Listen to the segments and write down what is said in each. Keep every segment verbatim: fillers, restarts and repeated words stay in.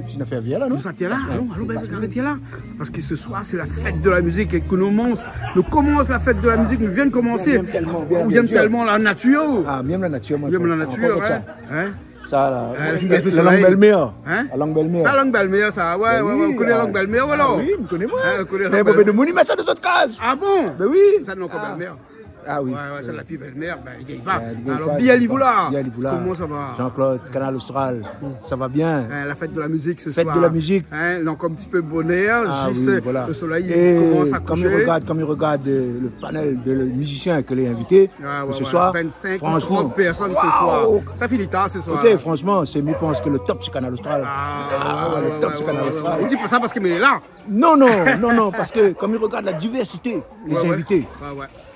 Ti na fé vien la, non ? Nou sa tienbo la, alon, alon, ben, arèt tienbo la. Parske se soir, sé la fèt de la mizik é ke nou komans, nou komans la fèt de la mizik, nou vien de komansé. Mi yèm tèlman, bien, bien sir. Mi yèm tèlman la natir. Ah, mi yèm la natir, moin. Mi yèm la natir, in. Sa la, la lang bèlmèr. In ? La lang bèlmèr. Sa, lang bèlmèr, sa. Oué, oué, oué, ou koné la lang bèlmèr, ou, alor ? Ah oui, mi koné, moin. In, ou koné la lang bèlmèr. Mé bon, mé de moun i mèt sa dan zot kaz. Ah bon ? Ben oui. Sa, non, kan bèlmèr. Ah oui. Oué, oué, sa, la pi bèlmèr, ben, i gingn pa. Alor, bien li voula. Bien li voula. Koman sa va ? Jean-Claude, Kanal Austral, sa va bien ? In, la fèt de la mizik se soir. Fèt de la mizik. In, donk, in ti pé bonèr, zis, le solèy i komans a koushé. É kan mi rogard, kan mi rogard, euh, le panèl de, le mizisien ke lé invité, Ah oué, oué, se soir, vingt-cinq ou trente pèrsone se soir. Franchement, waouh. Sa fini tar se soir. Ékout, franchement, sé, mi pans ke le top sé Kanal Austral. Ah oué, oué, oué. Le top sé Kanal Austral. Ou di pa sa parske mi lé la. Non, non, non, non, parske kan mi rogard la divèrsité dé zinvité,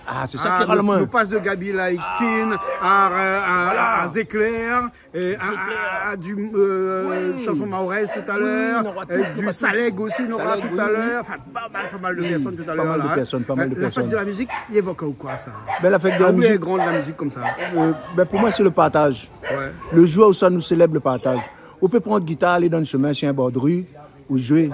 ah, sé sa ki ral amoin. Nou pas de Gaby Likin a, a, a Zéklèr. É a, a, a di, euh, shanson maorèz talèr, euh, di Salèg osi, nora talèr. Anfin, pa mal, pa mal de pèrsone talèr la, in. Pas mal de pèrsone, pas mal de pèrsone. La fèt de la mizik, i évok aou koi, sa ? Ben, la fèt de la mizik, gran la mizik konmsa. Euh, ben, pou moin, sé le partaz. Oué. Le zour ousa nou sélèb le partaz. Ou pé pran out gitar, alé dan le shemin, si in bor de ri, ou zoué.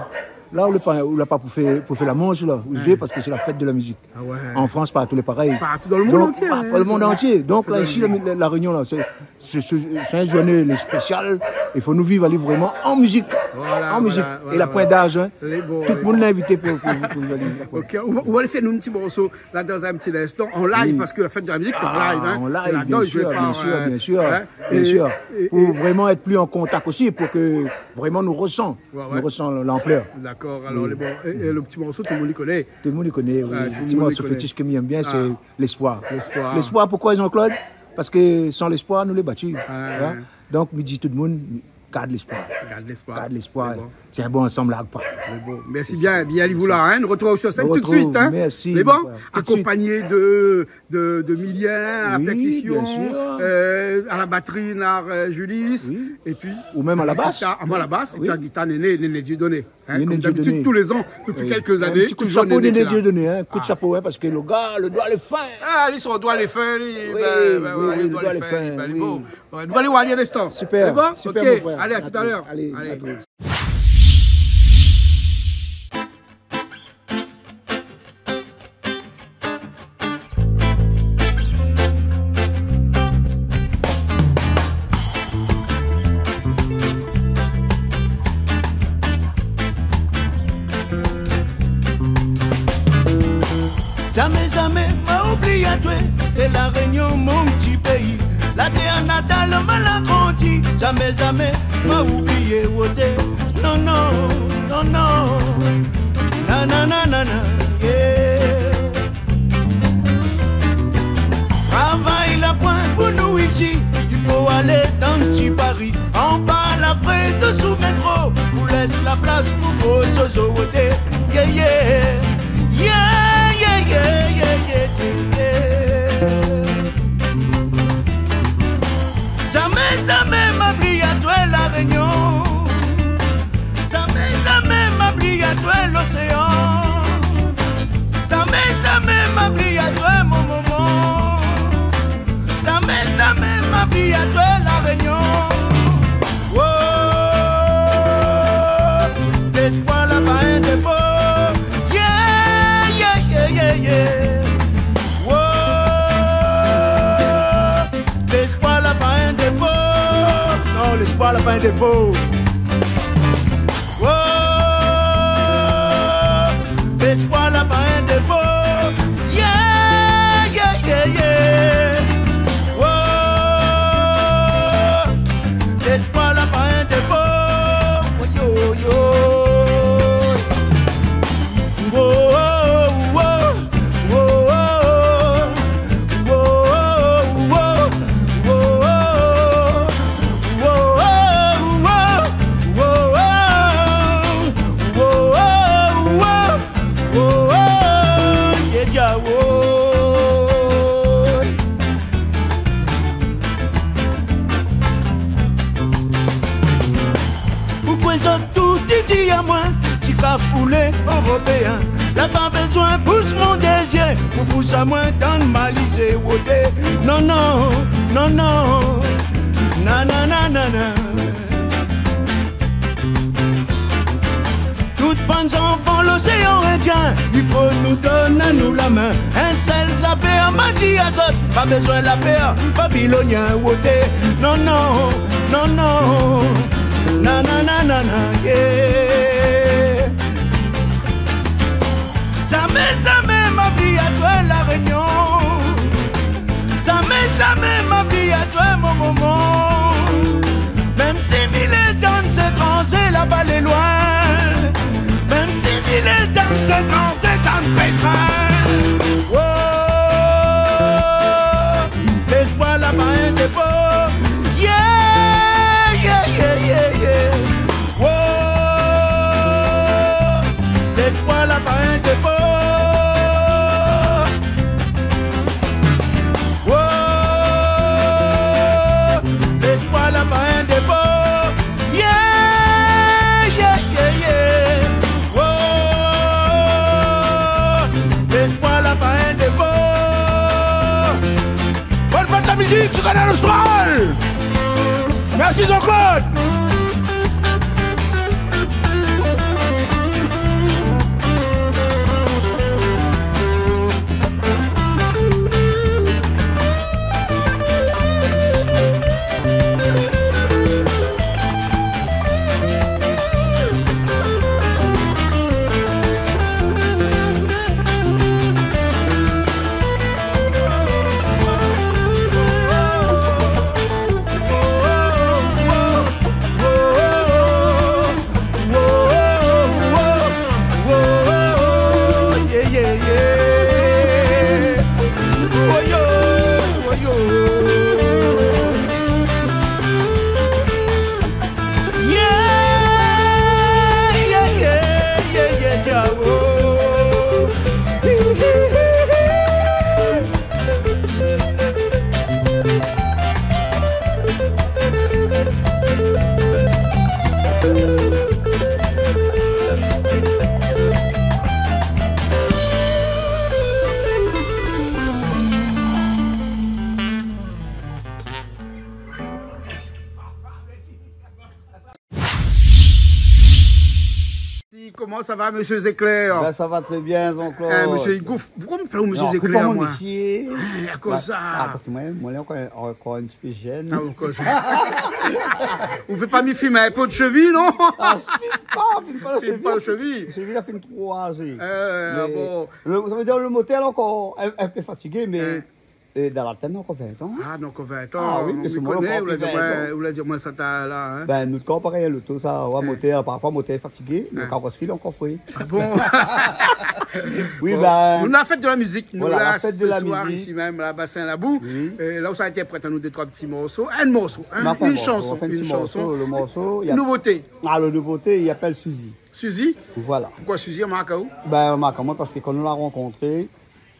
La, ou lé pa, ou la pa pou fé, pou fé la manz, la. Ou zoué parske sé la fèt de la mizik. Ah oué. An Frans, partou, lé parèy. Partou dan le mond antié. Donk, partou dan le mond antié. Donk la, isi, la, La Rényon, la, sé, sé, sé, sé in zourné spésial. I fo nou viv ali vréman an mizik. Voilà, voilà. An mizik. É la, poin daz, in. Tout moun lé invité pou, pou, pou viv ali. Ok, ou va, ou va alé fé nou in ti morso la, dan in ti linstan, an live, parske la fèt de la mizik, sé an live, in. Ah, an live, bien sir, bien sir, bien sir. É pou vréman èt pli an kontak osi, pou ke vréman nou resan, nou resan lanplèr. Dakor, alor, lé bon. É, é le ti morso, tout le moun i koné. Tout le moun i koné, oui. Oué, tout le moun i koné. Ti morso fétish ke mi yèm bien, sé Lespoir. Lespoir. Lespoir, poukosa, Jean-Claude ? Parske san lespoir, nou lé bati. Oué. Donk, mi di tout le moun, gard lespoir. Gard lespoir. Gard lespoir. Sé bon. Tienbo ansanm la, pa. Mé bon, mèrsi bien, bien li voula, in. Nou retrouv aou sur sèn tout de suit, in. Mèrsi, mon frèr. Tout de suit. Akonpagné de, de, de Milien a la pèrkisyon, euh, a la batri, na, euh, Julis, épi ou mèm a la bas. Gitar, amoin a la bas, épi a la gitar, Néné, Néné Dieudonné. In, konm dabitid, tou lé zan, dopi kèk zané, in ti kou de shapo, Néné Dieudonné, in, kou de shapo, in, parske le gars, le doi lé fin. Ah, li, son doi lé fin, li. Oui, ben, oui, le doi lé fin, li, ben, lé bon. Oué, nou va alé oir ali in instan. Super, super, mon frèr. Lé bon ? Ok, alé, a tout à l'heure. Alé, a tout. Zamé, zamé ma oublié atwé, é La Rényon, mon ti péi. La tèr natal, ma la grandi. Zamé, zamé ma oublié woté. Non, non, non, non. Na, na, na, na, na, yeah. Travay la poin pou nou isi, i fo alé dan ti Pari. Anba la vré dosou métro, pou lès la plas pou gro zozo woté. Yeah, yeah. Yeah, yeah, yeah. Zamé, zamé ma oublié atwé, La Rényon. Zamé, zamé ma oublié atwé, loséan. Zamé, zamé ma oublié atwé, mon momon. Zamé, zamé ma oublié atwé, La Rényon. Oh, lespoir la pa in défo. Yeah, yeah, yeah, yeah, yeah. Oh, lespoir la pa in défo. Non, lespoir la pa in défo. Oh, lespoir la pa in défo. Yeah, yeah, yeah, yeah. Oh, lespoir la pa in défo. Oh, yo, yo. Poukwé zot tout i di amoin, ti kafoulé éropéen, la pa bezoin pous mon dé zyé pou pous amoin dann malizé woté. Non, non, non, non. Na, na, na, na, na. I fo nou donn anou la min. In sèl zafèr ma di azot, pa bezoin la pèr, Babilonien woté. Non, non, non, non. Na, na, na, na, na, yeah. Zamé, zamé ma vi a toi La Rényon. Zamé, zamé ma vi a toi mon momon. Mèm si mi lé dan sé tranzé laba lé loin. Mèm si mi lé dan sé tranzé dan pétrin. Oh, léspoir la pa in défo. Yeah, yeah, yeah, yeah, yeah. Oh, léspoir la pa in défo. Oh, léspoir la pa in défo. Yeah, yeah, yeah, yeah. Oh, léspoir la pa in défo. Bonne fête la musique sur Kanal Austral. Merci Jean-Claude. Koman sa va, mésyé Zéklèr ? Ben, sa va trè bien, Jean-Claude. Eh, mésyé Igouf, poukosa ou apèl amoin mésyé Zéklèr, akoz sa ? Ah, parske moin, moin lé ankor, ankor in ti pé jenn. Ah, ankor jenn. Ou fé pa mi fim in pé de shevi, non ? Ah, fim pa, fim pa la shevi. Fim pa la shevi. Shevi la fine kroizé. Eh, ah bon. Mé le, sa vé dir le motèr lé ankor in, in pé fatigé, mé É dan la tèt, ankor vin tan, in. Ah, donk ankor vin tan. Ah oui, mé mi koné, ou la di amoin, ou la di amoin sa talèr la, in. Ben, nout kor parèy, lo tout sa, ouais, motèr, parfoi motèr lé fatigé, mé karosri lé ankor fré. Ah bon ? Oui, bon, ben, nou na la fèt de la mizik, nou, voilà, la fèt de la mizik, isi mèm, la Bassin Labou. Oui. É la ou sa intèrprèt anou dé troi ti morso, in morso, in, in shanson, in ti morso. Le morso, i a... Nouvoté. Ah, le nouvoté, i apèl Suzy. Suzy ? Voilà. Poukosa Suzy, i mark aou ? Ben, i mark amoin parske kan nou la rankontré,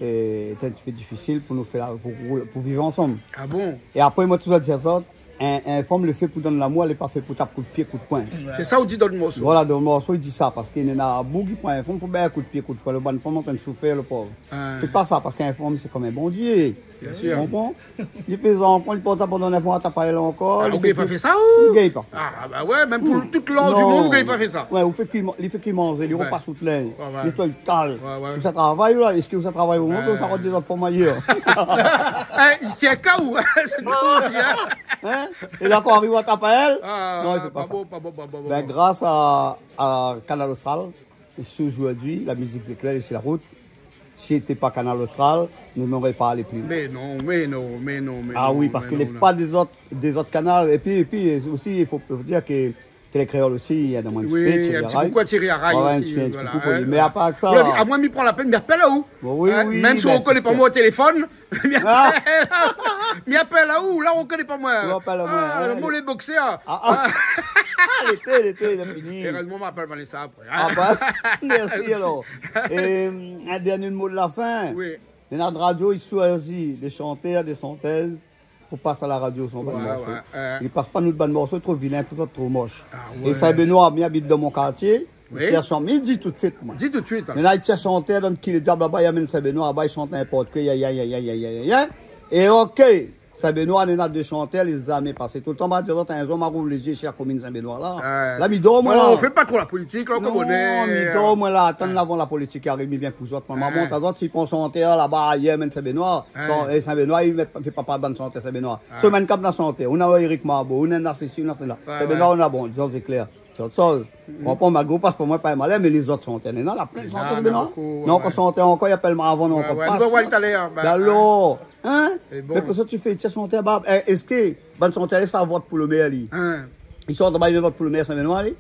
é té in ti pé difisil pou nou fé la, pou, pou, pou viv ansanm. Ah bon ? É apré, moin touzour di azot, in, in fanm lé fé pou donn lamour, lé pa fé pou tap kout pié, kout poin. Sé sa ou di dan le morso. Voilà, dan le morso, i di sa, parske néna boug i pran in fanm pou bèr kout pié, kout poin, le bann fanm antrin soufèr, le pov. Ah. Sé pa sa, parske in fanm, sé konm in bondié. Bien sir. Ou konpran ? Li fé zanfan, li port sa pandan nèf moi, tap pa èl ankor. Ah, ou gingn pa fé sa, ou ? Li gingn pa fé sa. Ah, ba ouais, mèm pou tout lor di monn, ou gingn pa fé sa. Non. Ouais, ou fé kui, li fé kui manzé, li ropas out linz, li nétoiy out kaz. Ouais, ouais. Ou sa travay, ou la, èske ou sa travay o mond, ou sa rod dé zanfan mayèr ? Eh, isi, in ka ou, sé tout, in. In ? É la, kan ariv a tap pa èl, non, i fé pa sa. Ah, pa bon, pa bon, pa bon, pa bon. Ben, gras a, a Kanal Austral, si zordi la mizik Zéklèr lé si la rout, si té pa Kanal Austral, nou noré pa alé pli loin. Mé non, mé non, mé non, mé non. Ah oui, parske lé pa dé zot, dé zot kanal. Épi, épi, osi, i fo dir ke Télé Kréol osi, i donn amoin in ti pé, i tir amoin in ti pé, voilà, in. Mé apar sa, ou la vi, amoin, mi pran la pèn, mi apèl aou. Bon, oui, oui, mèm si ou koné pa moin o téléfone, mi apèl, mi apèl aou, la ou koné pa moin. Ou apèl amoin, ah, in, moin lé boksèr. Ah, ah. Lété, lété, la fini. Érèzman, ma apèl Vanessa apré, in. Ah ba, mèrsi alor. É, in dèrnié mo de la fin. Oui. Néna radio, i shoizi dé shantèr, dé shantèz pou pas a la radio son bann morso. Ouais, ouais. I pas pa nout bann morso, tro vilin pou zot, tro mosh. Ah ouais. É Sin-Benoi, mi abit dan mon kartié. Oui. Tièr shantèr, mi di tout suit, moin. Di tout suit, in. Mé la, tièr shantèr, dan ki le diab laba, i amenn Sin-Benoi, laba, i shant ninport koi, ya, ya. É OK, Sin-Benoi, néna dé shantèr, lé zamé pasé. Toultan, ma di azot, in zour, ma rouv lé zié si la komine Sin-Benoi la. La, mi dor, moin, la. Non, fé pa tro la politik, la, ou koné. Non, mi dor, moin, la. Atann, avan la politik i ariv, mi vien pou zot. Moin, ma mont azot, si i pran shantèr laba, ayèr, mèm Sin-Benoi. San-, é Sin-Benoi, i mèt, fé pa par bann shantèr Sin-Benoi. Semèn kan na shantèr, ou na Eric Mabo, ou na, na sési, ou na séla. Sin-Benoi, ou na, bon, Jean Zéclair. Sé ot shoz. Konpran, malgré ou pas pa moin, pa malèr, mé lézot shantèr, néna, la plin shantèr Sin-Benoi. Non, ankor shantèr, ankor, i apèl ma avan, non, ankor pas. Alor, in ? Mé pou sa, ti fé, ti shantèr, ba, é, èske bann shantèr, sa vot pou lo mèr, li ? I shant, ba, i vien vot pou lo mèr Sin-Benoi, li ?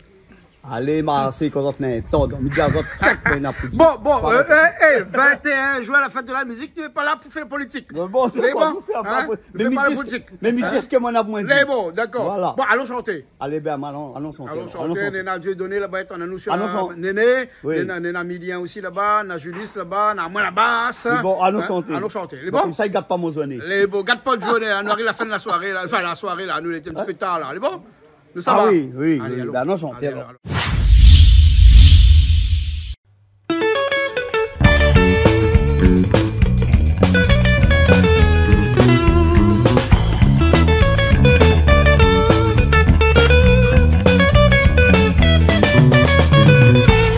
Alé, ma, sé kan zot na in tord, mi di azot, kat, mé na pou di. Bon, bon, é, é, vingt et un juin, la fête de la musique, nou lé pa la pou fé politik. Bon, dakor, nou fé pa politik. Mé mi di sak moin na pou moin di. Lé bon, dakor. Voilà. Bon, alon shanté. Alé, bin, alon, alon shanté. Alon shanté, néna Dieudonné laba, atann, nou sir Néné, néna, néna Milien osi laba, na Julius laba, na moin laba, sa. Lé bon, alon shanté. Alon shanté. Lé bon ? Konmsa, i gat pa mon zoné. Lé bon, gat pa out zoné, la, nou ariv la fin de la soiré, la, anfin, la soiré, la, nou lété in ti pé tar, la. Lé bon ? Nou sava ? Ah oui, oui, oui. Alé, alon. Bin, alon shanté, alor.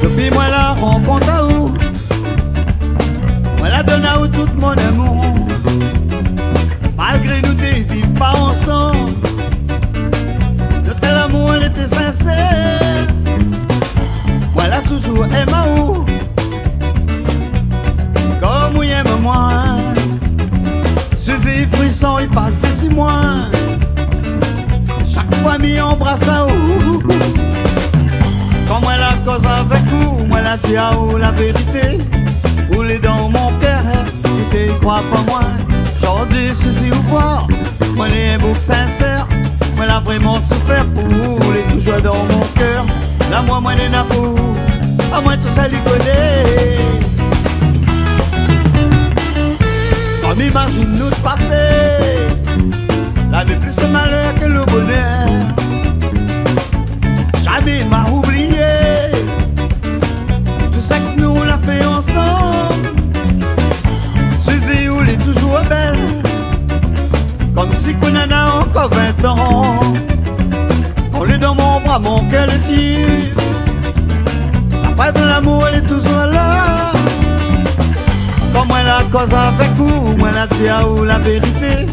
Dopi moin la rankont aou, moin la donn aou tout mon amour. Malgré nou té viv pa ansanm, nout lamour lété sinsèr. Moin la touzour èm aou konm ou i èm amoin. Suzi, frison i pas dési moin shak foi mi anbras aou. Kan moin la koz avèk ou, moin la di aou la vérité. Ou lé dan mon kèr, ou té i kroi pa moin. Zordi, Suzi, ou voi, moin lé in boug sinsèr. Moin la vréman soufèr pou ou, ou lé touzour dan mon kèr. Lamour moin néna pou ou, amoin tousèl i koné. Kan mi imazine nout pasé, lavé plis malèr ke lo bonèr. Zamé ma oublié tou sak nou la fé ansanm. Suzi, ou lé touzour bèl, konmsi k'ou néna ankor vingt an. Kan ou lé dan mon bra, mon kèr lé fié. La prèv de lamour lé touzour la. Kan moin la koz avèk ou, moin la di aou la vérité.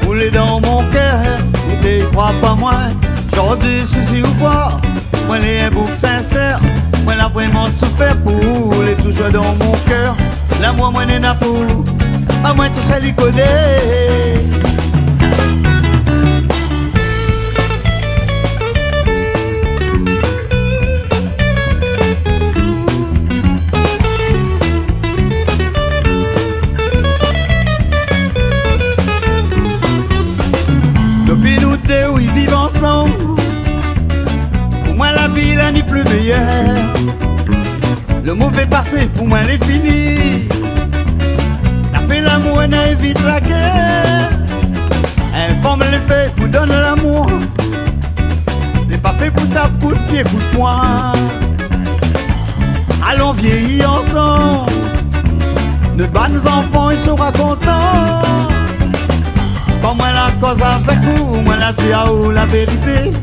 Ou lé dan mon kèr, ou té i kroi pa moin. Zordi, Suzi, ou voi, moin lé in boug sinsèr. Moin la vréman soufèr pou ou, ou lé touzour dan mon kèr. Lamour moin néna pou ou, amoin tousèl i koné. Dopi nou dé, wi, viv ansanm, pou moin la vi la ni pli méyèr. Lo mové pasé pou moin lé fini. La fé lamour, na évit la gèr. In fanm lé fé pou donn lamour. Lé pa fé pou tap kout pié, kout poin. Alon viéyi ansanm. Nout bann zanfan i sora kontan. Kan moin la koz avèk ou, moin la di aou la vérité.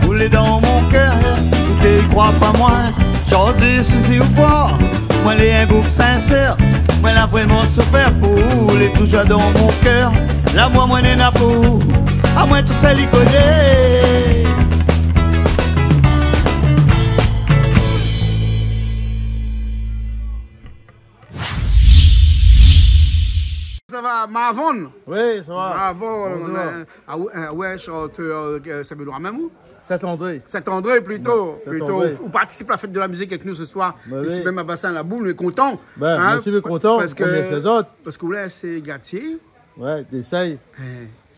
Ou lé dan mon kèr, ou té i kroi pa moin. Zordi, Suzi, ou voi, moin lé in boug sinsèr. Moin la vréman soufèr pou ou, ou lé touzour dan mon kèr. Lamour moin néna pou ou, amoin tousèl i koné. Sa va, Marvon ? Oui, sa va. Marvon, bonjour. Ah ouais, ah ouais, shantèr, euh, Sin-Benoi mèm ou ? Saint-André. Saint-André plito, plito. Saint-André. Ou partisip la fèt de la mizik avèk nou se soir, isi mèm a Bassin la Boule, nou lé kontan. Bin, mèrsi, nou lé kontan, parske, konm sé zot. Parske ou lé, sé Gatier. Ouais, nou éséy.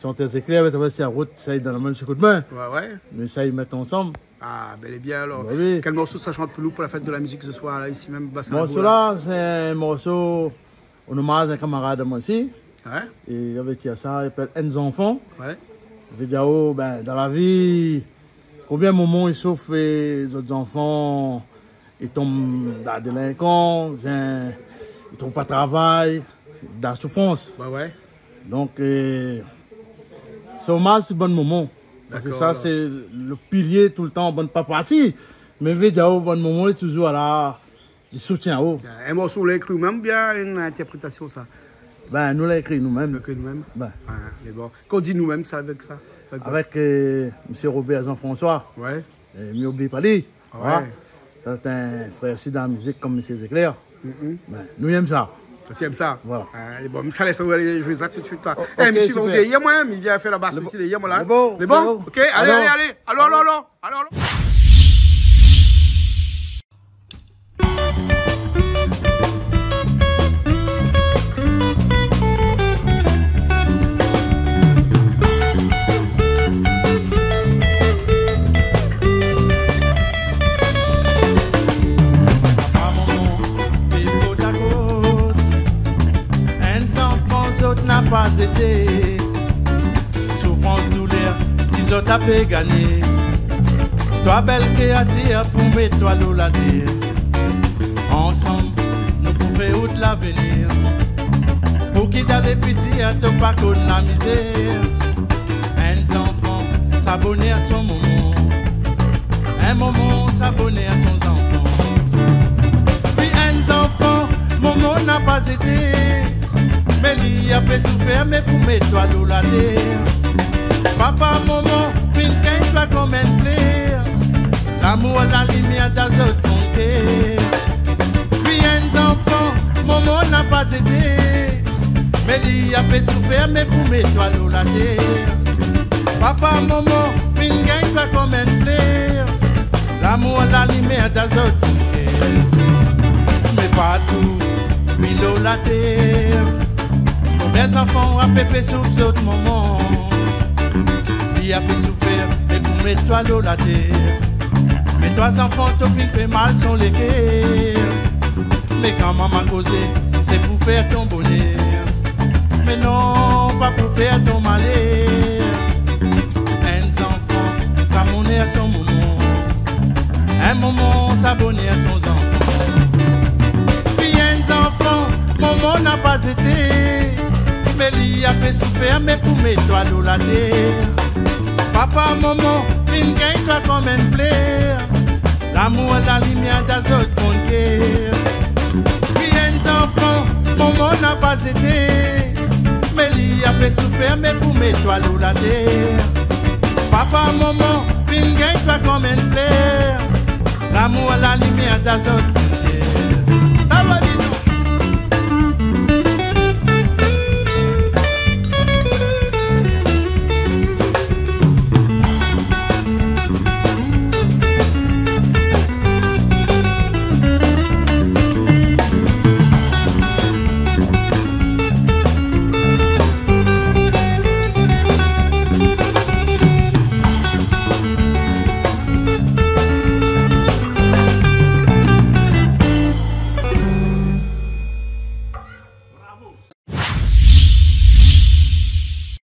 Shantèr Zéklèr, mé sa va, sé la rout, sa i donn la mèm koudmin. Ouais, ouais. Nou éséy mèt ansanm. Ah, bèl é bien alor. Bin oui. Kèl morso sa shant pou nou pou la fèt de la mizik se soir la, isi mèm, Bassin la Boule ? Morso la, sé in morso an omaz a in kamarad amoin osi. Ouais. É lavé tir sa, i apèl Èn Zanfan. Ouais. Lavé di aou, bin, dan la vi, konbien moman i soufèr, é zot zanfan i tonm dan la délinkan, bin, i trouv pa travay, dan la soufrans. Ouais, ouais. Donk, euh, Sé omaz tout bann momon. Parske sa, sé lo pilié toultan, bann papa si. Mé vé di aou, bann momon lé touzour la, li soutien aou. In morso ou la ékri ou mèm oubien in intèrprétasion sa ? Bin, nou la ékri nou mèm. Ékri nou mèm. Bin. Mé bon. Kan ou di nou mèm, sé avèk sa, par égzanp ? Avèk, euh, mésyé Robert Jean-François. Ouais. Euh, mi oubli pa li. Ah ouais. Sa sé in frèr osi dan la mizik konm mésyé Zéklèr. Bin, nou yèm sa. Ou yèm sa ? Voilà. Ah, lé bon, mi sa lès aou alé zoué sa tout suit la. Oh, OK, super. Mé si ou vé, mi vien fé la bas osi, lé bon, lé bon. Lé bon ? OK, alé, alé, alé. Alon, alon, alon. Alon, alon. Papa, momon, viv kot a kot. In zanfan zot na pa zété. Soufrans, doulèr, ki zot la pé gagné. Twa bèl kréatir pou mèt twa lo la tèr. Ansanm, nou pou fé out lavenir. Pou ki dan lé piti a to pa konn la mizèr. In zanfan, sa bonèr son momon. In momon, sa bonèr son zanfan. Pi in zanfan, momon na pa zété. Mé li la pé soufèr, mé pou mèt twa lo la tèr. Papa, momon, fine gingn twa konm in flèr. Lamour, la limièr dan zot fon kèr. Pi in zanfan, momon na pa zété. Mé li la pé soufèr, mé pou mèt twa lo la tèr. Papa, momon, fine gingn twa konm in flèr. Lamour, la limièr dan zot kèr. Mé partou, pi lo la tèr, konbien zanfan la pé fé souf zot momon. Li la pé soufèr, mé pou mèt twa lo la tèr. Mé twa zanfan, to fine fé mal son lékèr. Mé kan momon kozé, sé pou fé ton bonèr. Mé non, pa pou fé ton malèr. In zanfan, sa bonèr son momon. In momon, sa bonèr son zanfan. Pi in zanfan, momon na pa zété. Mé li la pé soufèr, mé pou mèt twa lo la tèr. Papa, momon, fine gingn twa konm in flèr. Lamour, la limièr dan zot fon kèr. Pi in zanfan, momon na pa zété. Mé li la pé soufèr, mé pou mèt twa lo la tèr. Papa, momon, fine gingn twa konm in flèr. Lamour, la limièr dan zot fon kèr. Aba, di donk.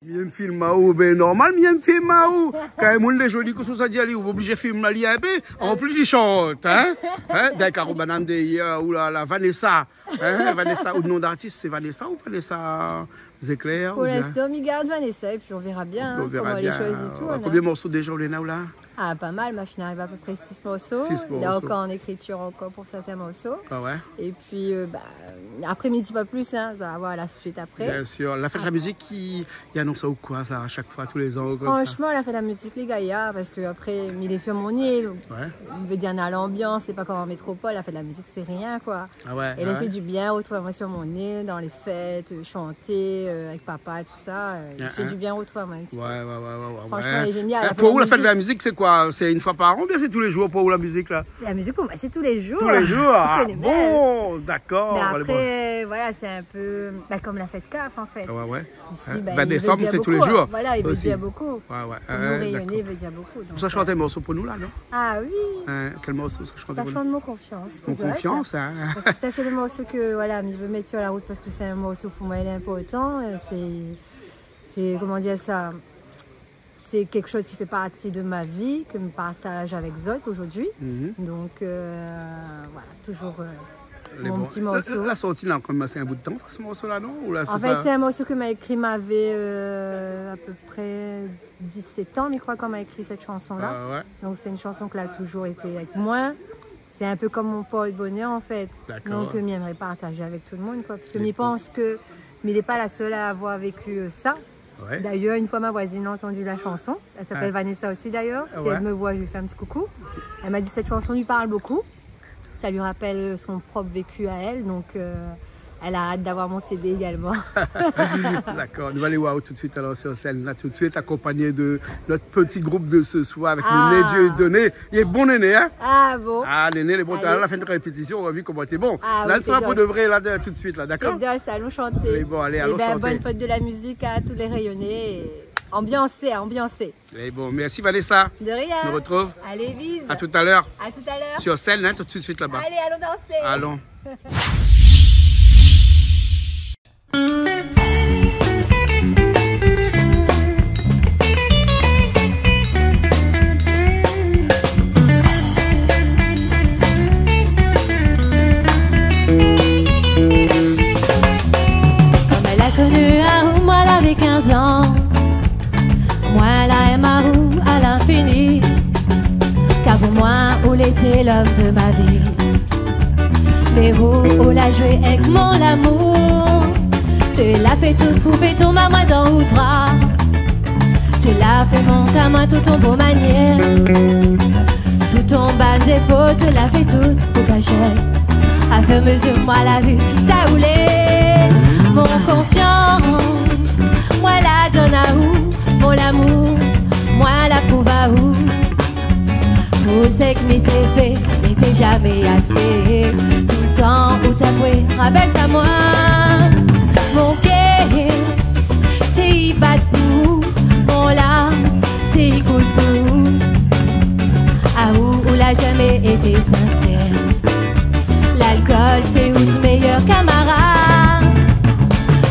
Mi yèm film aou, bin normal, mi yèm film aou. Kan in moun lé zoli, kosa ou sa di ali, ou oblizé film ali in pé. An plis li shant, hein. Hein, dan karo banane dèryèr, ou la, la Vanessa. Hein, Vanessa, ou non d'artis, sé Vanessa ou Vanessa Zéklèr, oubien ? Pou linstan, mi gard Vanessa, épi on verra bien, hein, koman lé shoz i tourn, hein. Konbien morso déza ou néna ou la ? Ah, pa mal, ma fine ariv apépré sis morso. Sis morso. Lé ankor an ékritir ankor pou sèrtin morso. Ah ouais. Épi, euh, bah, apré mi di pa plis, hein, sa va avoir la suit apré. Bien sûr. La fèt la mizik i, i anons aou koi sa, a shak foi, tou lé zan, konmsa ? Franchement, la fèt la mizik lé gayar, parske apré mi lé sur mon île, ouais, i vé dir na lanbians, sé pa konm an métropol, la fèt la mizik sé rien, koi. Ah ouais, ouais. É li fé du bien, rotrouv amoin sur mon île, dan lé fèt, euh, shanté, euh, avèk papa, tousa, euh, li fé du bien, rotrouv amoin in ti pé. Ouais, ouais, ouais, ouais, ouais. Franchement, lé zénial. Hein, pou ou, la fèt la mizik, sé koi ? Sé in foi par an oubien sé tou lé zour pou ou la mizik la ? La mizik pou moin sé tou lé zour. Tou lé zour ? Ah bon, dakor. Mé apré, voilà, sé in pé, bah, konm la fèt kaf an fèt. Ah ouais, ouais. Isi, bah, vingt décembre, sé tou lé zour. Voilà, i vé dir bokou. Ouais, ouais. Pou nou, Rényoné, i vé dir bokou, donk, euh. Ou sa shant in morso pou nou la, non ? Ah oui. Hein, kèl morso ou sa shant pou nou ? Sa shant Mon Konfians. Mon Konfians, hein. Parske sa sé le morso ke, voilà, mi vé mèt sur la rout parske sé in morso pou moin lé inportan. Euh, sé, sé, koman dir sa, sé kékshoz ki fé parti de ma vi, ke mi partaz avèk zot zordi. Mhm. Donk, euh, voilà, touzour, euh, Lé bon. Mon ti morso. La, la sorti la, koman, sé in bout tan, sa, se morso-la, non ? Ou la fé sa ? An fèt, sé in morso ke ma ékri, mavé, euh, a pé pré disèt an, mi kroi, kan ma ékri sèt shanson-la. Ah ouais. Donk, sé in shanson ke la touzour été avèk moin. Sé in pé kom mon port-bonèr, an fèt. Dakor. Donk, euh, mi èmré partazé avèk tout le moun, koi. Parske mi pans ke mi lé pa la sèl a avoir véki, euh, sa. Ouais. D'ailleurs, une fois, ma voisine a entendu la chanson. Elle s'appelle Vanessa aussi, d'ailleurs. Ah ouais. Si elle me voit, je lui fais un petit coucou. Elle m'a dit, cette chanson lui parle beaucoup. Ça lui rappelle, euh, son propre vécu à elle. Donc, euh, elle a hâte d'avoir mon C D également. Dakor, nou va alé voir tout de suite alors sur scène, là, tout de suite, accompagné de notre petit groupe de ce soir avec Néné Dieudonné. Lé bon, Néné, hein ? Ah bon ? Ah, Néné, lé bon. Alé. La fine répétition, nou la vu koman té bon. Ah oui, sé bien. La, sé pou de vré, la, de, tout de suite, la, dakor ? Sé bien sa, alon shanté. Mé bon, alé, alon shanté. Eh ben, bonne fête de la musique à tous les Réunionnais. Ambiansé, ambiansé. Lé bon, merci Vanessa. De rien. Nou retrouv. Alé, bise. À tout à l'heure. À tout à l'heure. Sur scène, hein, tout de suite là-bas. Alé, alon dansé. Alon. Koman la koni aou, moin lavé kinz an. Moin la èm aou a l'infini. Kar pou moin, ou lété l'homme de ma vie. Mé ou, ou la zoué èk mon lamour. Té la fé tout pou fé tonm amoin dan out bra. Té la fé mont amoin tout ton bo manièr. Tout ton bann défo, té la fé tout pou kashèt. Afirmé sur moin la vi, sa ou lé. Mon konfians, moin la donn aou. Mon lamour, moin la prouv aou. Pou sèk mi té fé, mi té zamé asé. Toultan ou ta fé rabès amoin. Mon kèr té i bat pou ou, mon larm té i koul pou ou. Aou, ou la zamé été sinsèr. Lalkol té out méyèr kamarad.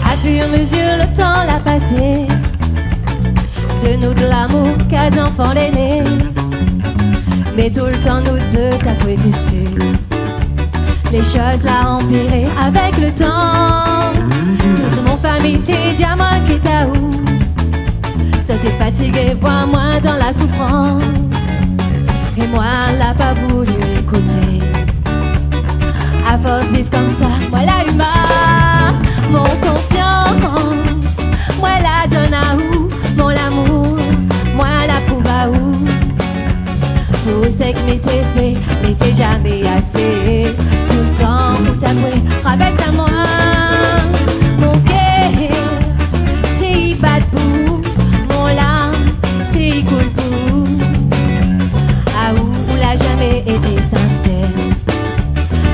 Afirmé sur le tan la pasé. De nout lamour, kat zanfan lé né. Mé toultan nou dé ta fé dispit. Lé shoz la anpiré avèk le tan. Tout mon famiy té di amoin kit aou. Sa té fatigé voir moin dan la soufrans. É moin la pa voulu ékouté. Afors viv konmsa, moin la u mar. Mon konfians, moin la donn aou. Mon lamour, moin la prouv aou. Pou sèk mi té fé, mi té zamé asé. Toultan ou ta fé rabès amoin. Mon kèr té i bat pou ou, mon larm té i koul pou ou. Aou, ou la zamé été sinsèr.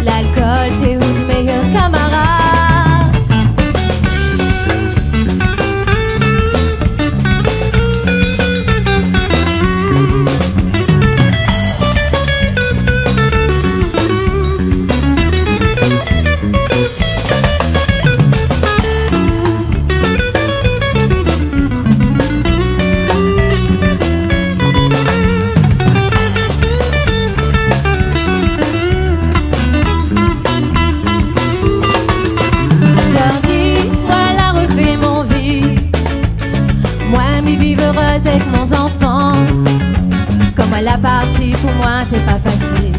Lalkol té out méyèr kamarad. Zordi, moin la refé mon vi. Moin mi viv érèz èk mon zanfan. Koman la parti pou moin té pa fasil.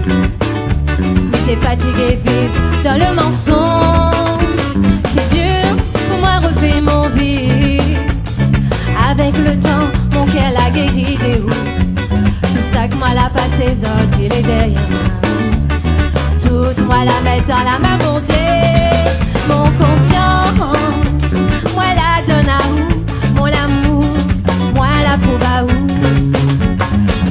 Mi té fatigé viv dan le mansonz. Té dir pou moin refé mon vi. Avèk le tan, mon kèr la géri de ou. Tout sak moin la pasé, zordi lé dèryèr moin. Tout moin la mèt dan la min Bondié. Mon konfians, moin la donn aou. Mon lamour, moin la prouv aou.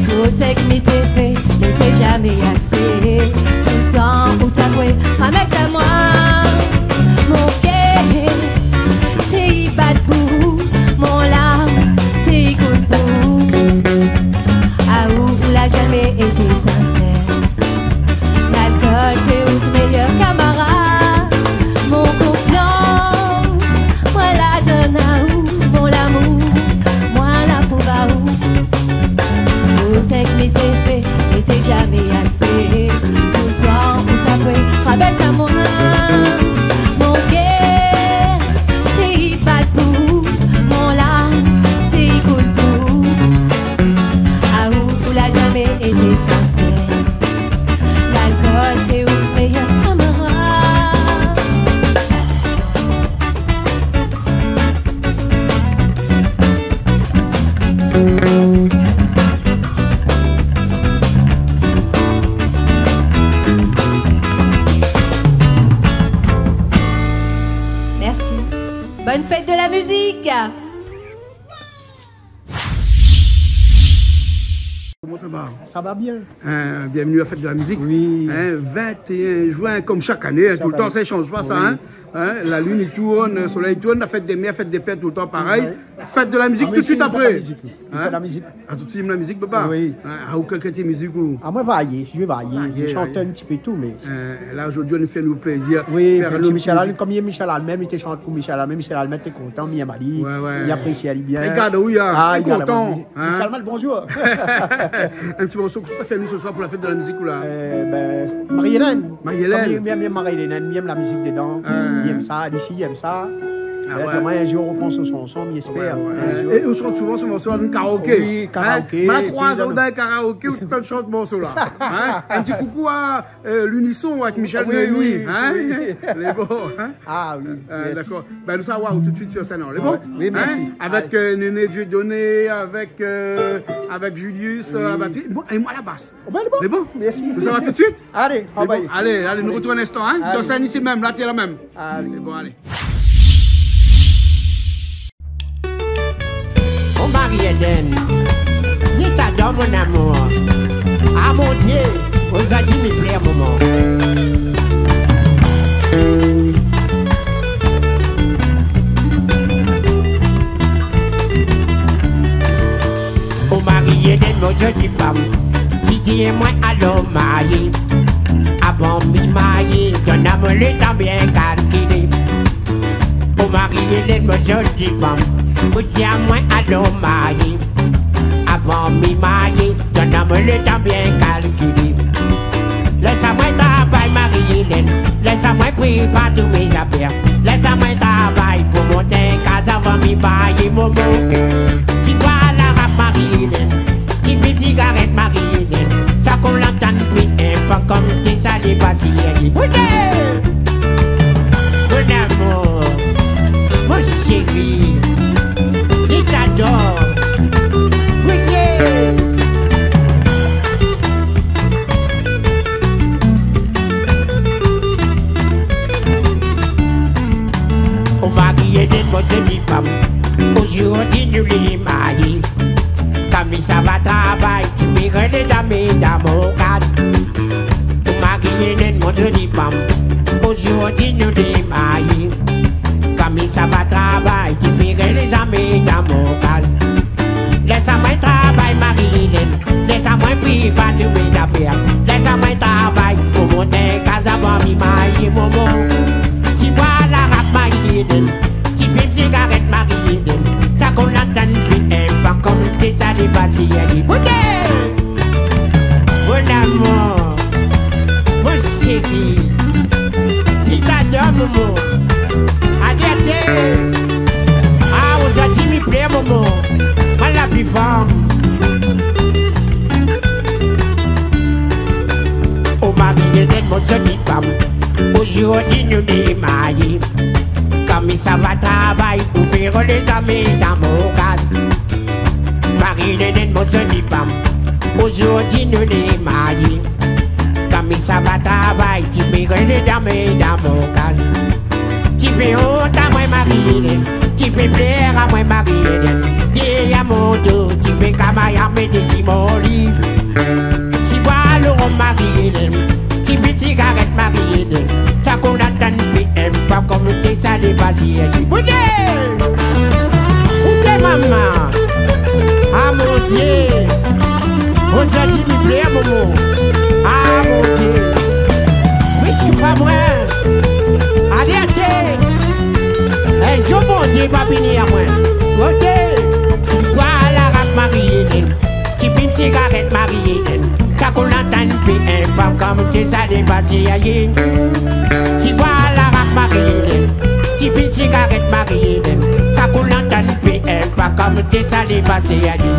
Pou sèk mi té fé, mi té zamé asé. Toultan ou ta fé rabès amoin. Mon kèr té i bat pou ou, mon larm té i koul pou ou. Aou, ou la zamé été sinsèr. Lalkol té out méyèr kamarad. Mon konfians, moin la donn aou, mon lamour, moin la prouv aou. Pou sèk mi té fé, mi té zamé asé. Toultan ou ta fé rabès amoin. Une fête de la musique. Koman sa va ? Sa va bien. Hein, bienvenue à la fête de la musique. Oui. Hein, vingt et un juin, comme chaque année, hein, tout le temps, ça change pas, ça, hein. Chaque année. Oui. Hein, la lune i tourn, le soleil i tourn, la fête des mères, fête des pères, tout le temps pareil. Ouais. Fête de la musique tout de suite après. Ah, mais si, fête de la musique, oui. Hein ? Fête de la musique. Ah, tout de suite, la musique, papa. Oui. Hein, ah, ou kèl kalité mizik ou ? Ah, moin varié, mi vari. Varié, varié. Mi shant in ti pé tout, mé... Euh, la, zordi, ou fé anou plézir. Oui, fé in ti Michel Alm-, konm i lé Michel Alm, mèm, li té shant pou Michel Alm, Michel Alm té kontan, mi èm ali. Ouais, ouais. Li aprésié ali bien. Li gard, oui, hein. Ah, li gard, kontan, hein. Michel Alm, bonjour. Un petit morceau, kosa ou sa fé anou ce soir pour la fête de la musique, ou la ? Euh, ben, Marie-Hélène. Marie-Hélène. Konm mi èm, mi èm Marie-Hélène, mi èm la mizik dedan. Hein. Mi èm sa, Alicia i èm sa. Ah ouais. Li di amoin, un jour, ou pran son shanson, mi èspèr. Ouais, ouais. Un jour. Et ou shant souvent ce morceau-là, dan karaoké. Oui, karaoké, hein ? Hein ? Moin la kroiz aou dan in karaoké, ou té shant morceau-là. Hein ? Un petit coucou à, euh, l'Unisson avec Michel Noémie, hein ? Oui, oui, oui. Lé bon, hein ? Ah oui, merci. Euh, d'accord. Ben, nou sa voir tout de suite sur scène, lé bon ? Ouais. Oui, merci. Hein ? Avec, euh, Néné Dieudonné, avec, euh, avec Julius, euh, à la batterie. Bon, et moi à la basse. Oh, ben, lé bon. Lé bon ? Merci. Nou sa voir tout de suite ? Allez, on va y... Lé bon. Allez, allez, nou artourn in instan, hein ? Allez. Sur scène ici même, là, t'es là même. Allez. Lé bon, allez. Oh Marie-Hélène, si ta dor mon amour. Ah mon Dieu, ozordi mi plèr, momon. Oh Marie-Hélène, mon zoli fanm, ti di amoin alor marié. Avan mi marié, donn amoin le tan bien kalkilé. Oh Marie-Hélène, mon zoli fanm, ou di amoin alor marié. Avan mi marié, donn amoin le tan bien kalkilé. Lès amoin travay, Marie-Hélène, lès amoin prépar tout mé zafèr. Lès amoin travay pou mont in kaz avan mi marié, momon. Ti boi larap, Marie-Hélène, ti fim sigarèt, Marie-Hélène, sak ou la tann pi in pé, konm té sa lé pasé, alé, boudé ! Mon amour, mon chéri, si ta dor, Olivier. Oh Marie-Hélène, mon zoli fanm, ozordi nou lé marié. Kan mi sava travay, ti fé rèl zamé dan mon kaz. Oh Marie-Hélène, mon zoli fanm, ozordi nou lé marié. Kan mi sava travay, ti fé rèl zamé dan mon kaz. Lès amoin travay, Marie-Hélène, lès amoin prépar tout mé zafèr. Lès amoin travay pou mont in kaz avan mi marié, momon. Ti boi larap, Marie-Hélène, ti fim sigarèt, Marie-Hélène, sak ou la tann pi in pé, konm té sa lé pasé, alé, boudé ! Mon amour, mon chéri, si ta dor, momon, alé, alé. Ah, ozordi mi plèr, momon, moin la pi fanm. Oh Marie-Hélène, mon zoli fanm, ozordi nou lé marié. Kan mi sava travay, ou fé rèl zamé dan mon kaz. Marie-Hélène, mon zoli fanm, ozordi nou lé marié. Kan mi sava travay, ti fé rèl zamé dan mon kaz. Ti fé ont amoin, Marie-Hélène, ti fé plèr amoin, Marie-Hélène. Dèrièr mon do, ti fé kamay amé dési mon li. Ti boi lo rom, Marie-Hélène, ti fim sigarèt, Marie-Hélène, sak ou la tann pi in pé, konm té sa lé pasé, alé, boudé ! Ou té, momon ? Ah mon Dieu, ozordi mi plèr, momon. Ah mon Dieu, mi sou pa moin. Alé, alé. Eh, zo Bondié pa vni amoin. Oté. Boi larap, Marie-Hélène, ti fim sigarèt, Marie-Hélène, sak ou la tann pi in pé, konm té sa lé pasé, alé. Ti boi larap, Marie-Hélène, ti fim sigarèt, Marie-Hélène, sak ou la tann pi in pé, konm té sa lé pasé, alé.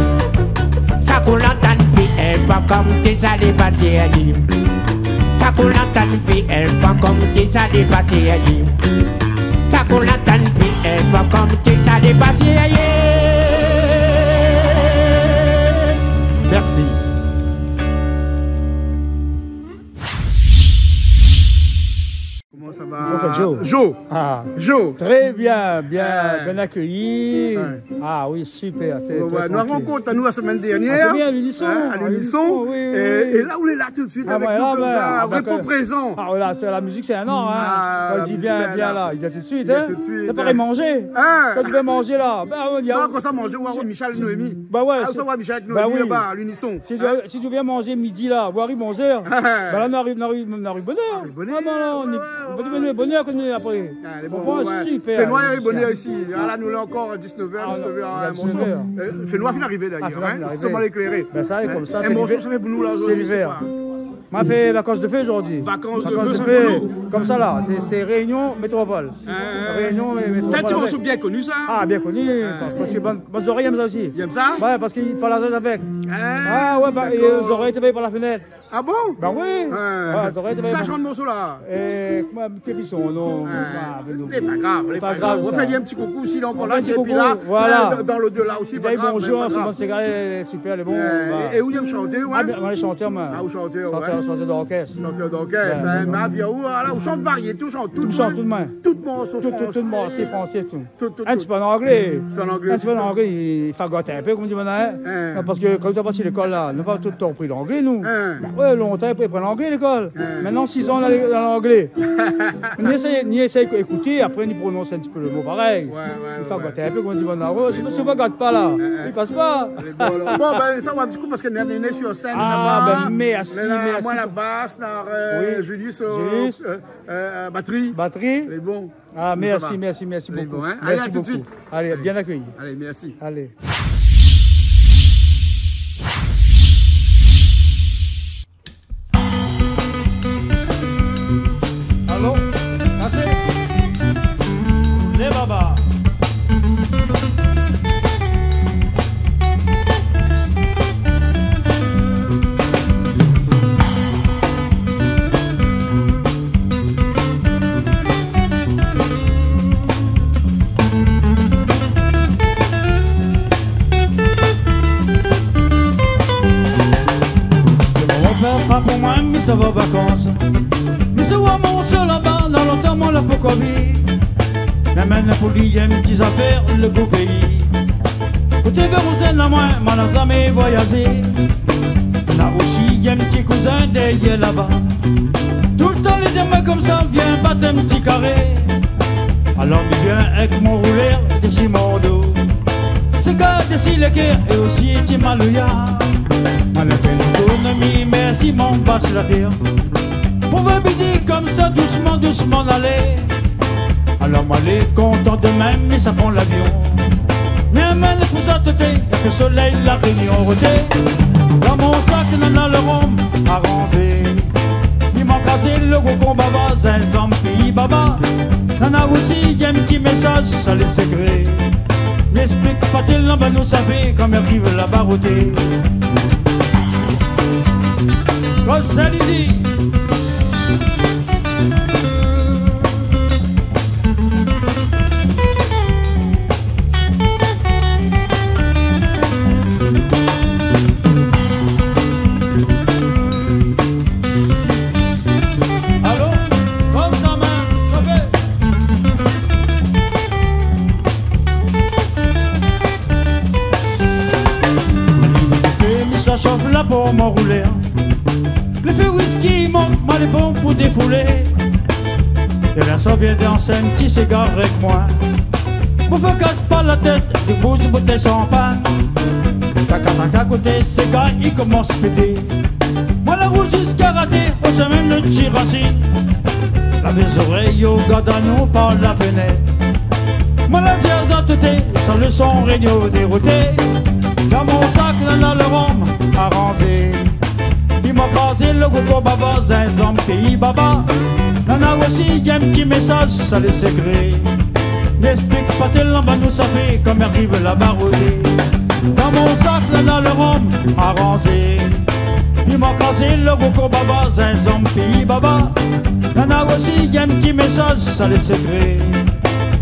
Sak ou la tann pi in pé, konm té sa lé pasé, alé. Sak ou la tann pi in pé, konm té sa lé pasé, alé. Sak ou la tann pi in pé, konm té sa lé pasé, alé. Merci. Koman sa va ? Bonjour, Jo. Jo. Ah. Jo. Très bien, bien, bien accueilli. Ouais. Ah oui, super, très, très tranquille. Nou la rankont anou la semèn dernièr. Ah, sé bien, à l'Unisson. Hein, à l'Unisson, oui, oui. É la, ou lé la tout de suite avèk nou konmsa, réponn prézan. Ah, voilà, sé, la mizik sé in art, hein. Kan i di vien, vien la, i vien tout de suite, hein. Lé parèy manzé. Hein. Kan i vien manzé la, ben, ou di, ah, konmsa manzé, ou va oir Michel, Noémie. Bah ouais, ah, sé, ou va oir Michel, Noémie, laba, à l'Unisson. Si ou, si ou vien manzé midi la, ou ariv onz èr. Bah la, nou ariv, nou ariv, nou ariv bonèr. Ah, bonèr. Ah, bah la, nou ariv bonèr, kan nou ariv apré. Ah, lé bon, ouais. Super, Fénois, Fénois lé bonèr isi. Ah, la, nou lé ankor à dix-neuf heures, dix-neuf heures, in morso. Euh, Fénois fine arivé, d'ailleurs, hein. Fénois fine arivé. Justement, l'éclairé. Ben, sa, sé konmsa, sé l'ivèr. Sé l'ivèr. Moin la fé Vacances de Feu zordi. Vacances de Feu, sé pou nou. Konmsa la, sé, sé Réunion Métropole. Hein, hein. Réunion Métropole. Sé in ti morso bien koni, sa. Ah, bien koni, parske bann, bann zorèy i èm sa osi. I èm sa ? Ouais, parske i parl azot avèk. Ah, ouais, bah, é zorèy té i vé par la fenêtre. Ah bon ? Bah oui. Ouais, zorèy té i vé par la fenêtre. Sa, sé in morso la. É, koman, Ké pi son non, ah, lé pa grav, lé pa grav. Ou fé in ti koukou si lé ankor la, épi la, voilà, dan, dan l'au-delà osi, pa grav, bonjour, mé pa grav. Sé bon, sé super, lé bon, voilà. É, é ou yèm shanté, ouais ? Ah, bin, moin lé shantèr, moin. Ah, ou shantèr, ouais. Shantèr, shantèr d'orkès. Shantèr d'orkès, hein. Mé avion, ou, la, ou shant varié, tout shant, tout, tout shant, tout, tout. Tout morso fransé. Tout, tout morso fransé, tout. Tout, tout, tout. In ti pé an anglé. Ti pé an anglé, in ti pé an anglé, i fo gingn in pé, konm di banna, hein. Non, parske kan nou té parti lékol la, nou la pa toultan pri langlé, nou. Bah ouais, lontan, i pran langlé lékol. Mintnan, siz an, nou lé dan langlé. Ni éséy, ni éséy ékouté, apré ni prononsé in ti pé le mo parèy. Ouais, ouais, ouais. I fo gingn in pé, konm di banna, ouais, si, si ou gingn pa la, i pas pa. Lé bon, alor. Bon, bin, sa va in ti kou, parske nou lé sur scène laba. Ah, bin, mèrsi, mèrsi. Moin la bas, la, euh, Julius, euh, euh, batri. Batri. Lé bon. Ah, mèrsi, mèrsi, mèrsi bokou. Lé bon, hein. Allez, à tout de suite. Mèrsi bokou. Allez, bien accueilli. Allez, mèrsi. Allez. Alor, asé. Lé baba. Sé mon pèr, pa pou moin, mi sava vakans. Mi sava mon sèr laba, na lontan moin la pankor vi. Mi amenn pou li in ti zafèr, le bo péi. Koté Vérozèn, la moin, moin la zamé voyazé. Na osi in ti kouzin dèrièr laba. Toultan li di amoin konmsa, vien bat in ti karé. Alor mi vien èk mon roulèr dési mon do. Séga dési lékèr é osi ti maloya. Moin la fé lo tournomi, mèrsi mon bas latèr. Pou vèr bidi konmsa, dousman, dousman alé. Alor moin lé kontan, domin mi sa pran lavion. Mi amenn pou zot oté, èk lo solèy La Rényon roté. Dan mon sak nana lo rom aranzé. Mi mank azé lo gro konbava, zinzanm péi baba. Nana osi in ti mésaz, sa lé sékré. Mi ésplik pa tèlman, bin nou savé kan mi ariv laba roté. Kosa li di ? Alor, konmsa mèm, kafé. Fé mi sa shof la pou mon roulèr. Lé fé wiski i mont, moin lé bon pou défoulé. É la sa vien dans in ti séga èk moin. Pou fé kas pa la tèt, dé bouz boutèy shanpagn. Taka taka koté séga i komans pété. Moin la roul ziska raté, o somé lo ti rasine. Lavé zorèy, yo gard anou par la fenèt. Moin la di azot oté, sa lo son Rényoné roté. Dan mon sak nana lo rom aranzé. Piman krazé, lo gro konbava, zinzanm péi baba. Nana osi in ti mésaz, sa lé sékré. Mi ésplik pa tèlman, bin nou savé kan mi ariv laba roté. Dan mon sak nana lo rom aranzé. Piman krazé, lo gro konbava, zinzanm péi baba. Nana osi in ti mésaz, sa lé sékré.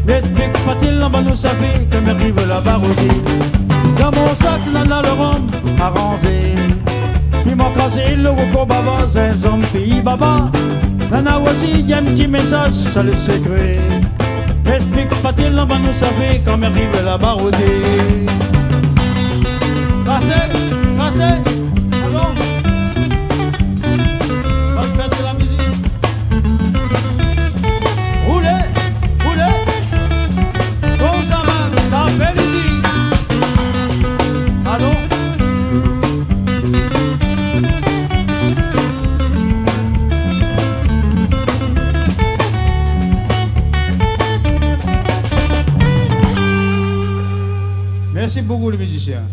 Mi ésplik pa tèlman, bin nou savé kan mi ariv laba roté. Dan mon sak nana lo rom aranzé. Piman krazé, lo gro konbava, zinzanm péi baba. Nana osi, i gingn ti mésaz, sa lé sékré. Ésplik pa tèlman, bann nou savé kan mi ariv laba rodé. Kasé, kasé, alon. Bone fèt de la mizik. Roulé, roulé. Konmsa mèm, tapé lidi. Alon. Mèrsi bokou, lé mizisien.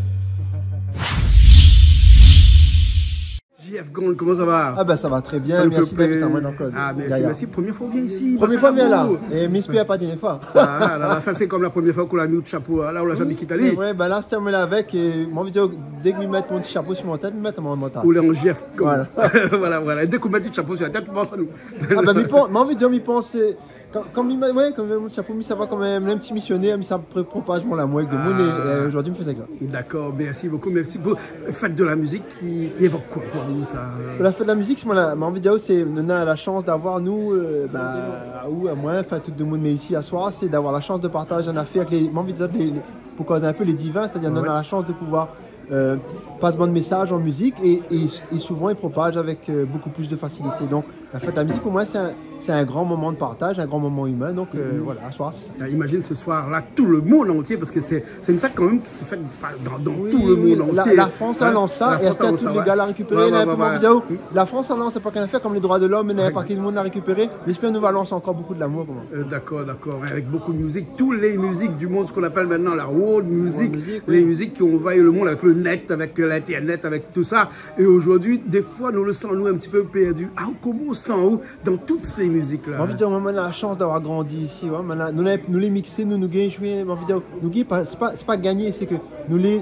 J F Gond, koman sa va ? Ah ben, sa va trè bien. Sa nou fé plézir. Mèrsi d'èt avèk moin, Jean-Claude. Ah, mèrsi, mèrsi. Promié foi ou vien isi, Promié foi mi vien la. Basin Labou. É mi éspèr pa dèrnié foi. Ah la la, sa sé konm la promié foi k'ou la mi out shapo la, ou la zamé kit ali. Oui, oué, ben la, sé moin la avèk, é moin, mi vé dir, dèk mi mèt mon ti shapo si mon tèt, mi mèt mon, mon tèt. Ou lé an J F Gond. Voilà. Voilà, voilà. É dèk ou mèt out shapo si la tèt, ou pans anou. Ah ben, mi pans, moin, mi vé dir, mi pans, é Kan, kan mi, oué, kan mi mèt mon shapo, mi sava kan mèm, in ti misionèr, mi sa pr-, propaz mon lamour avèk demoun, é, é zordi mi fé sa èk sa. Dakor, mèrsi bokou, mèrsi bokou. Fèt de la mizik, i, i évok koi pou ou sa ? La fèt de la mizik, sé moin la, moin anvi dir, sé, nou na la shans d'avoir, nou, euh, ben, ou, moin, anfin, tout demoun, mé isi, aswar, sé d'avoir la shans de partaz in nafèr avèk lé, moin anvi dir, lé, lé, pou koz in pé, lé divin, sétadir, nou na la shans de pouvoir euh, pas bann mésaz an mizik é, é, é souvan i propaz avèk, euh, bokou plis de fasilité. Donk, la fèt la mizik, pou moin, sé in, sé in gran moman de partaz, in gran moman imin. Donk, euh, voilà, aswar, sé sa. Ah, imazine se soir-la, tout le monde entier, parske sé, sé in fèt kan mèm ki se fèt pa-, dan, dan tout le monde entier. Oui, oui, la, la Frans la lans sa, é astèr tout lé gars la rékipéré, la, in pé, moin anvi dir, la Frans la lans, sé pa k'in nafèr konm lé droi de l'om, mé na pa ki le moun la rékipéré. Mé mi éspèr nou va lans ankor bokou de lamour, koman. Euh, dakor, dakor. Avèk bokou de mizik, tout lé mizik du monde, ce qu'on appelle maintenant la world music, lé mizik ki anvayi le monde avèk le net, avèk, euh, l'internet, avèk tout sa. É zordi, défoi, nou le san anou in ti pé pèrdi. Ah, koman ou san aou dan tout sé mizik-la ? Moin anvi dir, moin, moin la shans d'avoir grandi isi, oué. Moin la, nou la, nou lé miksé, nou, nou gingn zoué, moin anvi dir, nou gingn pa, sé pa, sé pa gingné, sé ke nou lé,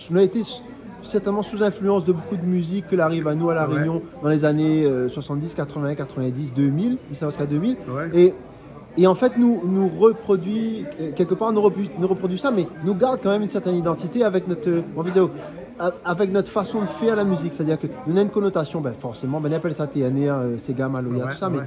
nou la été sèrtènman sou linfluans de bokou de mizik ke la ariv anou La Rényon dan lé zané, euh, soixante-dix, quatre-vingts, quatre-vingt-dix, deux mille, mi sa ziska deux mille. Oué. É, é an fèt, nou, nou reprodui, euh, kèlkepar, nou reprodui, nou reprodui sa, mé nou gard kan mèm in sèrtèn idantité avèk nout, euh, moin anvi dir, a-, avèk nout fason de fèr la mizik. Sétadir ke nou na in konotasion, ben, forséman, ben, i apèl sa T N R, euh, séga, maloya, tout sa, mé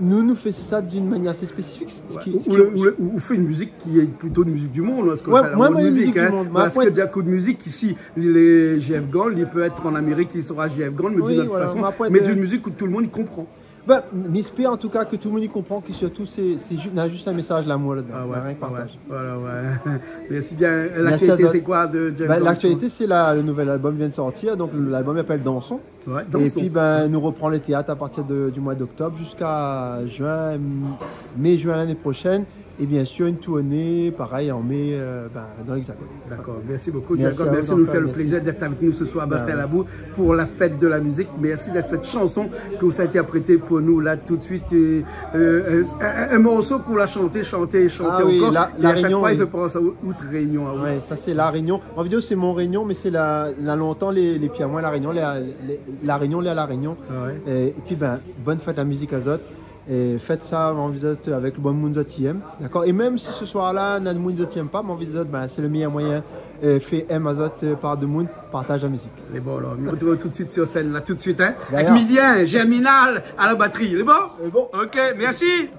nou, nou fé sa d'in manièr asé spésifik, sak i, sak i... Ou, ou, ou, ou fé in mizik ki lé plito in mizik du monde, hein, ce qu'on appelle la world music, hein. Oué, moin, moin, in mizik du monde. Parske, mé apré, dé kou de mizik isi, lé J F Gond, li pé èt an Amérik, li sra J F Gond, mé d'in ot fason, mé d'in mizik ke tout le monde i konpran. Ben, mi éspèr an tou ka ke tout le monde i konpran ke sirtou sé, sé ju-, na zis in mésaz lamour ladan. Ah oué, rien que partaz. Voilà, oué. Mèrsi bien. Mèrsi azot. L'aktualité, sé koi de J F Gond ? Ben, l'aktualité, sé la, le nouvel album i vien de sortir, donk l'album i apèl Dansons. Oué, Dansons. É pi, ben, nou repran le téat a partir de, du moi d'oktob ziska juin, m-, mé, juin lané proshèn. É biensir, in tourné, parèy, an mé, euh, ben, dan l'Hexagone. Dakor. Mèrsi bokou, Jacob. Mèrsi a zot ankor, mèrsi. Mèrsi de fé le plézir d'èt avèk nou se soir a Basin Labou pou la fèt de la mizik. Mèrsi de sèt shanson ke ou sa intèrprété pou nou la tout de suit. É, euh, in, in, in morso k'ou la shanté, shanté, shanté ankor. Ah oui, La Rényon, oui. É a shak foi, i fé pans a out, out Rényon, a ou. Oué, sa sé La Rényon. An vérité, sé mon Rényon, mé sé la, la lontan, lé, lé pié amoin La Rényon, lé, lé, La Rényon, lé a La Rényon. Ah oué. É, é pi, ben, bone fèt la mizik azot. É fèt sa, moin anvi dir, avèk le bon moun zot i èm, dakor ? É mèm si se soir-la, na demoun zot i èm pa, moin anvi dir, ben, sé le méyèr moiyin, euh, fé èm azot, euh, par demoun, partaz la mizik. Lé bon, alor, nou retrouv tout de suit sur sèn, la, tout de suit, hein, avèk Milien Germinal a la batri. Lé bon ? Lé bon. Ok, mèrsi.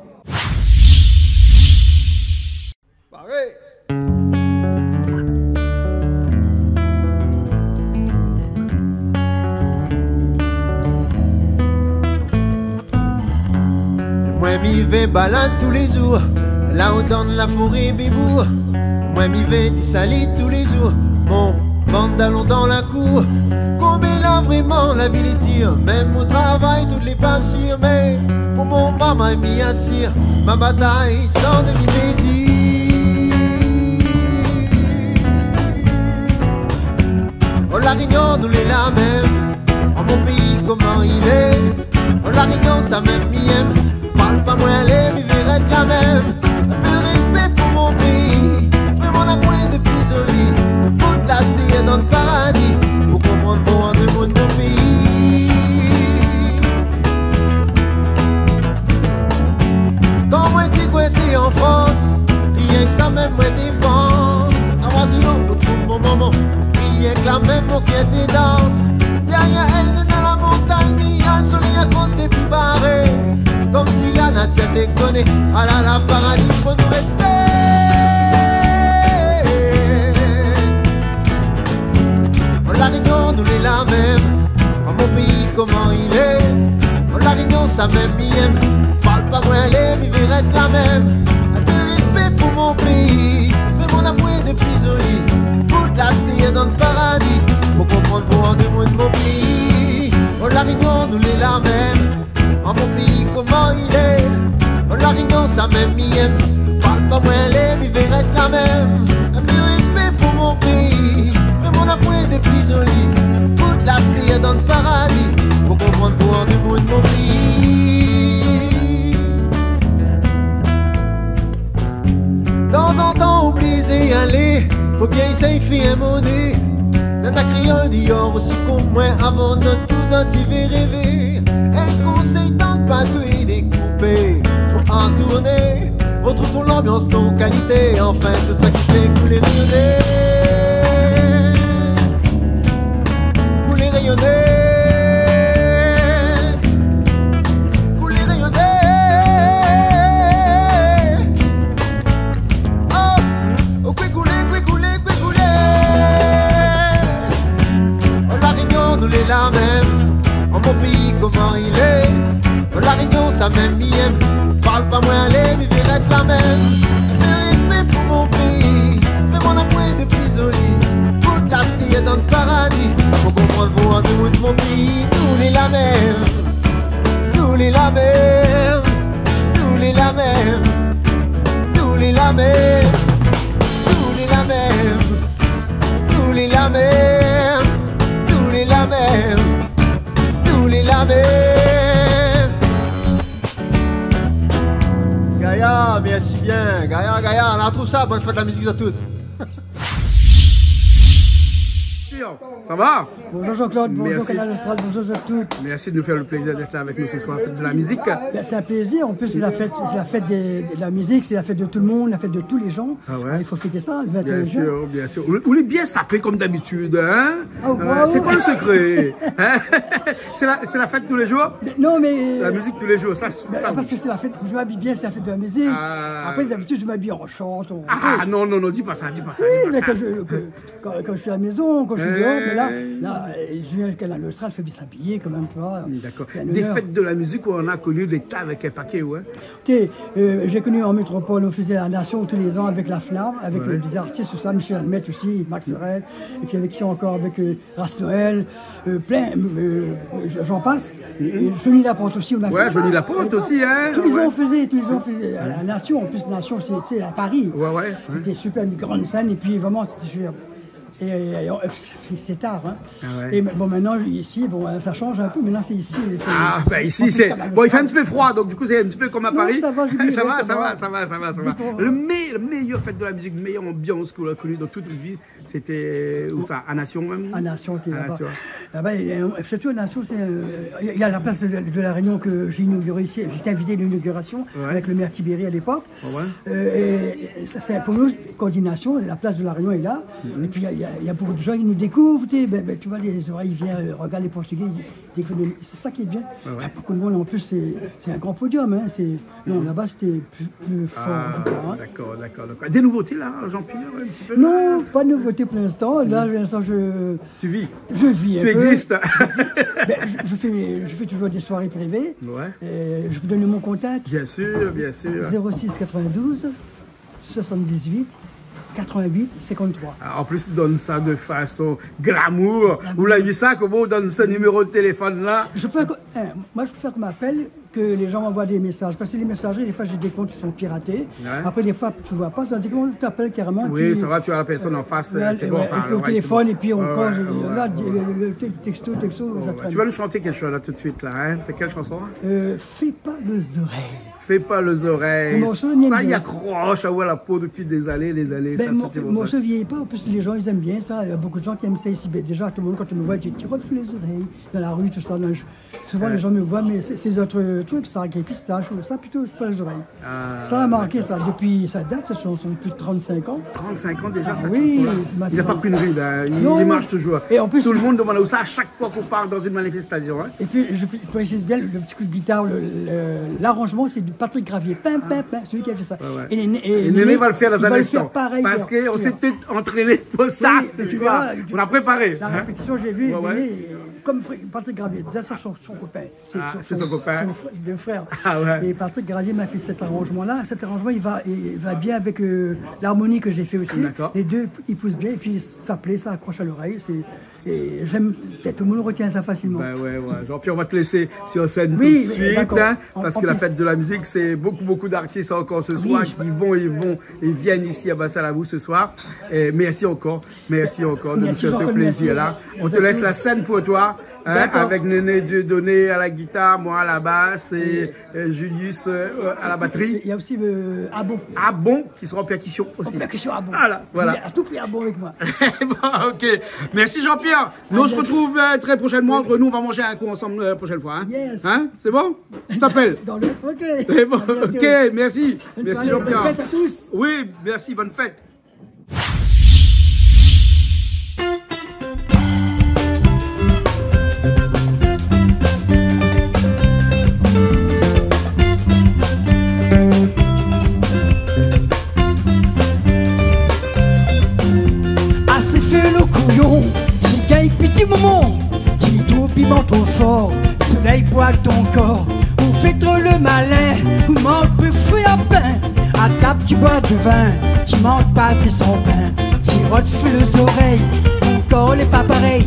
Paré. Moin mi vé balad tou lé zour, la-o dan la foré Bébou. Moin mi vé désali tou lé zour, mon pantalon dan la kour. Konm la vréman la vi lé dir, mèm o travay tout lé pa sir, mé pou mon mama mi asir, ma batay san demi-mezir. O La Rényon, nou lé la mèm, an mon péi koman i lé. O La Rényon, sa mèm mi èm. Parl pa moin, lé, mi vé rès la mèm. In pé de rèspé pou mon péi, vréman na poin de pli zoli. Bout la tèr dan le paradi, pou konprann vréman demoun mon péi. Kan moin té kwinsé an Frans, rienk sa mèm moin té pans. Amoin si non, pou trouv mon momon, rienk la mèm mon kèr té dans. Dèrièr èl, néna la montagn, néna le solèy, la Frans lé pli paré. Koné, alala, paradi pou nou résté. An La Rényon, nou lé la mèm. An mon péi, koman i lé? An La Rényon, sa mèm mi èm. Parl pa moin, lé, mi vé rès la mèm. In pé rèspé pou mon péi. Vréman, na poin de pli zoli. Tout la tèr dan paradi. Pou konprann vwa demoun mon péi. An La Rényon, nou lé la mèm. An mon péi, koman i lé? An La Rényon, sa mèm mi èm. Parl pa moin, lé, mi vé rès la mèm. In pé rèspé pou mon péi. Vréman, na poin de pli zoli. Tout la tèr dan paradi. Pou konprann vwa demoun mon péi. Tanzantan oblizé alé, fo bien éséy fé in moné. Nana kréol déor osi konm moin, avan zot tout zot i vé révé. In konsèy, tann pa tout dékoupé, fo antourné. Retrouv ton lanbians, ton kalité, anfin tout sa ki fé koulé rényoné. Koulé rényoné. Koulé rényoné. Oh, oh, koulé, koulé, koulé, koulé. An La Rényon, nou lé la mèm. An mon péi, koman i lé? An La Rényon, sa mèm mi èm. Parl pa moin, lé, mi vé rès la mèm. In pé rèspé pou mon péi. Vréman, na poin de pli zoli. Tout la tèr dan paradi. Pou konprann vwa demoun mon péi. Nou lé la mèm. Nou lé la mèm. Nou lé la mèm. Nou lé la mèm. Nou lé la mèm. Nou lé la mèm. Nou lé la mèm. Nou lé la mèm. Gayar, mèrsi bien. Gayar, gayar, la trouv sa, bone fèt la mizik zot tout. Sa va? Bonjour Jean-Claude, bonjour Kanal Austral, bonjour à tous. Merci de nous faire le plaisir d'être là avec nous ce soir, fête de la musique. Ben, c'est un plaisir, en plus c'est la fête, c'est la fête des, de la musique, c'est la fête de tout le monde, la fête de tous les gens. Ah ouais. Il faut fêter ça, le vingt et un juin. Bien sûr, bien sûr. Ou, ou lé bien sapé comme d'habitude, hein? Ah, euh, waouh. C'est quoi le secret? Hein? C'est la, c'est la fête tous les jours? Mais non, mais la musique tous les jours, ça, ben, ça parce que c'est la fête, je m'habille bien, c'est la fête de la musique. Ah. Après, d'habitude, je m'habille en short, en... Ah, non, non, non, dis pas ça, dis pas ça, dis pas ça. Si, mais quand je, que, Quand, quand je suis à la maison, quand je suis dehors, mais là, là, euh, je viens avec Kanal Austral, faut bien s'habiller quand même, tu vois. D'accord. C'est un honneur. Des fêtes de la musique où on a connu des tas avec un paquet, ouais. Ok, euh, j'ai connu en métropole, on faisait la Nation tous les ans avec la FNAM, avec, euh, des artistes, tout ça, Michel Admette aussi, Max Ferret, et puis avec qui encore, avec, euh, Ras Noël, euh, plein, euh, j'en passe. Et Johnny Laporte aussi, on a fait. Ouais, Johnny Laporte aussi, hein. Tous les ans, on faisait, tous les ans, on faisait. À la Nation, en plus, Nation, c'est, c'est à Paris. Ouais, ouais. C'était super, une grande scène, et puis vraiment, c'était super. Et, et, et, euh, c'est, c'est tard, hein. Ah ouais. Et bon, maintenant, ici, bon, ça change un peu, maintenant, c'est ici, c'est, c'est, c'est, en plus, c'est pas mal. Ah, bah, ici, c'est, bon, il fait un petit peu froid, donc du coup, c'est un petit peu comme à Paris. Non, ça va, je dis, ça va, ça va, ça va, ça va, ça va. Le me-, le meilleur fête de la musique, meilleure ambiance qu'on a connue dans toute notre vie, c'était, euh, où ça? À Nation même? À Nation, t'es là-bas. À Nation. Là-bas, et, euh, surtout à Nation, c'est, euh, il y a, il y a la place de, de la Réunion que j'ai inaugurée ici. J'étais invité à l'inauguration avec le maire Tibéri à l'époque. Ouais. Euh, et ça, c'est pour nous, coordination, la place de la Réunion est là. Mhm. Et puis, il y a, il y a, il y a beaucoup de gens qui nous découvrent, tu sais, ben, ben, tu vois, les oreilles viennent, euh, regarder les Portugais, ils découvrent les, c'est ça qui est bien. Ouais, ouais. Il y a beaucoup de monde, en plus, c'est, c'est un grand podium, hein, c'est, non, là-bas, c'était plus, plus fort, je crois, hein. Ah, d'accord, d'accord, d'accord. Des nouveautés, là, Jean-Pierre, un petit peu, là? Non, pas de nouveauté pour l'instant. Là, pour l'instant, je, Tu vis. Je vis un peu. Tu existes. Ben, je, je fais, je fais toujours des soirées privées. Ouais. Euh, je peux donner mon contact. Bien sûr, bien sûr. Zéro six quatre-vingt-douze soixante-dix-huit quatre-vingt-huit cinquante-trois. Ah, an plis, ou donn sa de fason glamour. Glamour. Ou la vi sa, koman ou donn sa niméro de téléfone la? Je peux, euh, moi, je préfère qu'on m'appelle que les gens m'envoient des messages. Parce que les messageries, des fois, j'ai des comptes qui sont piratés. Ouais. Après, des fois, tu vois pas, tandis que quand on t'appelle carrément, oui, tu, ça va, tu as la personne en face, euh, c'est bon, ouais, enfin, et puis au téléphone, et puis on cause, ouais, là, ouais, le, le, le texto, texto, ça traîne. Ouais, ouais. Tu vas nous chanter quelque chose là tout de suite, là, hein? C'est quelle chanson, hein? Euh, Fé pa lé zorèy. Fé pa lé zorèy. Mon morceau, il est bien. Ça, il accroche, ah ouais, la peau depuis des années, des années. Ben, ça, mon, c'est bon, ça. Mon morceau vieillit pas, en plus, les gens, ils aiment bien ça. Il y a beaucoup de gens qui aiment ça ici. Ben, déjà, tout le monde, quand ils me voient, ils disent, « Tu roules les oreilles dans la rue, tout ça. » Là, je, Bon, les gens me voient, mais c'est, ces autres trucs, ça, avec les pistaches, ou ça, plutôt pour les oreilles. Ah, d'accord. Ça a marqué, ça, depuis, ça date, cette chanson, plus de trente-cinq ans. Trente-cinq ans déjà, cette chanson-là. Ah oui, ma fille. Il n'a pas pris une ride, hein. Il, il marche toujours. Non. Et en plus, tout le monde demande ça à chaque fois qu'on part dans une manifestation, hein. Et puis, je précise bien, le petit coup de guitare, le, le, l'arrangement, c'est de Patrick Gravier. Pim, pim, pim, celui qui a fait ça. Ah. Ouais, ouais. Et Néné, et Néné va le faire dans un instant. Néné, il va le faire pareil, quoi. Parce qu'on s'est peut-être entraîné pour ça ce soir. Oui, et puis voilà, on a préparé, hein. La répétition, j'ai vu, Néné, euh, comme Fr-, Patrick Gravier, déjà sur son, son copain. Ah, c'est son copain. Son fr-, deux frères. Ah ouais. Et Patrick Gravier m'a fait cet arrangement-là. Cet arrangement, il va, il va bien avec, euh, l'harmonie que j'ai fait aussi. D'accord. Les deux, ils poussent bien et puis ça plaît, ça accroche à l'oreille. C'est, et j'aime, peut-être tout le monde retient ça facilement. Ben ouais, ouais. Jean-Pierre, on va te laisser sur scène tout de suite, hein, parce que la fête de la musique, c'est beaucoup, beaucoup d'artistes encore ce soir qui vont, ils vont, ils viennent ici à Bassin Labou ce soir. Et merci encore. Merci encore de nous faire ce plaisir-là. Merci, Jean-Claude, merci. On te laisse la scène pour toi, hein, avec Néné Dieudonné à la guitare, moi à la basse et, euh, Julius, euh, à la batterie. Et il y a aussi, euh, Abon. Abon, qui sera en percussion aussi. En percussion, Abon. Voilà, voilà. Je voulais à tout prix Abon avec moi. Bon, ok. Merci Jean-Pierre. Nous, on se retrouve, euh, très prochainement. À bientôt. Entre nous, on va manger un coup ensemble, euh, la prochaine fois, hein. Yes. Hein ? C'est bon ? Je t'appelle. Dans le, ok. C'est bon, ok, merci. À bientôt. Bonne soirée, bonne fête à tous. Merci Jean-Pierre. Oui, merci, bonne fête. Asé fé lo kouyon, ti gingn piti momon, ti trouv piman tro for, solèy bwar ton kor, ou fé tro lo malin, ou manz pli fri a pin. A tab ti bwar divin, ti manz pa tris an pin. Ti rod fé lo zorèy, ton kor lé pa parèy,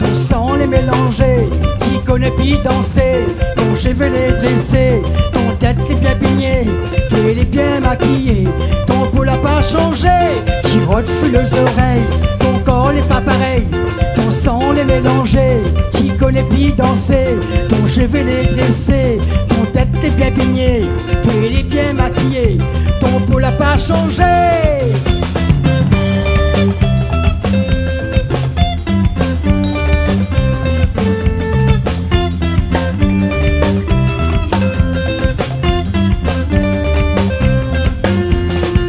ton san lé mélanzé. Ti koné pi dansé, ton shové lé drésé, ton tèt lé bien pigné, toi lé bien makiyé, ton po la pa shanzé. Ti rod fé lo zorèy, ton kor lé pa parèy, ton san lé mélanzé. Ti koné pi dansé, ton shové lé drésé, ton tèt lé bien pigné, toi lé bien makiyé, ton po la pa shanzé.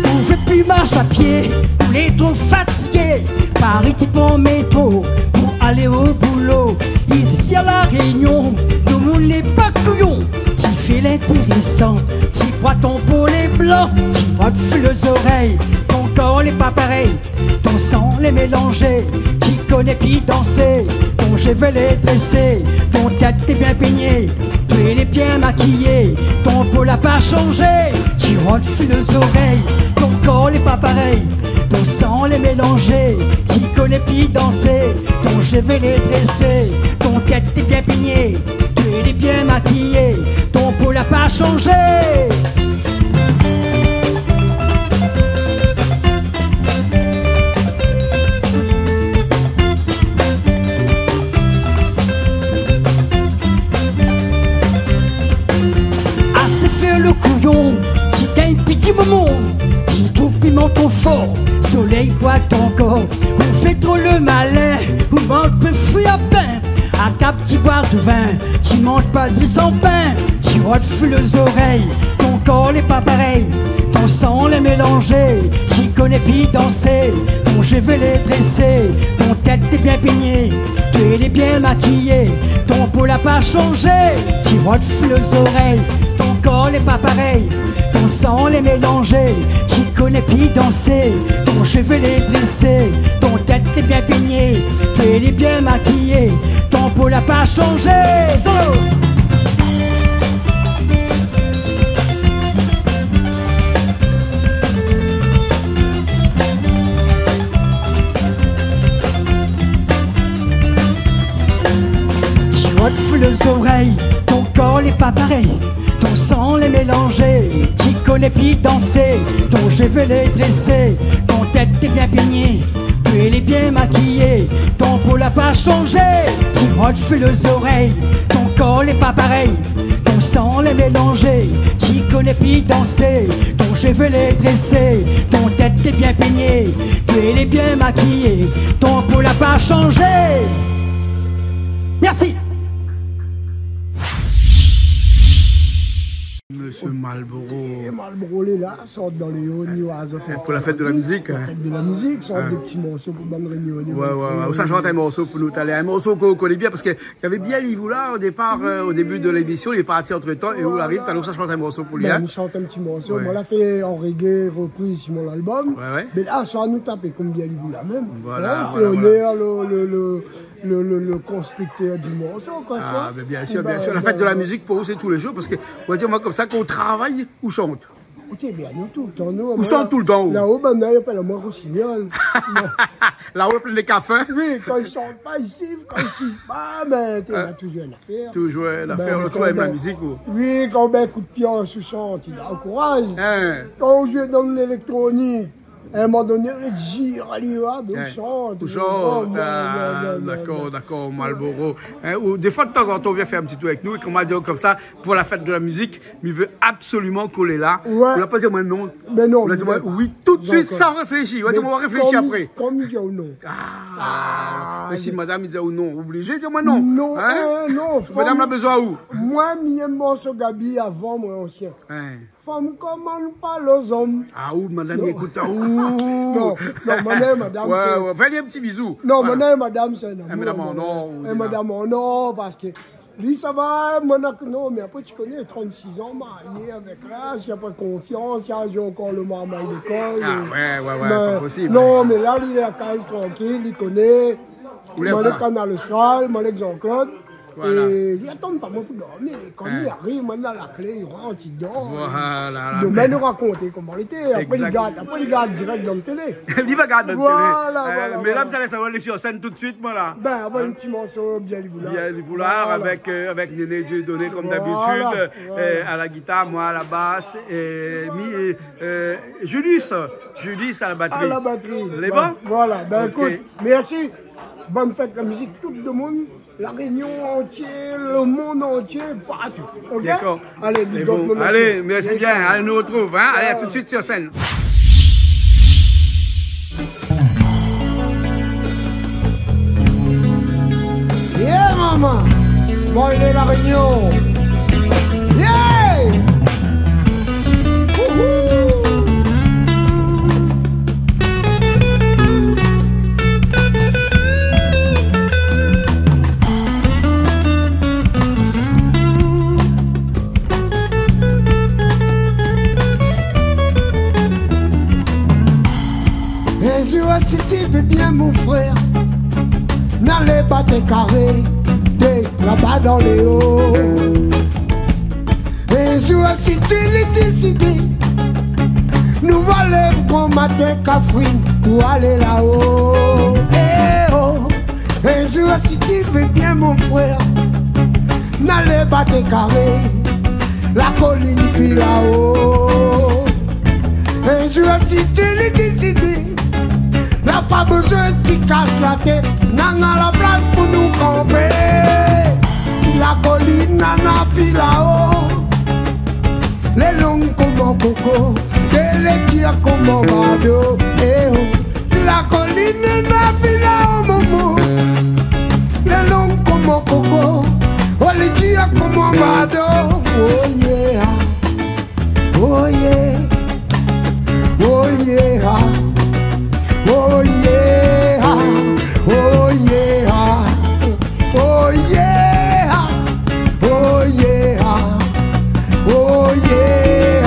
Ou vé pi marsh a pié, ou lé tro fatigé, Paris ti pran métro pou alé o boulo. Isi a La Rényon, domoun lé pa kouyon. Ti fé lintérésan, ti bwar ton po lé blan, ti rod fé lo zorèy, ton kor lé pa parèy, ton san lé mélanzé. Ti koné pi dansé, ton shové lé drésé, ton tèt lé bien pigné, toi lé bien makiyé, ton po la pa shanzé. Ti rod fé lo zorèy, ton kor lé pa parèy, ton san lé mélanzé. Ti koné pi dansé, ton shové lé drésé, ton tèt lé bien pigné, toi lé bien makiyé, ton po la pa shanzé. Asé fé lo kouyon, ti gingn piti momon, ti trouv piman tro for, solèy bwar ton kor, ou fé tro lo malin, ou manz pli fri a pin. A tab ti bwar divin, ti manz pa tris an pin. Ti rod fé lo zorèy, ton kor lé pa parèy, ton san lé mélanzé. Ti koné pi dansé, ton shové lé drésé, ton tèt lé bien pigné, toi lé bien makiyé, ton po la pa shanzé. Ti rod fé lo zorèy, ton kor lé pa parèy, ton san lé mélanzé. Ti koné pi dansé, ton shové lé drésé, ton tèt lé bien pigné, toi lé bien makiyé, ton po la pa shanzé. Solo. Ti rod fé lo zorèy, ton kor lé pa parèy, ton san lé mélanzé. Ti koné pi dansé, ton shové lé drésé, ton tèt lé bien pigné, toi lé bien makiyé, ton po la pa shanzé. Ti rod fé lo zorèy, ton kor lé pa parèy, ton san lé mélanzé. Ti koné pi dansé, ton shové lé drésé, ton tèt lé bien pigné, toi lé bien makiyé, ton po la pa shanzé. Merci. Malboro. É Malboro lé la, sort dan lé o, ni oizo. Pou la fèt de la mizik, la fèt de la mizik, sort dé ti morso pou bann rényoné. Oué, oué, oué. Ou sa shant in morso pou nou talèr. In morso k'ou koné bien, parske navé Biel Ivoula o dépar, o débi de lémision, li lé parti antretan, é ou la ariv, talèr ou sa shant in morso pou li, in. Bin, nou shant in ti morso. Oué. Moin la fé an reggae, repriz si mon album. Oué, oué. Mé la, sa nou tapé konm Biel Ivoula mèm. Voilà, voilà, voilà. Fé onèr le, le, le, le, le, le konstriktèr di morso, koi, tu vois. Ah, mé bien sir, bien sir. La fèt de la mizik pou ou sé tou lé zour, parske, on va dir, moin, konmsa, kan ou travay, ou shant. Ékout bien, nou, toultan, nou, ou shant toultan, ou. Laba, banna i apèl amoin Rosignol. Laba, plin de kafé. Oui, kan i shant pa, i sif, kan i sif pa, bin, té la touzour in afèr. Touzour in afèr, ou la touzour èm la mizik, ou. Oui, kan ou bès kout pié, ou shant, i done kouraz. In. Kan ou zoué dan léléktronik, a in moman doné, ou zir, alé, ou shant, ou shant. Dakor, dakor, Malboro. In, ou défoi, tazantan, ou vien fé in ti tour avèk nou, é konm ou la di konmsa, pou la fèt de la mizik, mi vé absoliman k'ou lé la. Oué. Ou la pa di amoin non. Mé non, ou la di amoin oui tout suit, san réfléshi. Ou la di amoin, ou va réfléshi apré. Konm, konm mi di aou non. Ah, mé si madam i di aou non, oblizé di amoin non. Non, in, non, madam la bezoin aou. Moin, mi yèm morso Gaby avan, moin, ansien. In. Fanm, koman nou parl o zom. Ah, ou, madam i ékout aou. Non, non, madam, madam, oué, sé, oué, fé ali in ti bizou. Non, voilà. Madam, madam, sé in amour, madam, non, parske li, sa va, moin, non, mé apré, ti koné, trant-sis an marié avèk la, si na pa konfians, si na ankor le marmay lékol, ah, oué, oué, oué, pa posib. Non, mé la, li lé a la kaz, trankil, li koné. Moin lé Kanal Austral, moin lé Jean-Claude. Voilà. É li atann pa moin pou dormi. Kan li ariv, moin néna la klé, li rant, li dor. Voilà. Domin nou rakont koman li lété. Apré, li gard, apré, li gard dirèk dan la télé. Li va gard dan la télé. Voilà, voilà. Mé la, sa lès aou alé sur sèn tout suit, voilà. Bin, avan in ti morso, Biel Ivoula. Biel Ivoula, avèk, avèk Néné Dieudonné, konm dabitid, a la gitar, moin a la bas, é mi, é, Julius, Julius a la batri. A la batri. Lé bon ? Bin, voilà. Bin, ékout, mèrsi. Bone fèt la mizik, tout demoun. La Rényon antié, le mond antié, partou. OK ? Dakor. Alé, big up, mon mésyé. Alé, mèrsi bien. Alé, nou artrouv, in. Alé, a tout suit sur sèn. Yeah, maman. Bon, lé La Rényon. Yeah ! Wouhou ! In zour, si ti vé bien, mon frèr, nalé bat in karé dé laba dan lé o. In zour, si ti lé désidé, nou va lèv gran matin, kafrine, pou alé lao. Eh oh. In zour, si ti vé bien, mon frèr, nalé bat in karé la kolinn Filao. In zour, si ti lé désidé, na pa bezoin ti kas la tèt, nana la plas pou nou kanpé. Si la kolinn nana Filao, lé long koman koko, é lé dir koman bado. Eh oh. Si la kolinn nana Filao, momo, lé long koman koko, é lé dir koman bado. Oh yeah. Oh yeah, oh yeah, oh yeah, oh yeah, oh yeah, oh yeah, oh yeah.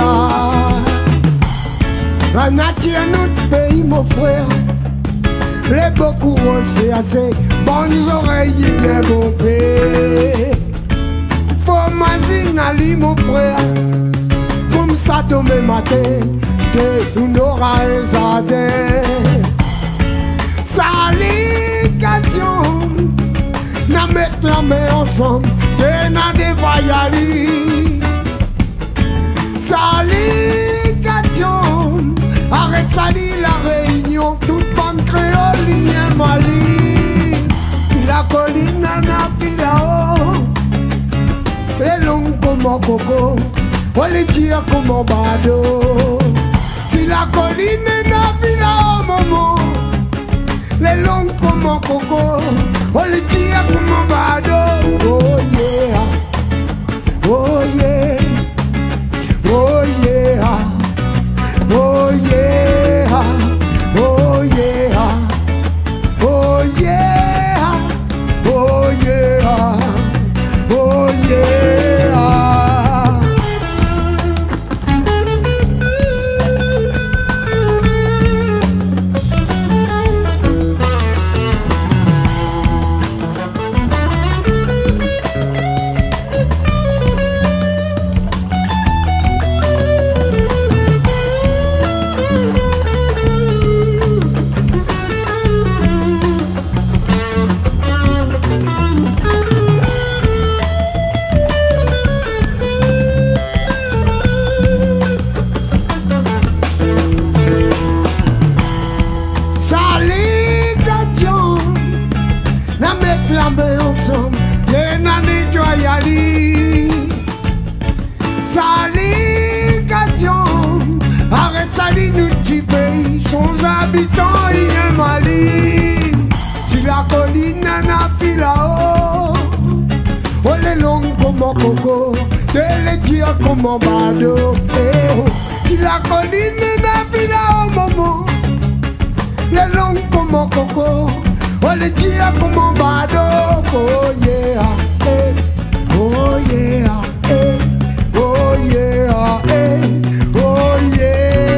La natir nout péi, mon frèr, lé bokou roz, sé asé, bann zorèy i bien bonpé. Fo mazine ali, mon frèr, konmsa domin matin, té nou nora in zardin. Sali Gadion, na mèt la min ansanm, té na dévay ali. Sali Gadion, arèt sali La Rényon, tout bann kréol i yèm ali. Si la kolinn nana Filao, lé long koman koko, é lé dir koman bado. Si la kolinn nana Filao, momo, lé long koman koko, é lé dir koman bado. Oh yeah. Oh yeah, Mali, gadyon, arèt sali nout ti péi, son zabitan i yèm ali. Si la kolinn na filao, o lé long koman koko, té lé dir koman bado. Eh, oh. Si la kolinn na filao, momon, lé long koman koko, o lé dir koman bado. Oh yeah, eh, oh yeah. Eh, oh yeah, eh, oh yeah,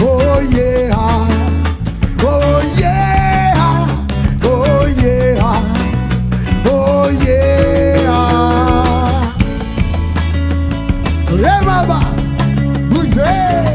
oh yeah, oh yeah, oh yeah, oh yeah. Lé baba, bouzé. Yeah.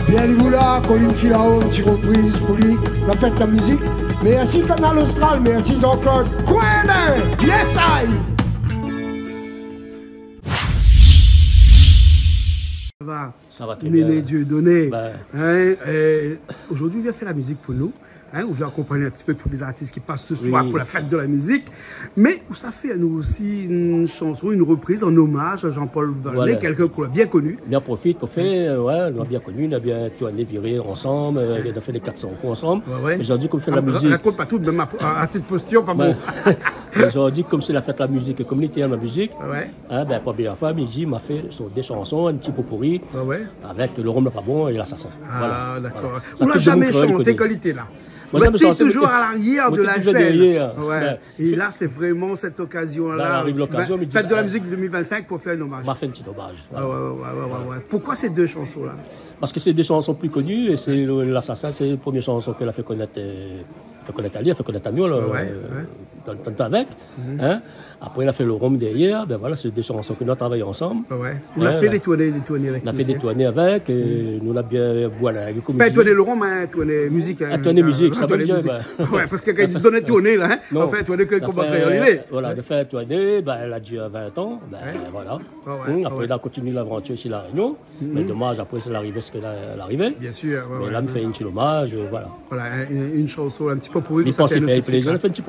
Bien, li voula, Colin Filao, in ti repriz pou li, la fèt la mizik. Mèrsi Kanal Austral, mèrsi Jean-Claude. Kouin, yes I. Ça va ? Ça va très bien. Néné Dieudonné. Ben. Hein, euh, aujourd'hui, ou vien fé la mizik pou nou. Hein, ou vien akonpagn in ti pé tout lé zartis ki pas se soir pou la fèt de la mizik. Oui. Mé ou sa fé anou osi in shanson, in repriz an omaz a Jean-Paul Volnay, kèlkin k'ou la bien koni. Voilà. Bien profit pou fé, euh, ouais, nou la bien koni, nou la bien tourné, viré ansanm, euh, nou la fé lé kat san kou ansanm. Ouais, ouais. Mé zordi, kom sé la mizik. Ah, rakont pa tout, mèm a, a, a tit postir, pa bon. Ouais. Mé zordi, kom sé la fèt la mizik, é kom li té yèm la mizik, ouais. Hein, ben, pou la promièr foi, mi di, ma fé son dé shanson, in ti popouri, ouais, ouais, avèk Le Rhum la pa bon é L'Assassin. Ah, d'accord. Voilà. Voilà. Sa tout demoun i koné. Ou la zamé shanté kan li té la. Moin la zamé shanté, toujour a l'arièr de la sèn. Moin té toujour dèrièr. Ouais. Ouais. É la, sé vréman sèt okazion-la. La, la ariv lokazion, mi di, fèt de la mizik dé mil vin-sink pou fé in omaz. Ma fé in ti omaz. Voilà. Ouais, ouais, ouais. Voilà. Poukoi sé dé shanson-la ? Parske sé dé shanson pli koni, é sé le, L'Assassin, sé le promié shanson ke la fé konèt, euh, fé konèt ali, fé konèt anou, la, ouais, euh, ouais, dan, dan, avèk, hein. Apré, la fé Le Rhum dèrièr, ben voilà, sé dé shanson ke nou la travay ansanm. Ouais. Hein, nou la fé dé tourné, dé tourné avèk, nou la fé dé tourné avèk, euh, nou la bien, voilà, avèk, kom mi di. Pa tourné Le Rhum, hein, tourné mizik, hein. Ah, tourné mizik, sa tourné mizik. Ouais, parske kan i di tourné, tourné la, hein, non, an fèt, tourné ke kom an kréol, euh, voilà, nou la fé tourné, ben, la dir vin an, ben, voilà. Ouais, ouais. Apré, nou la kontinié lavantir isi La Rényon. Mé domaz, apré, sé larivé, sak la, larivé. Bien sûr, ouais, ouais. Mé la, mi fé in ti omaz, euh, voilà. Voilà, in, in, in shanson, in ti popouri, sa fé in ti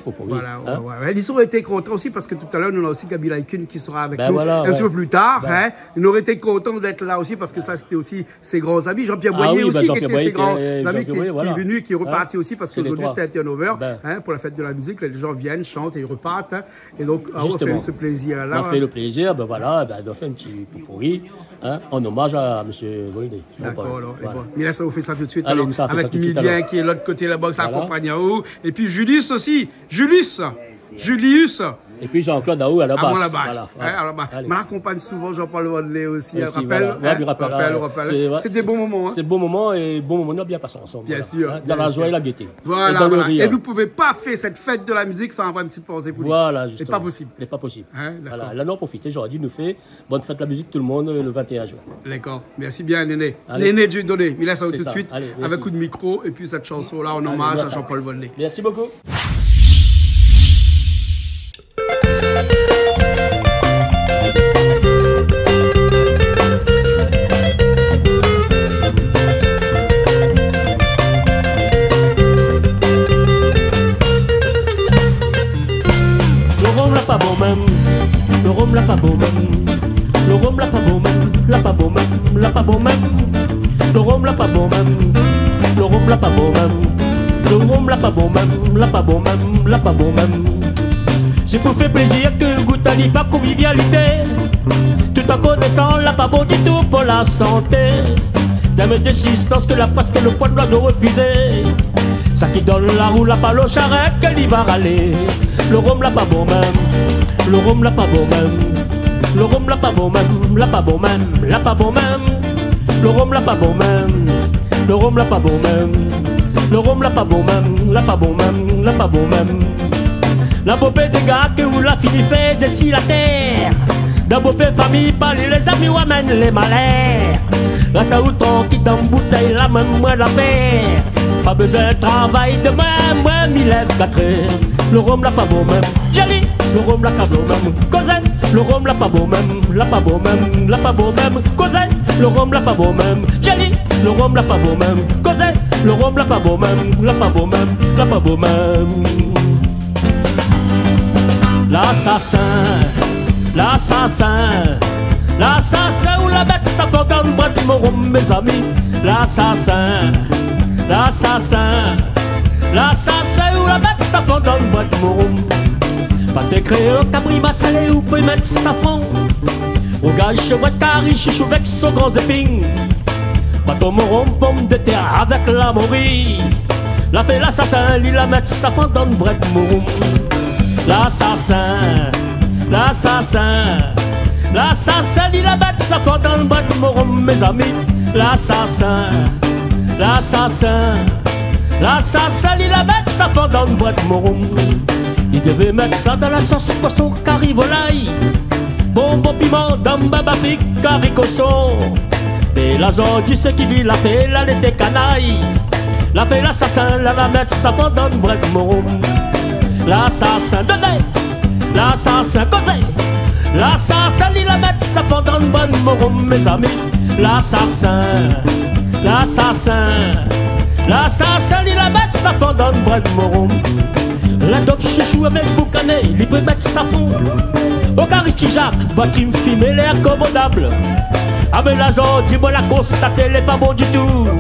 popouri, hein. Voilà, ouais, ouais, ouais. Li noré été kontan osi, parske talèr, nou na osi Gaby Laï-Kune ki sera avèk nou in ti pé pli tar, hein. Ben voilà, ouais. Ben. Li noré été kontan d'èt la osi, parske sa, sété osi sé gran zami. Jean-Pierre Boyer osi, ki lété sé gran zami, ki lé vni, ki lé reparti osi, parske zordi, sété in turnover, hein, pou la fèt de la mizik, lé zan i vien, i shant é i repart, hein. É donk, ah, ou la fé se plézir-la. Zisteman. Nou la fé le plézir, ben voilà, ben, nou la fé in ti popouri, hein, an omaz a Mésyé Volnay. Jean-Paul. D'accord, alor, é bon. Voilà. Mé la, sa, ou fé sa tout de suite, alor. Alé, nou sa fé sa tout de suite, alor. Avèk Milien ki lé de l'ot koté laba, sa akonpagn aou. Voilà. É pi Julius osi. Julius. Julius. É pi Jean-Claude Aou, a la bas. Aou, a la bas. Voilà, ouais. Hein, a la bas. Alé. Moin la akonpagn souvan Jean-Paul Volnay osi, hein, rapèl, hein. Osi, voilà. Ouais, mi rapèl, ouais. Rapèl, rapèl. Sé, ouais. Sé dé bon moman, hein. Sé bon moman é bon moman nou la bien pasé ansanm, bien sûr, bien sûr. Dan la zoi é la gété. Voilà, voilà. É dan le rir. É nou pouvè pa fé sèt fèt de la mizik san avoir in ti pansé pou li. Voilà, zisteman. Sé pa posib. Sé pa posib. Hein, d'accord. Voilà, la, nou profit. Zordi, nou fé bone fèt la mizik tout le moun, euh, le vingt et un juin. D'accord. Mèrsi bien, Néné. Alé. Néné Dieudonné. Mi lès aou tout de suite avèk in ti mikro é pi sèt shanson-la an omaz a Jean-Paul Volnay. Sé sa. Alé, nou atann. Mèrsi bokou. Le rhum la pa bon mèm, le rhum la pa bon mèm, le rhum la pa bon mèm, la pa bon mèm, la pa bon mèm. Le rhum la pa bon mèm, le rhum la pa bon mèm, le rhum la pa bon mèm, la pa bon mèm, la pa bon mèm. Sé pou fé plézir ke gout ali pa konvivialité, tout an konésan la pa bon ditou pou la santé. Dé mèt de sistans ke la pwès ke le pwa nou la refizé. Sak i done la rou la pa lo sharèt ke li va ralé. Le rhum la pa bon mèm, le rhum la pa bon mèm, le rhum la pa bon mèm, la pa bon mèm, la pa bon mèm. Le rhum la pa bon mèm, le rhum la pa bon mèm, le rhum la pa bon mèm, la pa bon mèm, la pa bon mèm. La bopé dégâ ke ou la fini fé dési la tèr. Dan bopé fami, pa li lézami ou amèn lé malèr. Rès aou trankil dan boutèy la, mèm moin la pèr. Pa bezoin travay domin, moin mi lèv katrèr. Lo rom la pa bon mèm, zoli, lo rom la pa bon mèm, kozé. Lo rom la pa bon mèm, la pa bon mèm, la pa bon mèm, kozé. Lo rom la pa bon mèm, zoli. Lo rom la pa bon mèm, kozé. Lo rom la pa bon mèm, la pa bon mèm, la pa bon mèm. Lasasin, lasasin, lasasin, ou la mèt safran dan brèd mon rom, mézami. Lasasin, lasasin, lasasin, ou la mèt safran dan brèd mon rom. Paté kréol, kabri, masalé, ou pé mèt safran. Rougay, shevret, kari, shoushou avèk son gran zéping. Baton mon rom, pomdetèr avèk la mori. La fé lasasin, li la mèt safran dan brèd mon rom. Lasasin, lasasin, lasasin, li la mèt safran dan brèd mon rom, mézami. Lasasin, lasasin, lasasin, li la mèt safran dan brèd mon rom. Li devé mèt sa dan la sos poison, kari volay, bonbon piman, dan babafik, kari koshon. Mé la zordi, sak li la fé la, lété kanay. La fé lasasin, la la mèt safran dan brèd mon rom. Lasasin, done, lasasin, kozé. Lasasin, li la mèt safran dan brèd mon rom, mézami. Lasasin, lasasin, lasasin, li la mèt safran dan brèd mon rom. La dop shoushou avèk boukané, li pé mèt safran. O kari tizak, batim fimé, lé akomodab. A mé la zordi, moin la konstaté, lé pa bon ditou.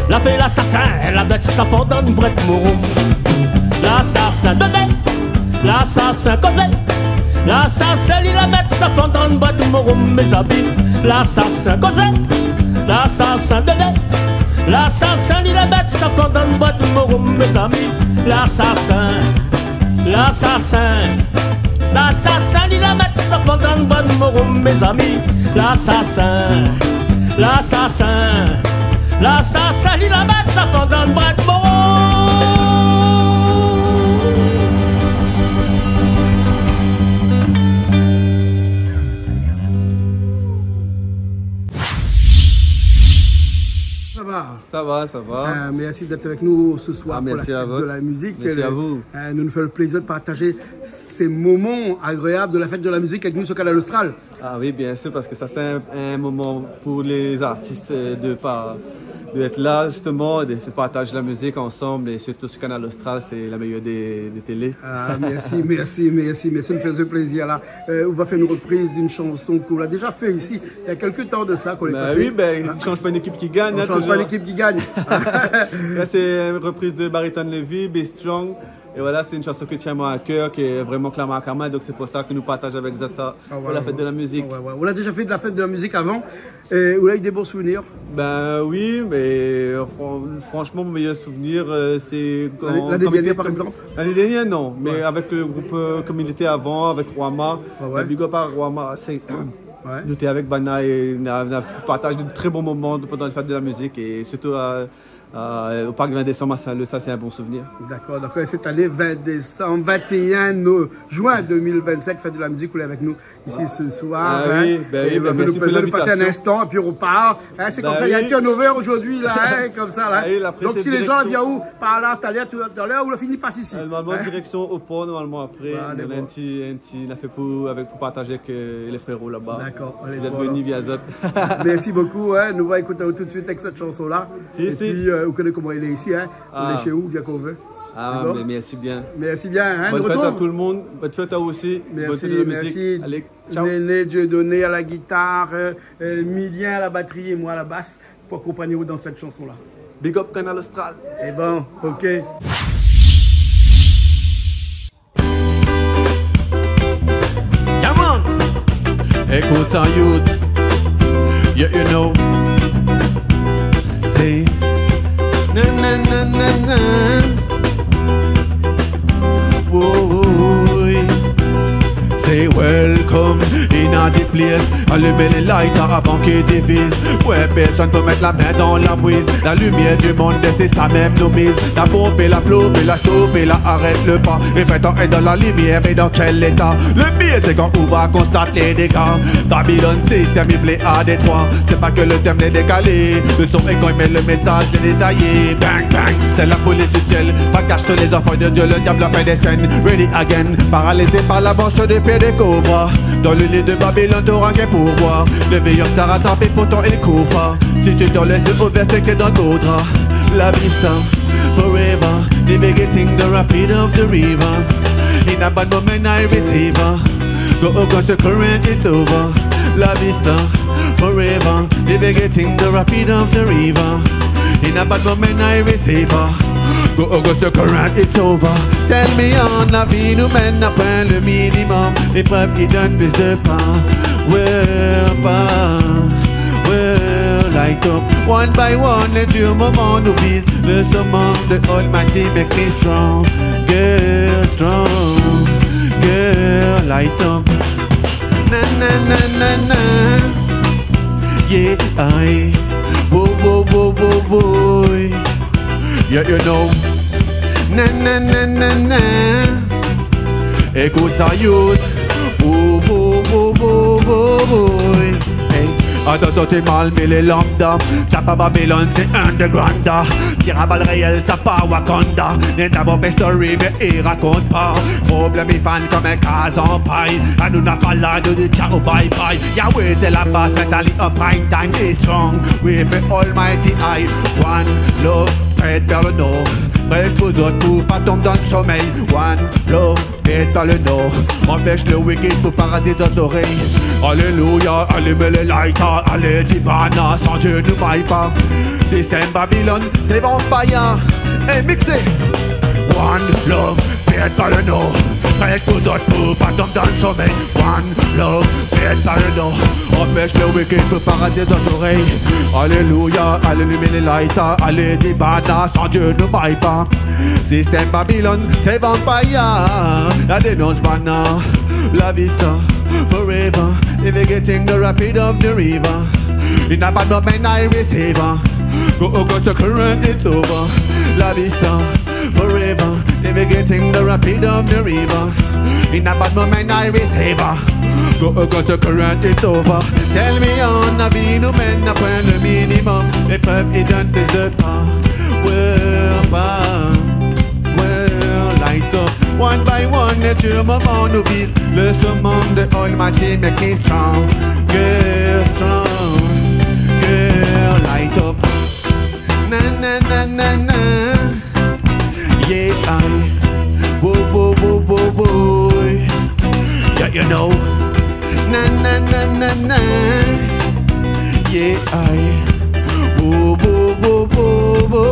La fé lasasin, la mèt safran dan brèd mon rom. Lasasin, done, lasasin, kozé. Lasasin, li la mèt safran dan brèd mon rom, mézami. Lasasin, kozé. Lasasin, done. Lasasin, li la mèt safran dan brèd mon rom, mézami. Lasasin, lasasin, lasasin, li la mèt safran dan brèd mon rom, mézami. Lasasin, lasasin, lasasin, li la mèt safran dan brèd mon rom. Ça va ? Ça va, ça va. Euh, merci d'être avec nous ce soir pour la fête de la musique. Ah, merci à vous. Merci à vous. Euh, nous nous fait le plaisir de partager ces moments agréables de la fête de la musique avec nous sur Kanal Austral. Ah oui, bien sûr, parce que ça, c'est un, un moment pour les artistes, euh, de par-, d'être là, justement, de faire partager la musique ensemble, et surtout sur Kanal Austral, c'est la meilleure des, des télés. Ah, merci, merci, merci, merci, ça nous fait plaisir, là. Euh, ou va fé in reprise d'une chanson k'ou la déza fé isi, néna kèk tan de sa, k'ou lé pasé. Bin oui, bin, i shanj pa in ékip ki gagn, in, touzour. I shanj pa in ékip ki gagn. La, sé in reprise de Mariton Levy, Be Strong. É voilà, sé in shanson ki tien amoin a kèr, ki lé vréman klèr mark amoin, donk sé pou sa ke nou partaz avèk zot sa, pou la fèt de la mizik. Ah ouais, ouais. Ou la déza fé de la fèt de la mizik avan, é ou la u dé bon souvenir ? Bin oui, mé, euh, fran-, franchman, mon méyèr souvenir, euh, sé kan, kan mi té... Lané dèrnièr, par égzanp ? Lané dèrnièr, non, mé avèk le group, euh, kan mi té avan, avèk Rwama, euh, big up a Rwama, sé, nou té avèk banna é nou la, nou la partaz de trè bon moman pandan la fèt de la mizik é sirtou, euh, euh, o park vin désanm a Saint-Leu, sa sé in bon souvenir. Dakor, donk, euh, sèt ané, vin désanm, vingt et un no-, juin deux mille vingt-cinq, fèt de la mizik, ou lé avèk nou isi se soir, in. Ah oui, bin oui, bin mèrsi pou linvitasion. É nou fé plézir de pasé in instan, épi nou repar, in, sé konmsa, néna in turnover zordi la, in, konmsa la. Ah oui, la près, sé direksion. Donk si lé zan i vien ou par la, talèr, talèr, ou la fini par isi. Euh, normalman, in, direksion Opor, normalman, apré. Voilà, nou na in ti, in ti, nou la fé pou, avèk, pou partaz avèk, euh, lé fréro laba. Dakor, alé, voilà. Si zot i vé vni, vien zot. Mèrsi bokou, in. Nou va ékout tout de suite avèk sèt shanson-la. Si, si. Épi, euh, ou koné koman i lé isi, in. Ah. Ou lé shé ou, vien kan ou vé. Ah, dakor ? Mé mèrsi bien. Mèrsi bien, in. Bonne fête à tout le monde. Bonne fête à vous aussi. Bonne fête de la musique. Mèrsi, mèrsi. Allez, ciao. Néné Dieudonné à la guitare, euh, euh, Milien à la batterie et moi à la basse pour accompagner vous dans cette chanson-là. Big up Kanal Austral. Eh ben, ok. Yeah, man. Ékout sa, youth. Yeah, you know. Sé na, na, na, na, na. Woy. Sé Welcome in a the place. Alim lé lighter avan ki diviz. Ouais, pèrsone pou mèt la min dan la mouiz. La limièr di monn, sé sa mèm nou miz. La ponp, la flop, la stop, la arèt le pa. É pourtan, é dan la limièr, é dan kèl éta? Le pir, sé kan ou va konstat lé déga. Babylone System, i plé a Détroi. Sé pa ke le tèm lé dékalé, le son é kan i mèt le mésaz lé détayé. Bang, bang, sé la polis di sièl. Pas cache sur les enfants de Dieu, le diable a fait des scènes. Ready again, paralysé par la pensée de faire des cobras. Dans le lit de Babylone, t'auras qu'un pourboire. Le vieil homme t'a rattrapé, pourtant il court pas. Si tu dors les yeux ouverts, c'est que dans ton drap. La vista, forever, navigating the rapid of the river. In a bad moment, I receive her. Go across the current, it's over. La vista, forever, navigating the rapid of the river. In a bad moment, I receive her. Go across the current, it's over. Tell me, an la vi nou mèn, na poin le minimum. Léprèv i donn plis de pa. Well, pa. Well, light up. One by one, le dur moment nou viz. Le summum de Almighty make me strong. Girl, strong. Girl, light up. Na, na, na, na, na. Yeah, I. Wo, wo, wo, wo, wo. Yeah, you know. Na, na, na, na, na. Ékout sa, youth. Wo, wo, wo, wo, wo, wo. Hey. Atansion, sé mal, mé lé lambda. Sa pa Babylone, sé underground. Tir a bal réèl, sa pa Wakanda. Nèt avan bèstory, mé i rakont pa. Problèm i fann konm in kaz an pay. Anou na pa la, nou di tchao bye bye. Yahweh sé la baz, mèt ali an prime time, be strong. We feel Almighty high. One love, prèt vèr le nor. Prèt pou zot pou pa tonm dan le somèy. One love, prèt vèr le nor. Anpèsh le wicked pou pa raz dan zorèy. Alléluia, alim le lighter, alé di bana, san Dieu nou may pa. System Babylone, sé vampire. Hey, mixé. One love, prèt vèr le nor. Prèt pou zot pou pa tonm dan le somèy. One love, prèt vèr le nor. Anpèsh le wicked pou pa raz dan zorèy. Alléluia, alim le lighter, alé di bana, san Dieu nou may pa. System Babylone, sé vampire. La dénonce bana. La vista, forever. Navigating the rapid of the river. In a bad moment I receive her. Go across the current, it's over. La vista, forever. Navigating the rapid of the river. In a bad moment I receive her. Go across the current, it's over. Tell me, an la vi nou mèn, na poin le minimum. Léprèv i donn plis de pa. Well, pa. Well, light up. One by one, le dur moment nou viz. Le summum de Almighty make me strong. Girl, strong. Girl, light up. Na, na, na, na, na. Yeah, I. Wo, wo, wo, wo, wo. Yeah, you know. Na, na, na, na, na. Yeah, I. Wo, wo, wo, wo, wo.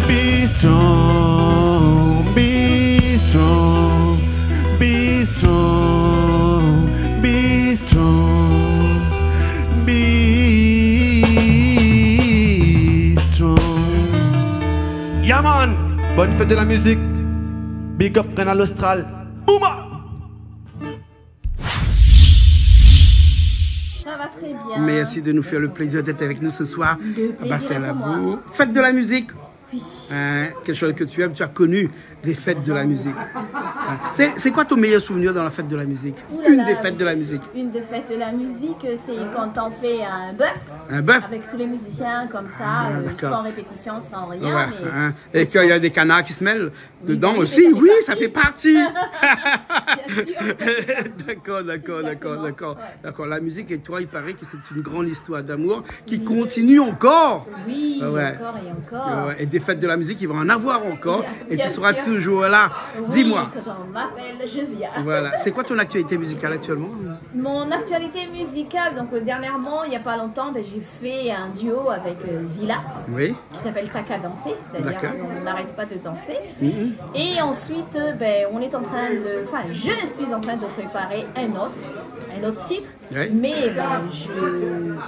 Be strong, be strong, be strong, be strong, be strong. Yeah, man! Bonne fête de la musique. Big up, Kanal Austral. Bouma! Ça va très bien. Merci de nous faire le plaisir d'être avec nous ce soir. Le plaisir est pour moi. Fête de la musique. Oui. Hein, quelque chose que tu aimes, tu as connu les fêtes de la musique. Hein. C'est, c'est quoi ton meilleur souvenir dans la fête de la musique ? Ouh là là, une des fêtes de la musique. Une des fêtes de la musique, c'est quand on fait un bœuf. Un bœuf ? Avec tous les musiciens, comme ça, euh, d'accord, sans répétition, sans rien, mais hein. Et quand il y a des canards qui se mêlent, oui, dedans aussi, oui, ça fait partie. Bien sûr, ça fait partie. D'accord, d'accord, d'accord, d'accord. Exactement, ouais. D'accord, la musique et toi, il paraît que c'est une grande histoire d'amour qui continue encore. Oui, encore et encore. Ouais, ouais. Et des fêtes de la musique, il va en avoir encore. Bien sûr. Et tu seras toujours là. Oui, dis-moi. Quand on m'appelle, je viens. Voilà. C'est quoi ton actualité musicale actuellement ? Mon actualité musicale, donc, euh, dernièrement, il y a pas longtemps, ben, j'ai fait un duo avec, euh, Zila. Oui. Qui s'appelle Taka Dansé, c'est-à-dire qu'on n'arrête pas de danser. D'accord. Mhm. Et ensuite, euh, ben, on est en train de, enfin, je suis en train de préparer un autre, un autre titre, oui, mais, ben, je,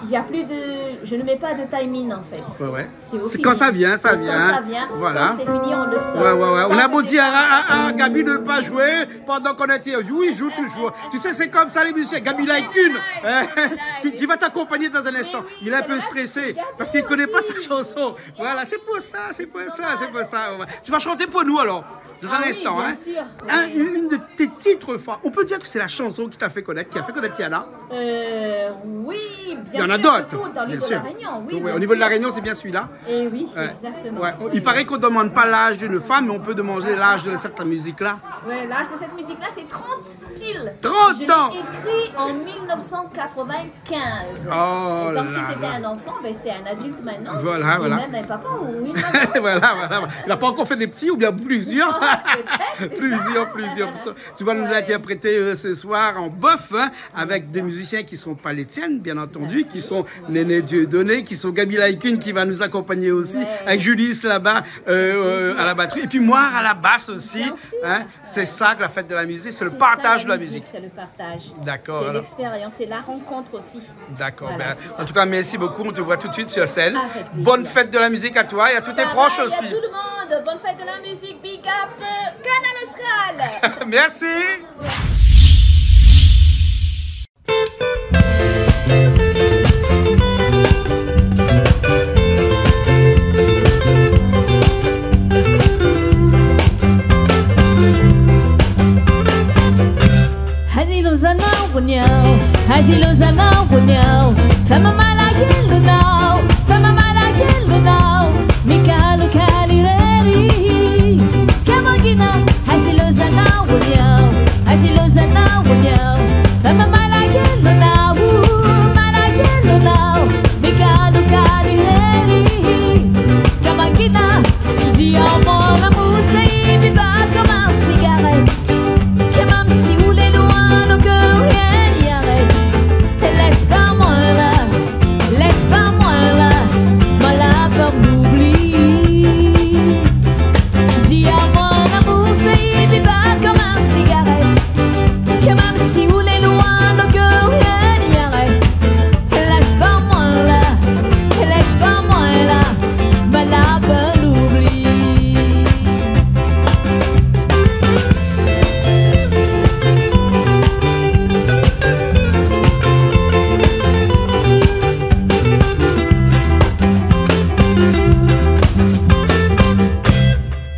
il y a plus de, je ne mets pas de timing, en fait. Ouais, ouais. C'est au feeling. C'est quand ça vient, ça vient. C'est quand ça vient. Voilà. Quand c'est fini, on le sort. Ouais, ouais, ouais. On a On dit à, à, à Gaby de ne pas jouer pendant qu'on interview. Il joue toujours. Tu sais, c'est comme ça, les musiciens. Gaby Laï-Kune, hein, qui, qui va t'accompagner dans un instant. Il est un peu stressé parce qu'il connaît pas ta chanson. Voilà, c'est pour ça, c'est pour ça, c'est pour ça. Tu vas chanter pour nous alors, dans un instant, hein. Ah oui, bien sûr. Un, une de tes titres phares. On peut dire que c'est la chanson qui t'a fait connaître, qui a fait connaître Tiana. Euh, oui, bien sûr, surtout dans l'île de la Réunion, oui, bien sûr. Il y en a d'autres, bien sûr. Oui, au niveau de la Réunion, c'est bien celui-là. Eh oui, exactement. Ouais. Il paraît qu'on demande pas l'âge d'une femme, mais on peut demander l'âge de cette musique-là. Ouais, l'âge de cette musique-là, c'est trente pile. Trente ans. Je l'ai écrit en mille neuf cent quatre-vingt-quinze. Oh là là. Et donc, si c'était un enfant, ben, c'est un adulte maintenant. Voilà, voilà. Et même un papa ou une maman. Voilà, voilà, voilà. Il a pas encore fait des petits ou bien plusieurs. Oh, peut-être. Plusieurs, plusieurs. Tu vas nous interpréter, euh, ce soir en bœuf, hein, avec des musiciens qui sont pas les tiennes, bien entendu, qui sont Néné Dieudonné, qui sont Gaby Laï-Kune qui va nous accompagner aussi, avec Julius là-bas, euh, euh, à la batterie, et puis moi à la basse aussi, hein. Bien sûr. C'est ça que la fête de la musique, c'est le partage de la musique. C'est ça, la musique, c'est le partage. D'accord, alors. C'est l'expérience, c'est la rencontre aussi. D'accord, ben, en tout cas, merci beaucoup. On te voit tout de suite sur scène. Avec plaisir. Bonne fête de la musique à toi et à tous tes proches aussi. Pareil, à tout le monde. Bonne fête de la musique. Big up, euh, Kanal Austral. Merci. Azi lo zana woniaw, azi lo zana woniaw. Fama mala yelo nao, fama mala yelo nao. Mika lo kali reri. Kamagina, azi lo zana woniaw, azi lo zana woniaw. Fama mala yelo nao, mala yelo nao. Mika lo kali reri. Kamagina, ti di amoin lamour sé i bi pa konm in sigarèt. Ke mèm si ou lé loin, lo kèr rien i arèt. Lès pa moin la, lès pa moin la, ma la pèr loubli. Ti di amoin lamour sé i bi pa konm in sigarèt. Ke mèm si ou lé loin, lo kèr rien i arèt. Lès pa moin la, lès pa moin la, ma la pèr loubli.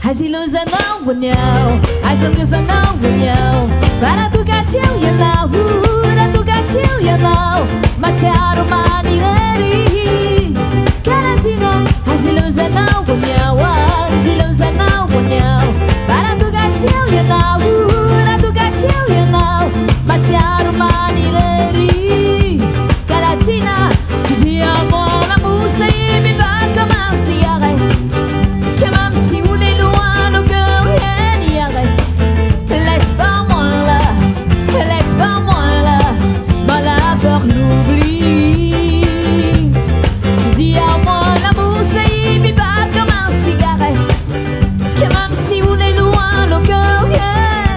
Azi lo zana woniaw, azi lo zana woniaw. Fara tu katiaw yanao, fara tu katiaw yanao. Matiaro mani reri. Karatina, azi lo zana woniaw, azi lo zana woniaw. Fara tu katiaw yanao, fara tu katiaw yanao. Matiaro mani reri. Karatina, ti di amoin lamour sé i bi pa konm in sigarèt. Ke mèm si ou lé loin, lo kèr rien i arèt. Lès pa moin la, lès pa moin la, ma la pèr loubli. Ti di amoin lamour sé i bi pa konm in sigarèt. Ke mèm si ou lé loin, lo kèr rien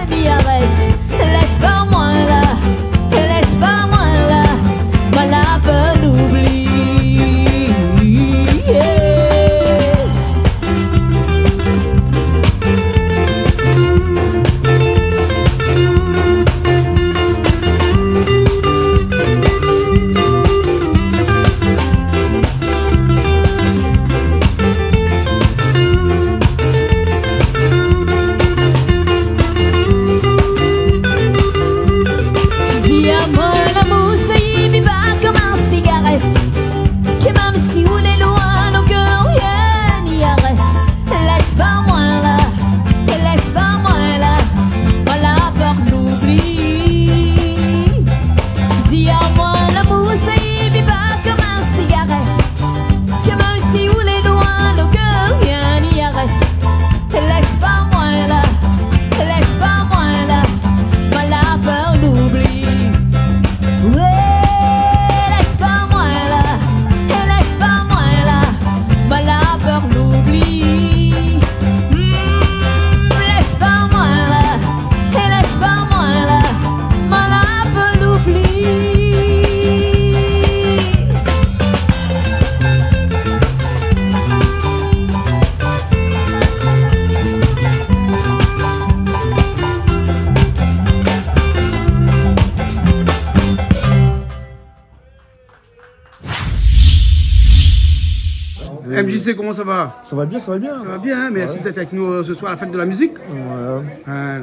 M J C, comment ça va ? Ça va bien, ça va bien. Ça va bien, hein ? Merci d'être avec nous, euh, ce soir à la fête de la musique. Ouais. Hein,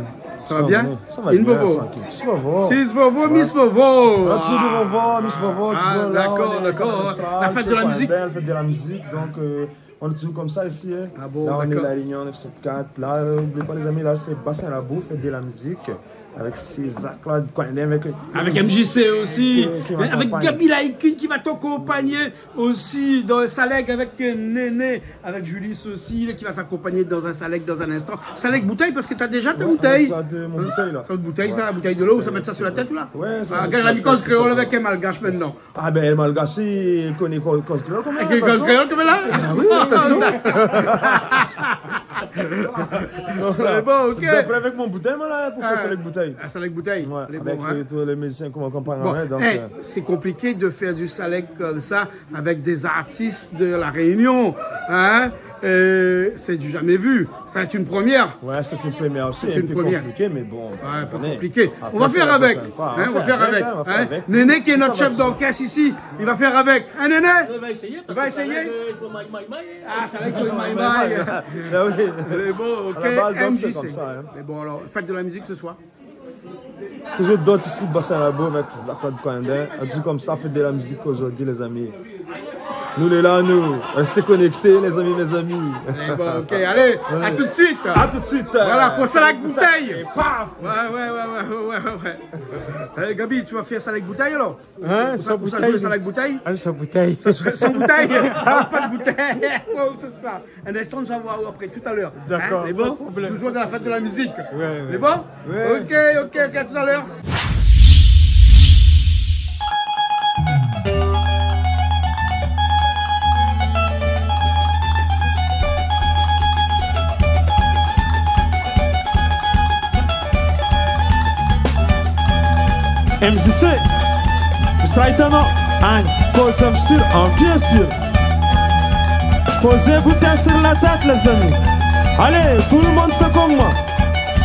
ça va bien ? Ça va bien, tranquille. Miss Vovo. Miss Vovo, Miss Vovo. Voilà, toujours de Vovo, Miss Vovo, toujours là, d'accord, on est d'accord. La fête de la musique. La fête de la musique, donc, euh, on est toujours comme ça ici, hein. Ah bon, d'accord. Là, on est La Réunion neuf sept quatre. Là, euh, n'oubliez pas, les amis, là, c'est Bassin Labou, fête de la musique. Avec César, Claude Coindin, avec les... Avec M J C aussi. Qui, qui m'accompagne. Mais avec Gaby Laïkune qui va t'accompagner aussi dans Salègue avec, euh, Néné, avec Julie Cécile qui va t'accompagner dans un Salègue dans un instant. Salègue bouteille, parce que t'as déjà ta bouteille. Ouais, ça, de mon bouteille, là. Sa bouteille, sa, bouteille de l'eau, sa mèt sa sur la tête, là. Ouais, ça, regarde la Microze Kréol avec un Malgache maintenant. Ah ben, Malgache, li koné koz kréol, koman la, atansion. Koz kréol, koman la ? Ah oui, atansion. Donc, voilà. Bon, ok. Vous êtes prêts avec mon bouteille, moi, là, pour faire Salègue bouteille ? Ah, Salègue bouteille. Ouais, avec, euh, tous les musiciens qu'on va accompagner, hein, donc, euh. Bon, eh, c'est compliqué de faire du Salègue comme ça avec des artistes de La Réunion, hein ? Euh, c'est du jamais vu. Ça va être une première. Ouais, c'est une première aussi, un peu compliqué, mais bon, on va faire avec, hein, on va faire avec, on va faire avec. Néné, qui est notre chef d'orchestre ici, il va faire avec. Hein, Néné ? Il va essayer, parce que Salègue, euh, il faut maï, maï, maï. Ah, Salègue, il faut maï, maï. Ah oui. Mais bon, ok, à la base, donc, c'est comme ça, hein. Mais bon, alors, fête de la musique ce soir. Toujours d'ot isi, Bassin Labou avec Jean-Claude Coindin. On dit comme ça, fête de la musique aujourd'hui, les amis. Nou lé la, nou. Restez connectés, les amis, mes amis. Eh bon, ok, allez, à tout de suite. À tout de suite. Voilà, pour Salègue bouteille. Et paf. Ouais, ouais, ouais. Allez, Gaby, tu vas faire Salègue bouteille, alors ? Hein, sans bouteille. Salègue bouteille ? Ah, sans bouteille. Sans bouteille. Ah, pas de bouteille. Bon, ce soir. Un instant, nous allons voir après, tout à l'heure. D'accord, pas de problème. Hein, c'est bon ? Toujours dans la fête de la musique. Ouais, ouais. C'est bon ? Ouais. Ok, ok, ok, à tout à l'heure. M J C, sa étonn, hein, koz sur, hein, bien sûr. Poz out boutèy sur la tèt, les amis. Allez, tout le monde fait comme moi.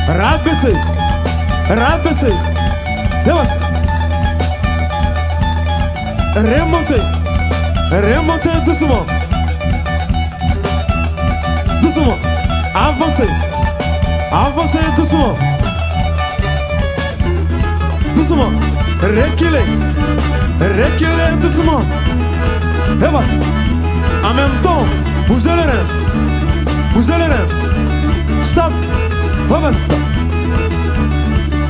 Rabésé. Rabésé. Avans. Remontez. Remontez doucement. Doucement. Avansez. Avansez doucement. Doucement. Reculez. Reculez doucement. Avans. En même temps, bougez les reins. Bougez les reins. Stop. Avans.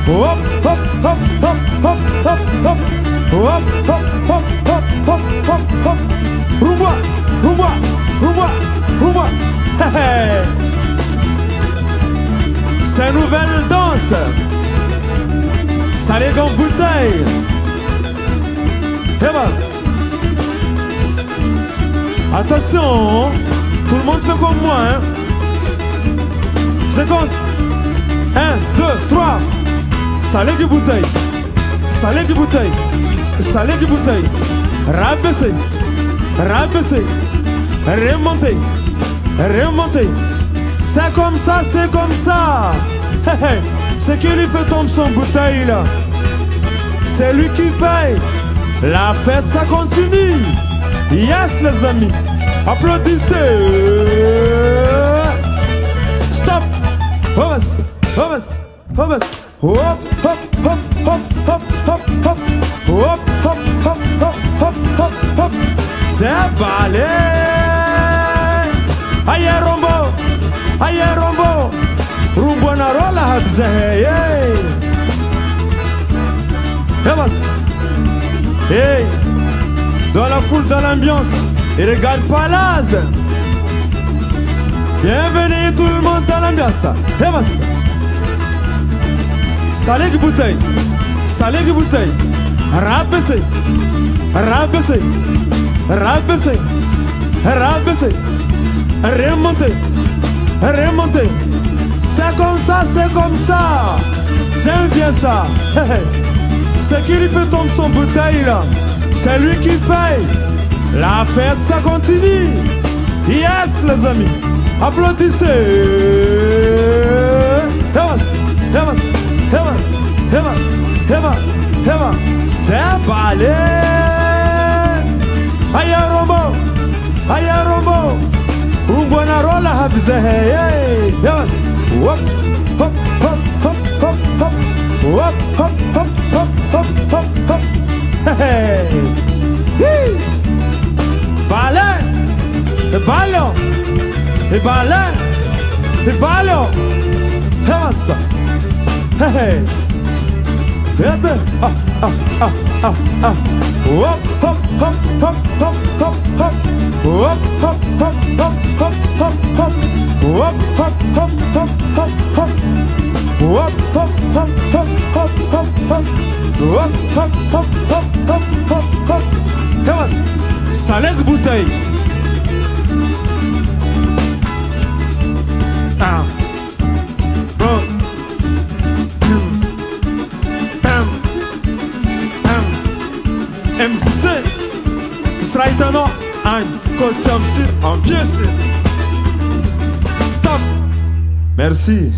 Hop, hop, hop. Hop, hop, hop. Hop, hop, hop. Rumba, rumba, rumba, rumba. Sé nouvèl dans. Salègue an boutèy. Eh ben. Attention, hein. Tout le monde fait comme moi, hein. Seconde. Un, deux, trois. Salègue boutèy. Salègue boutèy. Salègue boutèy. Rabésé. Rabésé. Remontez. Remontez. C'est comme ça, c'est comme ça. Hé, hé. Sak i fé tonm son boutèy la, c'est lui qui paye. La fête, ça continue. Yes, les amis. Applaudissez. Stop. Avans. Avans. Avans. Hop, hop, hop. Hop, hop, hop, hop. Zé balé. Aïe, rombo. Aïe, rombo. Rumbo na rola, habzé, hey. Avans. Hey. Dans la foule, dans l'ambiance. I regard pa laz. Bienvenue tout le monde dans l'ambiance. Avans. Salègue boutèy. Salègue boutèy. Rabésé. Rabésé. Rabésé. Rabésé. Remontez. Remontez. C'est comme ça, c'est comme ça. J'aime bien ça. Hé, hé. Sak i fé tonm son boutèy la, c'est lui qui paye. La fête, ça continue. Yes, les amis. Applaudissez. Avans, avans, avans. Zé balé. Aïe, rombo. Aïe, rombo. Hey, hey, yes. Hop, hop, hop. Hop, hop, hop. Hey, hey. Hi. Balé. É balé. É balé. É balé. Yes. Hey, hey. Verde. Ah, ah, ah, ah, ah. Hop, hop, hop, hop, hop, hop. Hop, hop, hop, hop, hop, hop. Hop, hop, hop, hop, hop, hop. Hop, hop, hop, hop, hop, hop. Hop, hop, hop, hop, hop, hop, hop. Koman sa ? Salèk boutèy. Ah. Bon. Pam, pam, pam. M C C, Straight Anon, an kot M C, an pièce. Stop. Merci.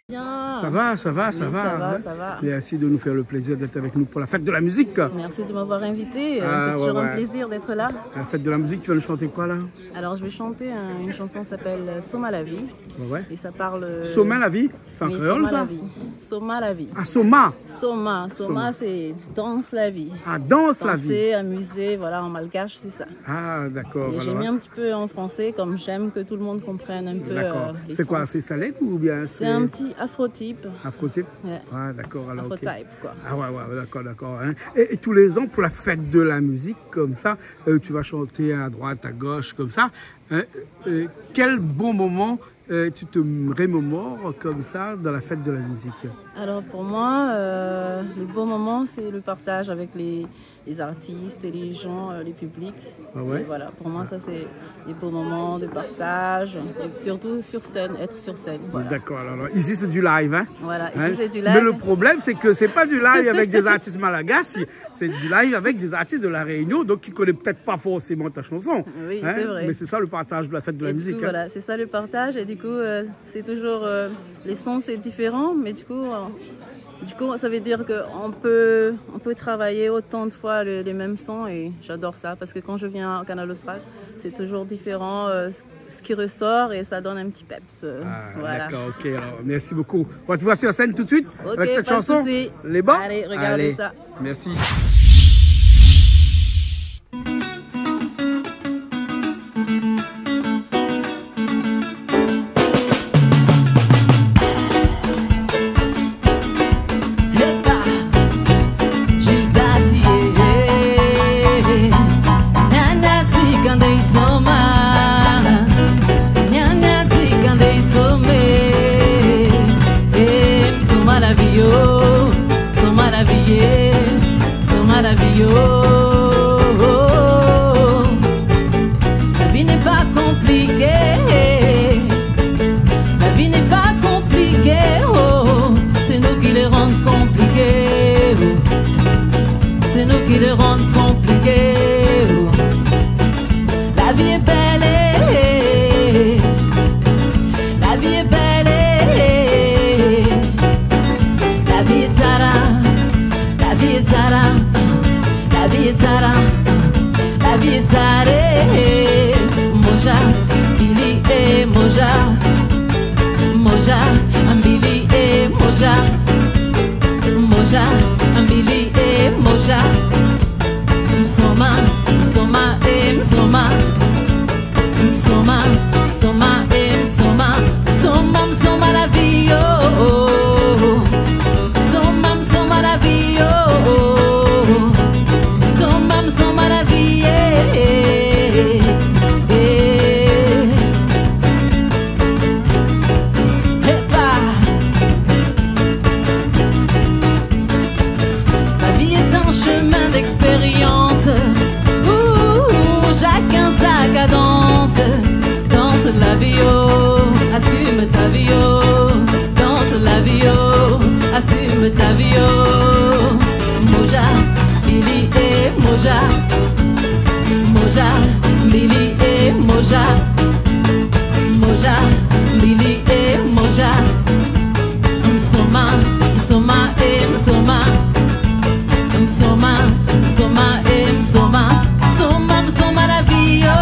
Bien. Ça va, ça va, ça va, hein ? Oui, ça va, ça va. Merci de nous faire le plaisir d'être avec nous pour la fête de la musique. Merci de m'avoir invité. Ah, ouais, ouais. C'est toujours un plaisir d'être là. La fête de la musique, tu vas nous chanter quoi, là ? Alors, je vais chanter un, une chanson qui s'appelle, euh, Soma la vi. Ouais, ouais. Et ça parle, euh, Soma la vi, c'est en créole, ça ? Oui, Soma la vi. Soma la vi. Ah, Soma. Soma, Soma, c'est danse la vie. Ah, danse la vie. Danser, amuser, voilà, en malgache, c'est ça. Ah, d'accord. Et j'ai mis un petit peu en français, comme j'aime que tout le monde comprenne un peu, euh, l'essence. D'accord. C'est quoi, c'est salèk ou bien c'est un petit afro-type ? Afro-type ? Ouais. Ah, d'accord, alors, ok. Afro-type, quoi. Ah, ouais, ouais, d'accord, d'accord, hein. Et, et tous les ans, pour la fête de la musique, comme ça, euh, tu vas chanter à droite, à gauche, comme ça, hein, euh, quel bon moment, euh, tu te remémores comme ça dans la fête de la musique ? Alors pour moi, euh, le bon moment, c'est le partage avec les, les artistes, les gens, euh, les publics. Ah ouais ? Et voilà, pour moi, ça, c'est des beaux moments de partage, et surtout sur scène, être sur scène, voilà. D'accord, alors, alors, ici, c'est du live, hein ? Voilà, ici, c'est du live. Hein ? Mais le problème, c'est que c'est pas du live avec des artistes malagasy, c'est du live avec des artistes de La Réunion, donc qui connaissent peut-être pas forcément ta chanson. Oui, c'est vrai. Hein ? Mais c'est ça le partage de la fête de la musique, hein. Et du coup, voilà, c'est ça le partage. Et du coup, euh, c'est toujours, euh, les sons, c'est différent, mais du coup, euh, du coup, ça veut dire que on peut, on peut travailler autant de fois le, les mêmes sons, et j'adore ça, parce que quand je viens au Kanal Austral, c'est toujours différent, euh, ce, ce qui ressort, et ça donne un petit peps. Ah, voilà. D'accord, ok, alors, merci beaucoup. On va te voir sur scène tout de suite avec cette chanson. Ok, pas de souci. Lé bon ? Allez, regardez ça. Allez, merci. Epa, Gilda di, eh, eh, eh. Nya nya ti kandé i soma. Nya nya ti kandé i somé. Eh, mi soma la vi yo, soma la vi, eh, soma la vi yo. La vie n'est pas compliquée. La vie n'est pas compliquée, oh. C'est nous qui le rendent compliqué, oh. C'est nous qui le rendent compliqué, oh. La vie est belle, eh. La vie est belle, eh. La vie est tsara. La vie est tsara, la vie est tsara, la vie est tsara, eh, moja, mbili, eh, moja, moja, mbili, eh, moja, moja, mbili, eh, moja. Mi soma, mi soma, eh, mi soma. Mi soma, mi soma, eh, mi soma. Mi soma, mi soma la vi yo. Mi soma, mi soma la vi yo. Mi soma, mi soma la vi, eh, eh, eh. Epa. La vie est un chemin d'expérience où chacun sa cadence. Danse la vi yo, assume ta vi yo. Danse la vi yo, assume ta vi yo. Moja, mbili, eh, moja. Moja, mbili, eh, moja. Moja, mbili, eh, moja. Mi soma, mi soma, eh, mi soma. Mi soma, mi soma, eh, mi soma. Mi soma, mi soma la vi yo.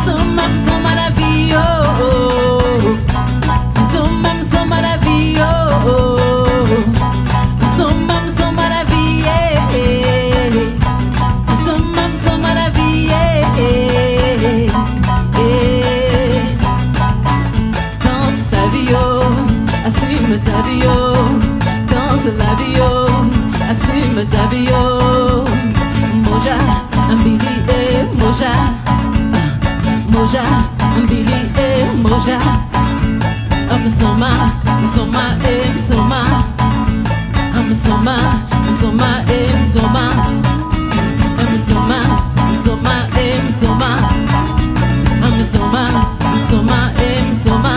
Soma, soma la vi, oh, oh. Soma, soma la vi, oh, oh. Soma, soma la vi, eh, eh. Soma, soma la vi, eh, eh, eh. Dans ta vi, oh, assume ta vi, oh. Dans la vi, oh, assume ta vi, oh. Moja, Mbili, eh, Moja. Moja, Mbili, eh, Moja. Am soma, am soma, eh, am soma. Am soma, am soma, eh, am soma. Am soma, am soma, eh, am soma. Am soma, am soma, eh, am soma.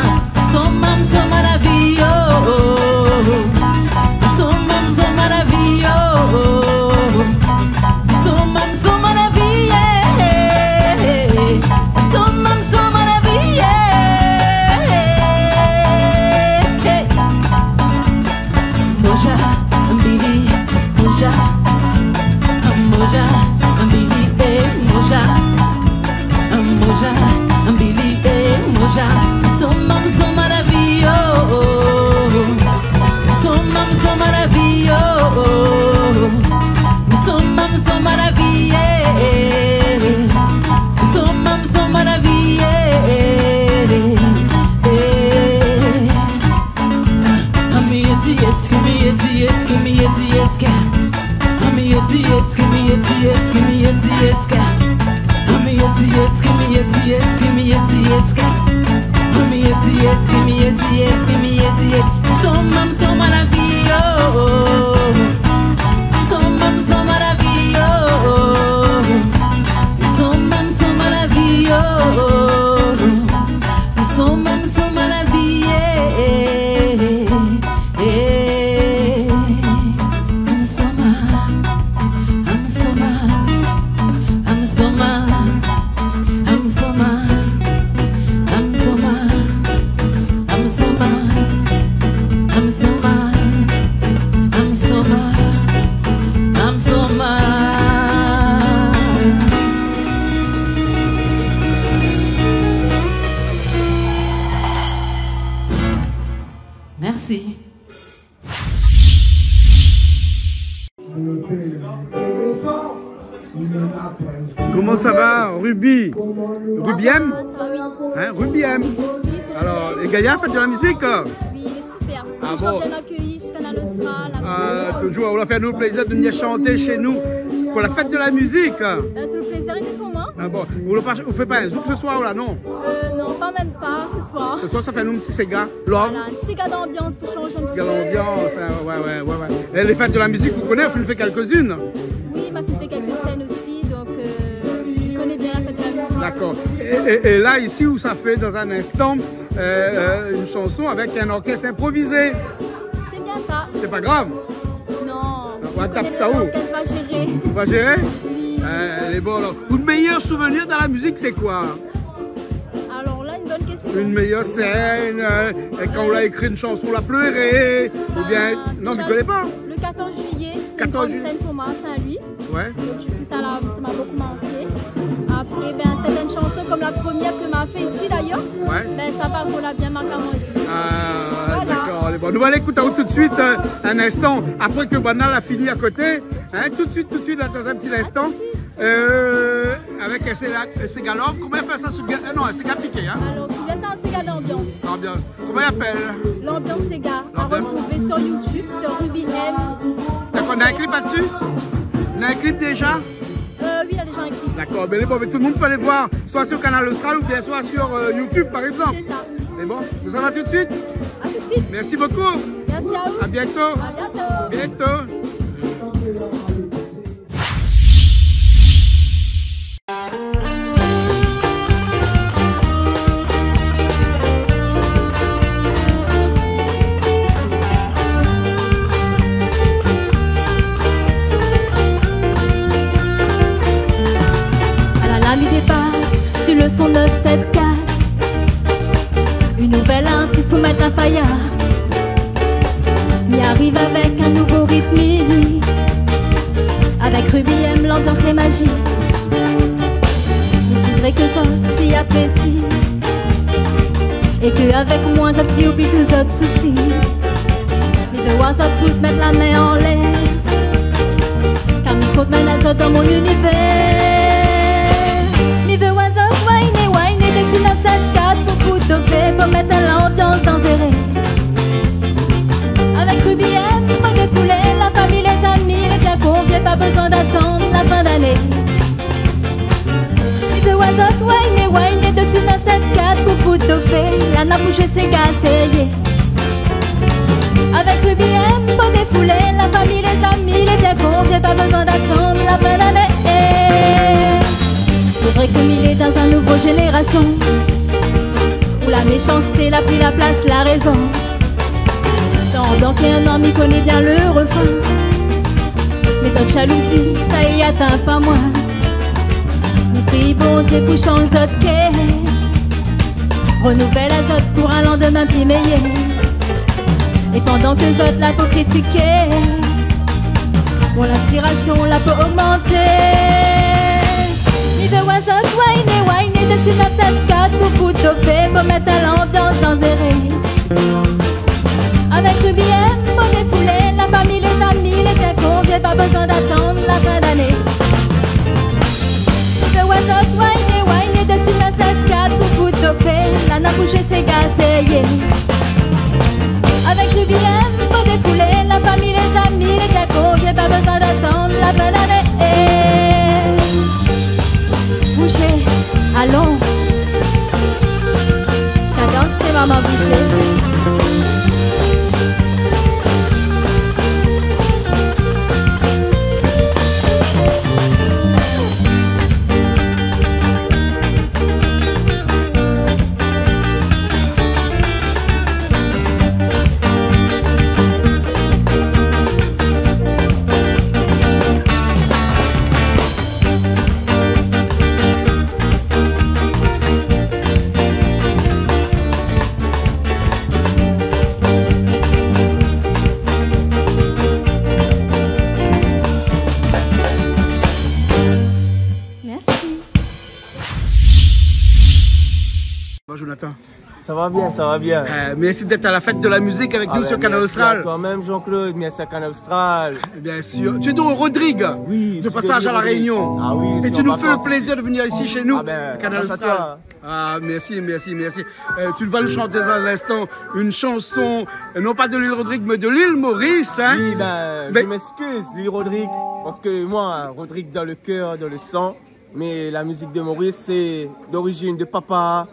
Soma, soma la vi, oh, oh. Soma, soma la vi, oh, oh. Soma, soma la vi, eh, eh. Soma, soma la vi, eh, eh. Moja, Mbili, Moja. Moja, Mbili, eh, Moja. Moja, Mbili, eh, Moja. Soma, soma la vi, oh, oh. Soma, soma la vi, oh, oh. Soma, soma la vi, eh, eh. Soma, soma la vi, eh, eh, eh. Ami eti eti, ami eti eti, ami eti eti. Ami eti eti, ami eti eti, ami eti eti. Ami eti eti, ami eti eti, ami eti eti. Ami eti eti, ami eti eti, ami eti eti. Soma, soma la vi, oh, oh. Soma, soma la vi, oh, oh. Soma, soma la vi, oh, oh. Soma, soma la vi, eh, eh, eh. Am soma, am soma, am soma, am soma, am soma, am soma, am soma, am soma, am soma. Merci. Comment ça va, Ruby ? Ruby M ? Hein, Ruby M. Alors, lé gayar, fèt de la mizik, hein ? Oui, il est super. Ah bon ? Toujours bien accueilli chez Kanal Austral, la... Ah, toujours. Ou la fé anou lo plézir de vnir shanté shé nou pou la fèt de la mizik. Ben, tout le plaisir était pour moi. Ah bon. Ou la pa, ou fé pa in zouk se soir la, non ? Euh, non, pas même pas ce soir. Se soir, sa fé anou in ti séga. Love. Voilà, in ti séga d'ambiance pou shanj in ti pé. Séga d'ambiance, hein, ouais, ouais, ouais, ouais. É lé fèt de la mizik, ou koné, ou la fé kèlk-inn. Oui, ma fine fé kèlk sèn osi, donk, euh, mi koné bien la fèt de la mizik. D'accord. É, é, é la, isi, ou sa fé dan in instan, euh, euh, in shanson avèk in orkès inprovizé. C'est bien ça. Sé pa grav. Non, mi koné pa, ou va zéré. Ou va zéré ? Oui. Euh, lé bon, alor. Out méyèr souvenir dan la mizik, sé koi ? Alors là, une bonne question. Une meilleure scène, euh, é kan ou la ékri in shanson, ou la pléré, oubien... Ben, non, mi koné pa. Déja, le quatorze juillet, c'est une grande scène pour moi à Saint-Louis. Ouais. Donc, du coup, ça l'a, ça m'a beaucoup marqué. Après, ben, certaines chansons, comme la première que m'a fait ici, d'ailleurs, ouais, ben, ça, par contre, l'a bien marqué à moi aussi. Ah, d'accord. Voilà. Allez, bon, nou va alé ékout aou tout de suite, euh, in instan, apré ke banna la fini a koté. Hein, tout de suite, tout de suite, la, dan in ti instan. Euh, avèk in séga, in séga love, koman i apèl sa, séga, euh, non, in séga piké, hein ? Alors, celui-là, c'est un séga d'ambiance. L'ambiance. Koman i apèl ? L'ambiance séga, à retrouver sur YouTube, sur Ruby M. D'accord, néna in clip la-dsi ? Néna in clip déja ? Euh, oui, il y a déjà un clip. D'accord, ben, bon, ben, tout le monde peut aller voir, soit sur Kanal Austral ou bien soit sur, euh, YouTube, par exemple. C'est ça. Lé bon, nou sava tout de suite ? À tout de suite. Merci beaucoup. Merci à vous. À bientôt. À bientôt. Bientôt. Ala la mi dépar sur le cent neuf sept quatre. Nouvèl artis pou mèt la faya. Mi ariv avèk in nouvo ritm. Avèk Ruby M, lanbians lé mazik. Mi voudré ke zot i aprési. É ke avèk moin, zot i oubli tout zot sousi. Mi vé oir zot tout mèt la min anlèr. Kar mi kont mèn azot dan mon inivèr. Mi vé oir zot wine, wine, dé six neuf sept quatre pou fout dofé, pou mèt lanbians danzéré. Avèk Ruby M, pou défoulé, la fami, lé zami, lé bien konvié, pa bezoin d'atann la fin d'ané. Mi vé oir zot wine, wine, dé six neuf sept quatre pou fout dofé, la na pou zoué séga, séyé. Avèk Ruby M, pou défoulé, la fami, lé zami, lé bien konvié, pa bezoin d'atann la fin d'ané. Sé vré ke mi lé dan in nouvo zénérasion, ou la mésansté la pri la plas la rézon. Pandan ke in an mi koné bien le refrin, mé zot jalouzi, sa i atin pa moin. Mi pri Bondié pou shanj zot kèr, renouvèl azot pou in landmin pli méyèr. É pandan ke zot la pou kritiké, mon inspirasion la pou ogmanté. Mi vé oir zot wine, wine, dé six neuf sept quatre pou fout dofé, pou mèt lanbians danzéré. Avèk Ruby M, pou défoulé, la fami, lé zami, lé bien konvié, pa bezoin d'atann la fin d'ané. Mi vé oir zot wine, wine, dé six neuf sept quatre pou fout dofé, la na pou zoué séga, séyé. Avèk Ruby M, pou défoulé, la fami, lé zami, lé bien konvié, pa bezoin d'atann la fin d'ané. Bouzé, alon. Kadans, sé momon bouzé. Merci. Bonjour Jonathan. Ça va bien, ça va bien. Euh, merci d'être à la fête de la musique avec nous sur Canal Austral. Ah ben, merci à toi-même, Jean-Claude. Merci à Canal Austral. Bien sûr. Tu es donc Rodrigue, de passage à La Réunion. Oui, je suis Rodrigue. Ah oui, je suis en vacances ici. Et tu nous fais le plaisir de venir ici chez nous, Canal Austral. Ah ben, grâce à toi. Ah, merci, merci, merci. Euh, tu vas nous chanter dans un instant une chanson, euh, non pas de l'île Rodrigue, mais de l'île Maurice, hein. Oui, ben, je m'excuse, l'île Rodrigue, parce que moi, Rodrigue dans le cœur, dans le sang, mais la musique de Maurice, c'est d'origine de papa,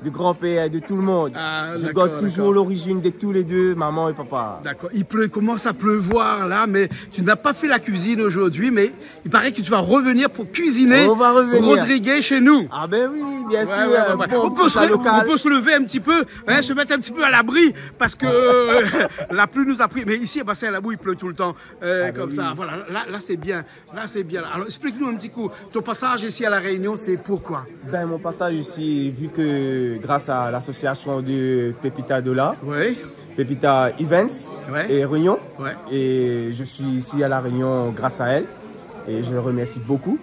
de grand-père, de tout le monde. Ah, d'accord, d'accord. Je garde toujours l'origine de tous les deux, maman et papa. D'accord. Il pleut, il commence à pleuvoir là, mais tu n'as pas fait la cuisine aujourd'hui, mais il paraît que tu vas revenir pour cuisiner rodriguais chez nous. On va revenir. Ah ben oui, bien sûr, ouais, ouais, ouais. Bon, on peut se, on peut se lever un petit peu, hein, se mettre un petit peu à l'abri, parce que, euh, la pluie nous a pris. Mais ici, à Bassin Labou, il pleut tout le temps, euh, comme ça. Ah ben oui. Voilà, là, là, c'est bien. Là, c'est bien. Alors, explique-nous un petit coup. Ton passage ici à La Réunion, c'est pourquoi ? Ben, mon passage ici, vu que grâce à l'association de Pépita Dola, Pépita Events et Réunion, et je suis ici à La Réunion grâce à elle, et je le remercie beaucoup.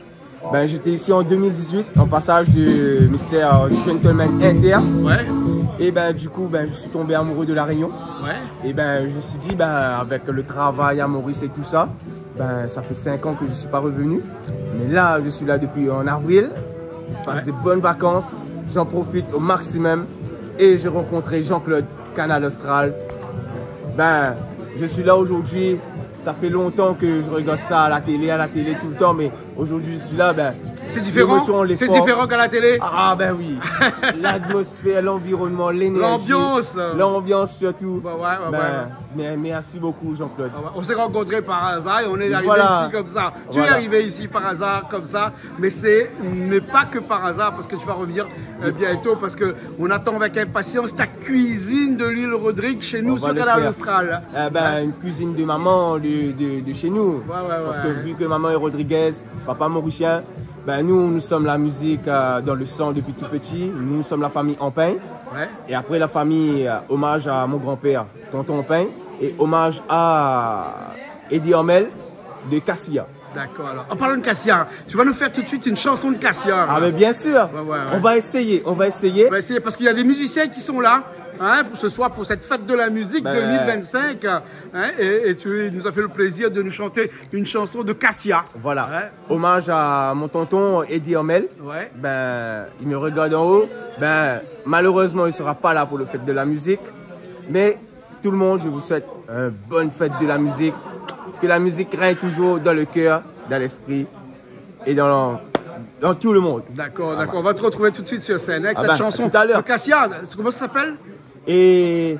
Ben, j'étais ici en deux mille dix-huit, en passage de Mister Gentleman Inter. Ouais. Et ben, du coup, ben, je suis tombé amoureux de La Réunion. Ouais. Et ben, je me suis dit, ben, avec le travail à Maurice et tout ça, ben, ça fait cinq ans que je suis pas revenu. Mais là, je suis là depuis en avril. Je passe de bonnes vacances. J'en profite au maximum. Et j'ai rencontré Jean-Claude, Canal Austral. Ben, je suis là aujourd'hui. Ça fait longtemps que je regarde ça à la télé, à la télé tout le temps, mais aujourd'hui, je suis là, ben, l'émotion, l'effort. C'est différent ? C'est différent qu'à la télé ? Ah, ben oui. L'atmosphère, l'environnement, l'énergie. L'ambiance. L'ambiance surtout. Bah ouais, ouais, ouais, ouais. Ben, mais merci beaucoup, Jean-Claude. Ah ouais, on s'est rencontrés par hasard et on est arrivé ici comme ça. Voilà. Tu es arrivé ici par hasard, comme ça, mais ce n'est pas que par hasard parce que tu vas revenir, euh, bientôt, parce que on attend avec impatience ta cuisine de l'île Rodrigue chez nous sur Canal Austral. On va le faire. Eh ben, une cuisine de maman de, de, de chez nous. Ouais, ouais, ouais. Parce que vu que maman est rodriguaise, papa mauricien, Ben, nous, nous sommes la musique, euh, dans le sang depuis tout petit. Nous, nous sommes la famille Ampeigne. Ouais. Et après, la famille, euh, hommage à mon grand-père, tonton Ampeigne, et hommage à Eddy Ormel de Cassia. D'accord, alors, en parlant de Cassia, tu vas nous faire tout de suite une chanson de Cassia, là. Ah, mais bien sûr. Ouais, ouais, ouais. On va essayer, on va essayer. On va essayer parce qu'il y a des musiciens qui sont là, hein, pour ce soir, pour cette fête de la musique deux mille vingt-cinq, hein, et, et tu nous as fait le plaisir de nous chanter une chanson de Cassia. Voilà. Hein ? Hommage à mon tonton Eddy Ormel. Ouais. Ben, il me regarde en haut. Ben, malheureusement, il sera pas là pour le fête de la musique. Mais tout le monde, je vous souhaite une bonne fête de la musique. Que la musique règne toujours dans le cœur, dans l'esprit et dans, dans tout le monde. D'accord, d'accord. On va te retrouver tout de suite sur scène avec cette chanson de Cassia. Ah ben, tout à l'heure. Comment ça s'appelle ? Et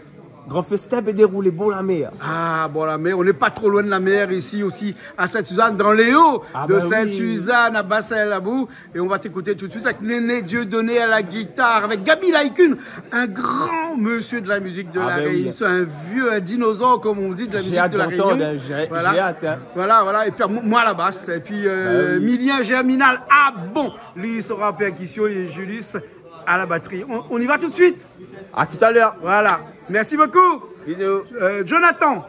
grand festin pé déroulé bor la mèr. Ah, bor la mèr. On n'est pas trop loin de la mer ici aussi, à Sainte-Suzanne, dans les hauts de Sainte-Suzanne, à Bassel-Labou. Et on va t'écouter tout de suite avec Néné Dieudonné à la guitare, avec Gaby Laï-Kun, un grand monsieur de la musique de la Réunion. Ah ben oui. C'est un vieux, un dinosaure, comme on dit, de la musique de la Réunion. J'ai hâte d'entendre, hein, j'ai, j'ai hâte, hein. Voilà, voilà. Et puis, moi à la basse. Et puis, euh, Milien Germinal. Ah bon, lui, il sera en percussion et Julius à la batterie. On, on y va tout de suite. À tout à l'heure. Voilà. Merci beaucoup. Bisous. Euh, Jonathan.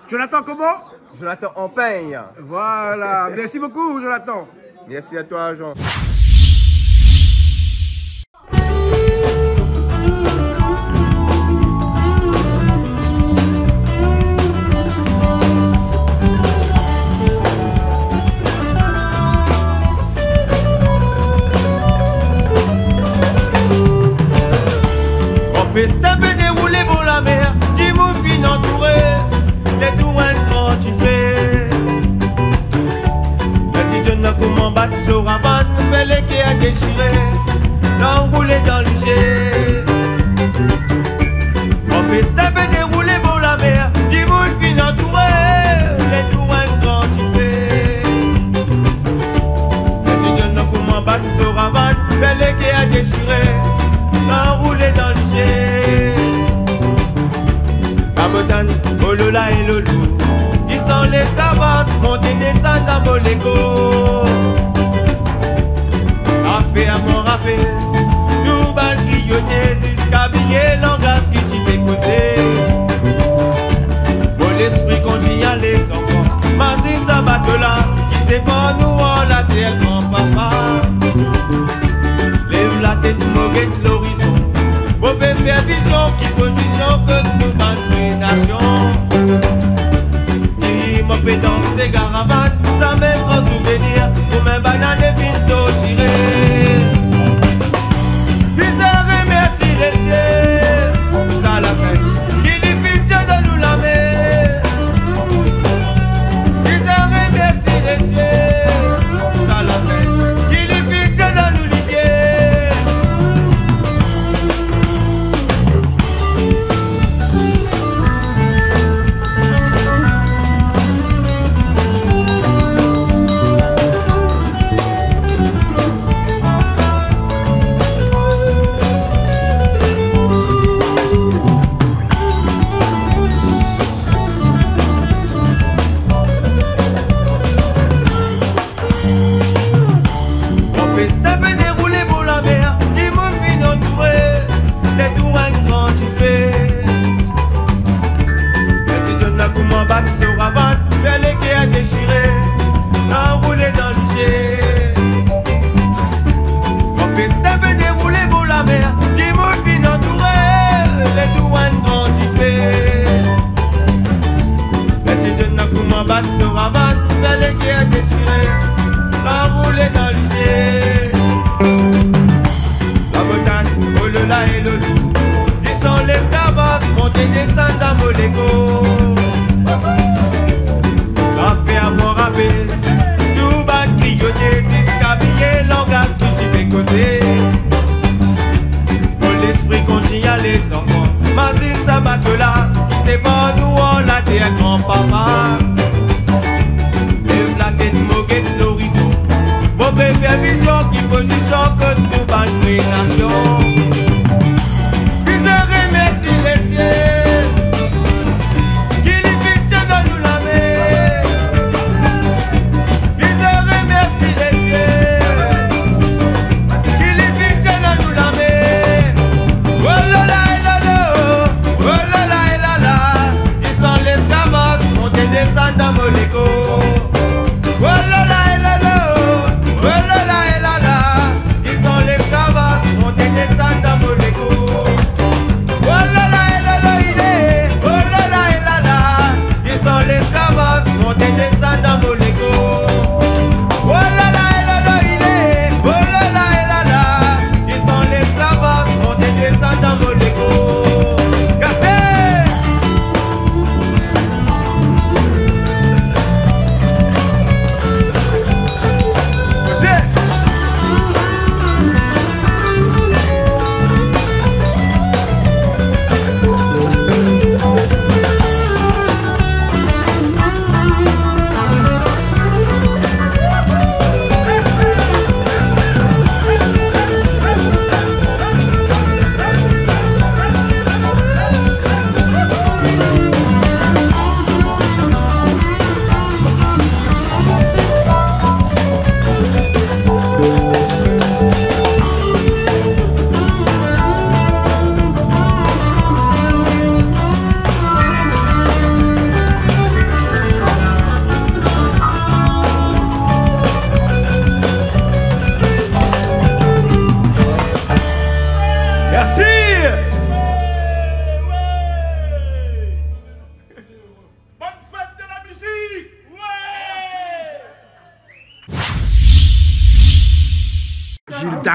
Jonathan comment ? Jonathan Ampeigne. Voilà. Merci beaucoup, Jonathan. Merci à toi, Jean. Grand festin pé déroulé bor la mèr, dimoun fine antouré, lé tour in gran difé. Lé ti djèn la koman bat so ravann, fé lé kèr déshiré, lanroulé dan lizé. Grand festin pé déroulé bor la mèr, dimoun fine antouré, lé tour in gran difé. Lé ti djèn la koman bat so ravann, fé lé kèr déshiré, lanroulé dan lizé. La Bretagne, Olola é Lolo, disan Lèskavaz, monté désann dan Moleko. Sa fé amoin rapèl tout bann kriyoté, ziska biyé langaz ki ti fé kozé. Bon, léspri kontinié, lé zanfan, mazine sa bato la ki sépar nou anlèr latèr, gran papa. Lèv la tèt, mo gèt lorizon, mo pé fé vizion, ki pozision ke nou bann fré nasion. Di mo pé dansé garavann, sa mèm gran souvenir, koman bann ané vin totiré. Bizarre, mèrsi lé sièl, sa la fé, ki li fine djèn dan nou la mèr. Bizarre, mèrsi lé sièl, sa la fé, ki li fine djèn dan nou limièr. Bon, fèsta pé déroulé bor la mèr, dimoun vien antouré, lé tour in gran difé. Mé ti done la koman bat so rabat, fé lé kèr déshiré, anroulé dan lizé. Bon, fèsta pé déroulé bor la mèr, dimoun vien antouré, lé tour in gran difé. Mé ti done la koman bat so rabat, fé lé kèr déshiré, anroulé dan lizé. La Bretagne, Olola é Lolo, disan Lèskavaz, monté désann dan Moleko. Sa fé amoin rapèl tout bann kriyoté, ziska biyé langaz ki ti fé kozé. Bon, léspri kontinié, lé zanfan, mazine sa bato la ki sépar nou anlèr latèr, gran papa. Lèv la tèt, mo gèt lorizon, mo pé fé vizion, ki pozision ke nou bann fré nasion. Bizarre, mèrsi lé sièl, ki li fine done nou la mèr. Bizarre, mèrsi lé sièl,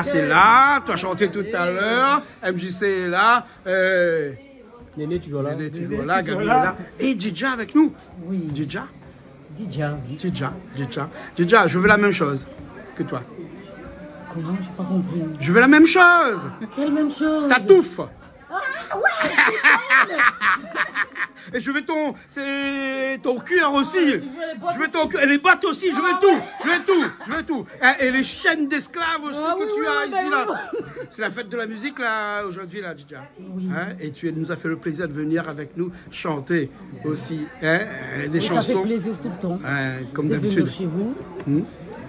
C'est là, tu as chanté tout à l'heure, M J C est là, euh, Néné toujours là. Néné toujours là, Gaby est là. Et Djidja avec nous. Oui. Djidja. Djidja, oui. Djidja, Djidja. Djidja, je veux la même chose que toi. Comment ? J'ai pas compris. Je veux la même chose. Quelle même chose ? Ta touffe. Ah, ouais, putain. Et je veux ton, et ton cuir aussi. Ah, tu veux les bottes aussi ? Je veux ton cuir, et les bottes aussi, je veux tout, je veux tout, je veux tout. Hein, et les chaînes d'esclaves aussi que tu as ici, là. Ah oui, oui, oui, bah oui. C'est la fête de la musique, là, aujourd'hui, là, Djidja. Oui. Hein, et tu nous as fait le plaisir de venir avec nous chanter aussi, hein, euh, des chansons. Oui, ça fait plaisir tout le temps de venir chez vous. Hein, comme d'habitude. Hmm.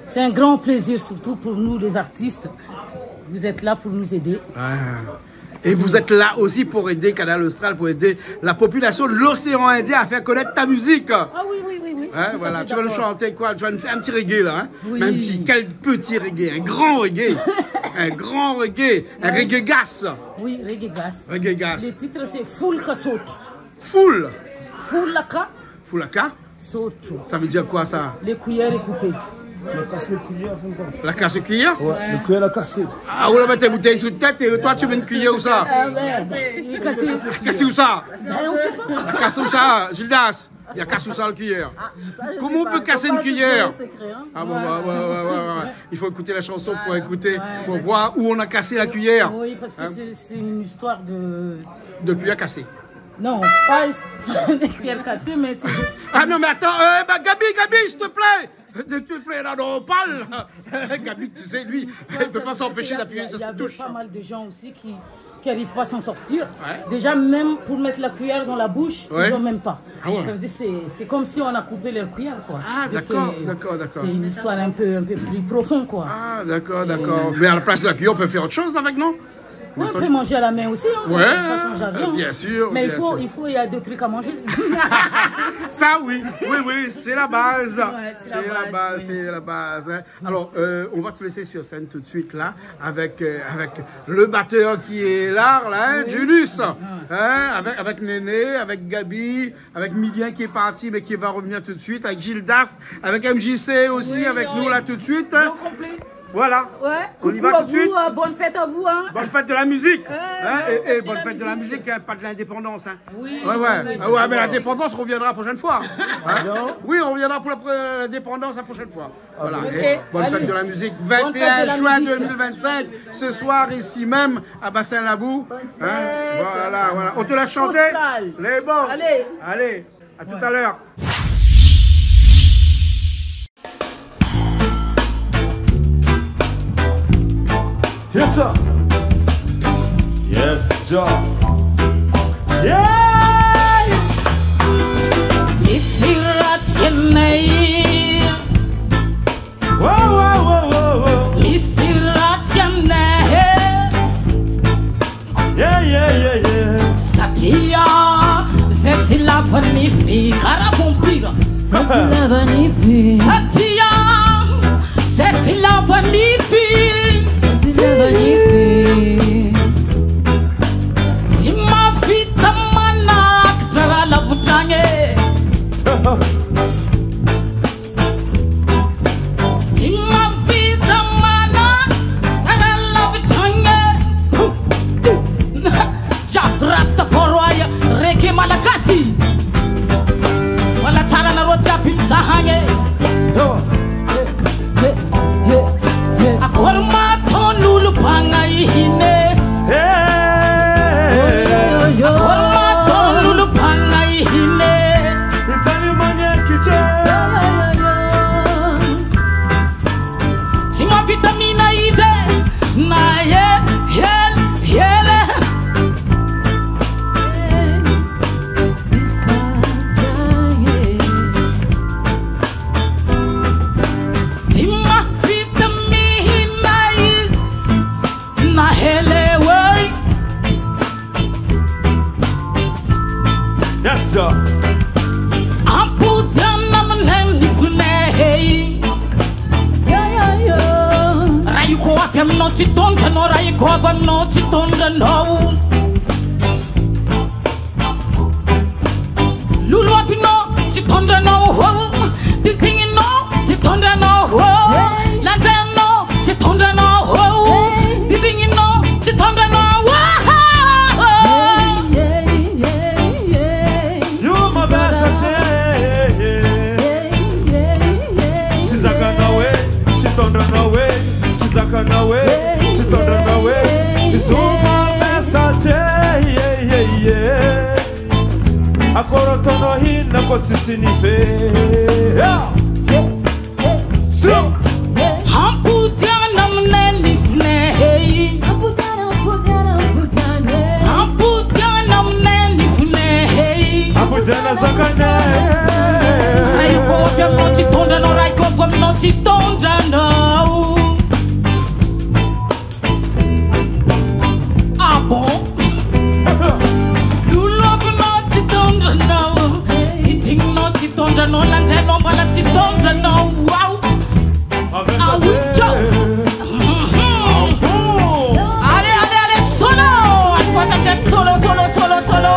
C'est un grand plaisir, surtout pour nous, les artistes. Vous êtes là pour nous aider. Ah. Et vous êtes là aussi pour aider Kanal Austral, pour aider la population de l'océan Indien à faire connaître ta musique. Ah oui, oui, oui, oui. Hein, voilà. Tout à fait d'accord. Tu vas nous chanter quoi ? Tu vas nous faire un petit reggae, là, hein ? Oui. Mais un petit, quel petit reggae ? Un grand reggae. Un grand reggae. Un reggae gas. Oui, reggae gas. Reggae gas. Le titre, c'est Full Ka Sot. Full. Full Ka. Full Ka. Sot. Ça veut dire quoi, ça ? Le cuillère est coupé. La kas le kuiyèr, fé koi ? La kas le cuillère ? Ouais, le kuiyèr la kasé. Ah, ou la mèt in boutèy sou tèt é toi, tu mets une cuillère où ça ? Ah, ben, il est cassé. Kasé où ça ? Ben, on sait pas. La kas où ça, Gildas ? Il y a kas où ça, le cuillère ? Ah, ça, je sais pas. Comment on peut casser une cuillère ? Faut pas dire le secret, hein. Ah bon, ouais, ouais, ouais. Il faut écouter la chanson pour écouter, pour voir où on a cassé la cuillère. Ouais, ouais, exactement. Oui, parce que c'est, c'est une histoire de... De cuillère cassée. Non, pas de cuillère cassée, mais c'est... Ah non, mais attends, euh, bah, Gaby, Gaby, s'il te plaît. S'il te plaît, là, non, on parle. Gaby, tu sais, lui, il peut pas s'empêcher d'appuyer sur cette touche. Ouais, parce que c'est, il y a, il y avait pas mal de gens aussi qui, qui arrivent pas à s'en sortir. Ouais. Déjà, même pour mettre la cuillère dans la bouche, ils ont même pas. Ah ouais. Ça veut dire, c'est, c'est comme si on a coupé leur cuillère, quoi. Ah, d'accord, d'accord, d'accord. Donc, euh, c'est une histoire un peu, un peu plus profond, quoi. Ah, d'accord, d'accord. Mais à la place de la cuillère, on peut faire autre chose avec, non ? Ouais, on peut manger à la main aussi, hein. Ouais, ça change rien, euh, bien sûr, bien sûr. Mais il faut, il faut, il y a des trucs à manger. Ça, oui, oui, oui, c'est la base. Ouais, c'est la base, c'est la base, hein. Alors, euh, on va te laisser sur scène tout de suite, là, avec, euh, avec le batteur qui est là, là, hein, Julius, hein, avec, avec Néné, avec Gaby, avec Milien qui est parti, mais qui va revenir tout de suite, avec Gildas, avec M J C aussi, avec nous, là, tout de suite, hein. Oui, oui. Bien complet. Voilà. Ouais. On y va tout de suite. Coucou à vous, euh, bonne fête à vous, hein. Bonne fête de la musique. Hein, bonne fête de la musique, hein, pas de l'indépendance, hein. Oui, oui, oui. Ouais, ouais. Ah ouais, mais l'indépendance, on reviendra la prochaine fois. Hein ? Ah non ? Oui, on reviendra pour la pre-, l'indépendance la prochaine fois. Voilà. Ok, allez. Et bonne fête de la musique. Bonne fête de la musique. Vingt et un juin deux mille vingt-cinq, ce soir, ici même, à Bassin Labou. Bonne fête. Hein ? Voilà, voilà. On te laisse chanter. Austral. Les bons. Allez. Allez. À tout à l'heure. Yes, sir. Yes, sir. Yeah! Isi ra tienay. Wow, wow, wow, wow, wow. Isi ra tienay. Yeah, yeah, yeah, yeah. Satya, zeti la vanifi. Kara pompir. Zeti la vanifi. Satya, zeti la vanifi. Zeti la vanifi. Di ma vita manak, tara la vutange. Di ma vita manak, tara la vutange. Jah Rastafari, reggae malagasy. Wala tsara na roti a pim sahange. Yo. Akor ma ton lulu panga ihine. Hey. Akor ma ton lulu panga ihine. Itali manya kiche. Ti ma vitamina ize na ye, ye, yele. Ti ma vitamina ize na yele, woi. Yes, sir. Amputan na menen ni fune, hey. Yo, yo, yo. Raiko afem no ti tondre no, raiko afem no ti tondre no. Lulu api no ti tondre no, ho. Tintin no ti tondre no, ho. Hey. Lanzan no ti tondre no, ho. Hey. Akorotono hina kotsisi ni fé. Ya. Sio. Ampudiana mneni fné, hey. Ampudiana, ampudiana, ampudiana. Ampudiana mneni fné, hey. Ampudiana zakane. Rai ko via mnoti tonda no, rai ko via mnoti tonda no. Ah bon? Lulok noti tonda no. Titing noti tonda no. Lanzé lomba noti tonda no. Waouh. Ah oui, ciao. Mhm. Allez, allez, allez, solo. Alé, fo sa té solo, solo, solo, solo.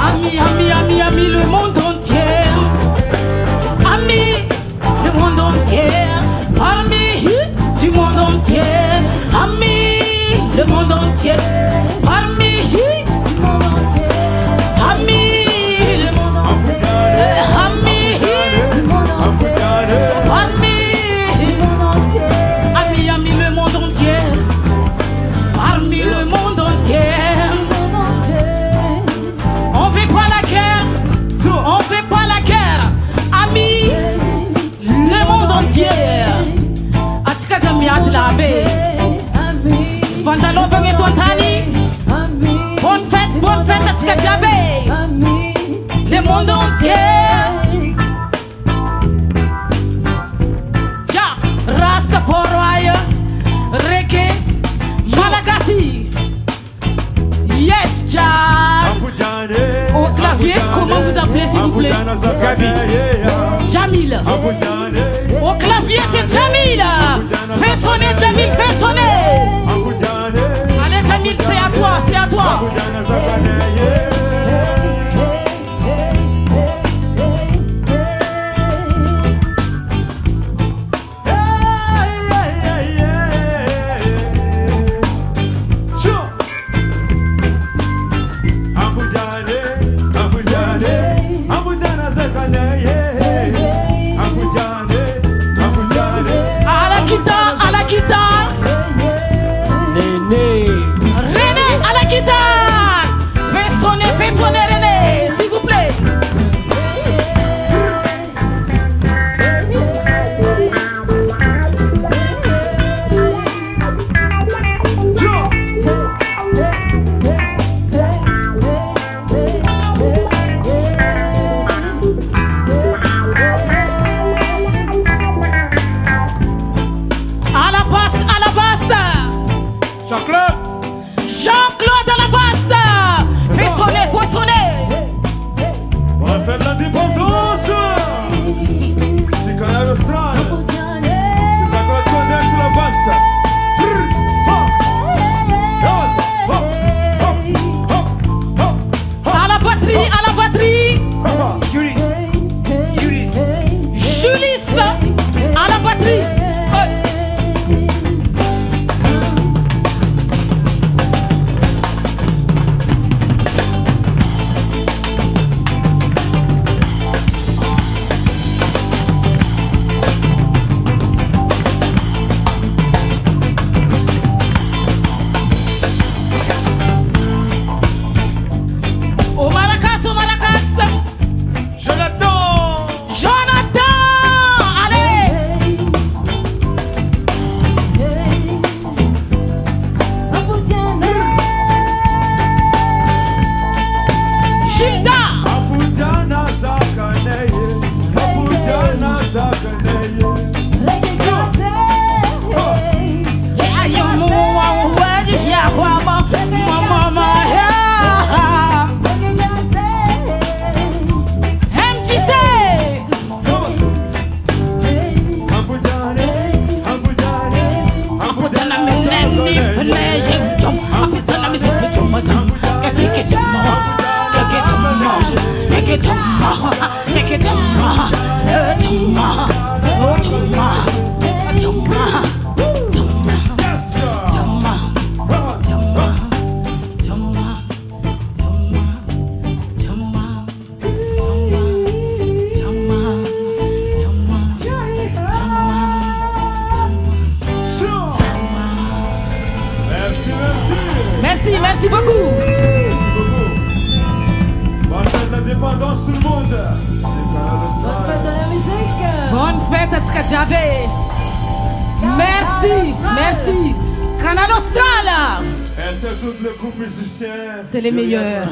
Ami, ami, ami, ami, le monde entier. Ami, le monde entier. Parmi du monde entier. Ami, le monde entier. Parmi du monde entier. Ami, le monde entier. Ami, du monde entier. Parmi du monde entier. Ami, ami, le monde entier. Parmi le monde entier. On veut pas la guerre. On veut pas la guerre. Ami, le monde entier. Atika zami ad la bé. Vandalo venge ton tani. Bonne fête, bonne fête, atika diabé. Le monde entier. Jah, Rastafari, reggae, Malagasy. Yes, jazz. Au clavier, comment vous appelez, s'il vous plaît ? Gaby. Jamil. Au clavier, c'est Jamil. Fais sonner, Jamil, fais sonner. Allez, Jamil, c'est à toi, c'est à toi. À la guitare, à la guitare. Merci, merci. Merci, merci beaucoup. Merci beaucoup. Bonne fête d'indépendance, tout le monde. C'est Kanal Austral. Bonne fête de la musique. Bonne fête à Skadjabé. Merci, merci. Kanal Austral. Merci à tout le groupe musicien. C'est les meilleurs.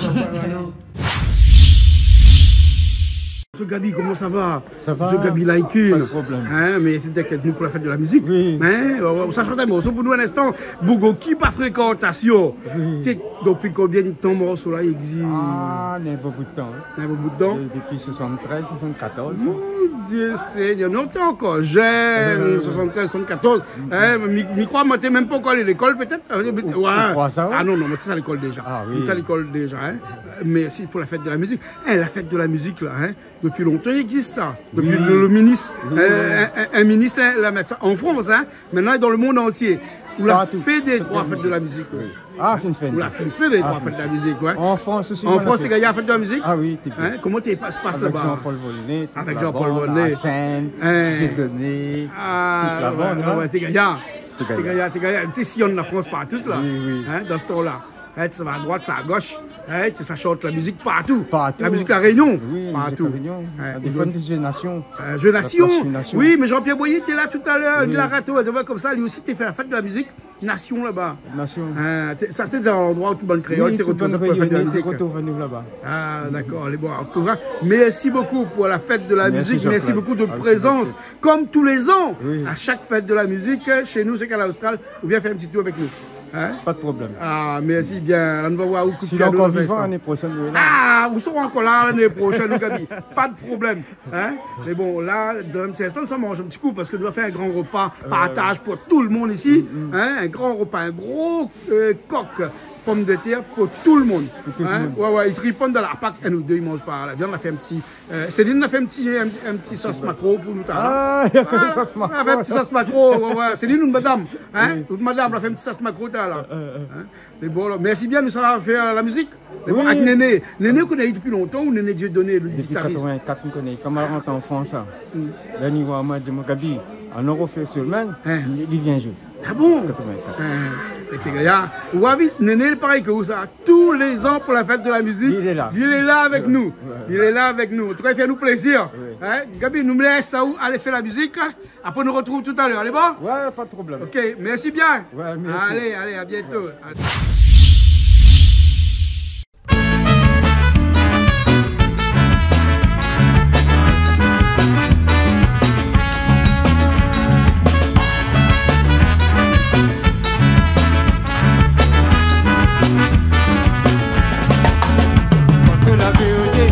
Monsieur Gaby, comment ça va ? Ça va. Monsieur Gaby Laïkune. Pas de problème. Hein, mé sé d'èk èk nou pou la fête de la musique. Oui. Hein, ouais, ouais, sa shant in morso pou nou in instan. Bougoki pa frékantasion. Oui. Té, dopi konbien d'tan morso-la i égzis ? Ah, néna bonpé d'tan, hein. Néna bonpé d'tan. De-, dopi soixante-treize, soixante-quatorze. Mon Dieu Seigneur, nou té ankor jenn, euh, soixante-treize, soixante-quatorze. Hein, mi, mi kroi, moin té mèm pankor alé lékol, pétèt. Ah, oui, ou, ouais. Ou kroi sa, ouais ? Ah non, non, moin té sa lékol déja. Ah, oui. Moin té sa lékol déja, hein. Merci pour la fête de la musique. Eh, la fête de la musique, la, hein, dopi lontan i égzis sa. Dopi le, le minis, oui, euh, oui, in, in, in minis la, la mèt sa an Frans, hein. Mintnan, dan le mond antié. Partou. Ou la fé dé troi fête de la musique, ouais. Oui. Ah, fine fête. Ou la fine fête dé troi fête de la musique, ouais. An Frans osi, an Frans, té gingn la fête de la musique ? Ah oui, té gingn. Hein, koman té pas, pas laba ? Avèk Jean-Paul Volnay, tout la bande, Arsène, Dieudonné, tout la bande, hein. Ah, ouais, ouais, té gingn. Té gingn, té gingn. Té sillonn la Frans partou, la. Oui, oui. Hein, dan se tan-la. Hein, té sava a droit, sa a gosh. Hein, té sa shant la mizik partou. Partou. La mizik La Rényon. Oui, la mizik La Rényon. Partou. Hein, dé foi, té Jeux Nations. Euh, Jeux Nations. La plas Jeux Nations. Oui, mé Jean-Pierre Boyer té la talèr. Oui. Li la raté, ouais, konmsa, li osi té fé la fête de la musique Nations laba. Nations. Hein, té, sa sé landroi ousa tout bann kréol té rotrouv pou fèt la mizik. Oui, tout bann rényoné té rotrouv laba. Ah, dakor, lé bon. An tou ka, merci beaucoup pour la fête de la musique. Merci, Jean-Claude. Merci beaucoup de votre présence. Avec plaisir. Comme tous les ans, oui, à chaque fête de la musique, chez nous, c'est Kanal Austral, ou vien fé in ti tour avèk nou. Hein ? Pas de problème. Ah, merci bien. Nou va voir ou. Si lé ankor vivan, lané proshèn, nou lé la. Ah, ou sra ankor la lané proshèn, Gaby. Pas de problème. Hein ? Mé bon, la, dan in ti instan, nou sa manz in ti kou parske nou va fé in gran repa, euh, partaz pou tout le monde isi. Mm, mm. Hein ? In gran repa, in gro, euh, kok, pomdetèr pou tout le monde. Pou tout le monde. Hein ? Ouais, ouais, i tripann dan la pak, inn ou dé i manz pa la viann, nou la fé in ti Euh, Céline la fé in ti, in, in ti sos makro pou nou talèr. Ah, li la fé in sos makro. Ah, li la fé in ti sos makro, ouais, ouais. Céline, out madam, hein ? Oui. Out madam la fé in ti sos makro talèr. Euh, euh, euh. Hein ? Mé bon, alor, merci bien, nou sa fé, euh, la mizik. Mé bon, oui, avèk Néné. Néné, ou koné dopi lontan, ou Néné Dieudonné, le guitariste ? Dopi quatre-vingt-quatre, nou koné. Kan ma rant an Frans, sa. Mm. La, li voi amoin, li di amoin, Gaby, anon rofé solman, hein, li, li vien zoué. Ah bon ? Quatre-vingt-quatre. Hein, é té gayar. Ou voi, Néné, parèy ke ou sa, tous les ans pour la fête de la musique, li lé la. Li lé la avèk nou. Ouais, ouais. Li lé la avèk nou. An tou ka, i fé anou plézir. Ouais. Hein ? Gaby, nou lès aou alé fé la mizik, hein ? Apré, nou rotrouv talèr. Alé, bon ? Ouais, pas de problème. Ok, merci bien. Ouais, merci. Allez, allez, à bientôt. Allez. Kan la vérité,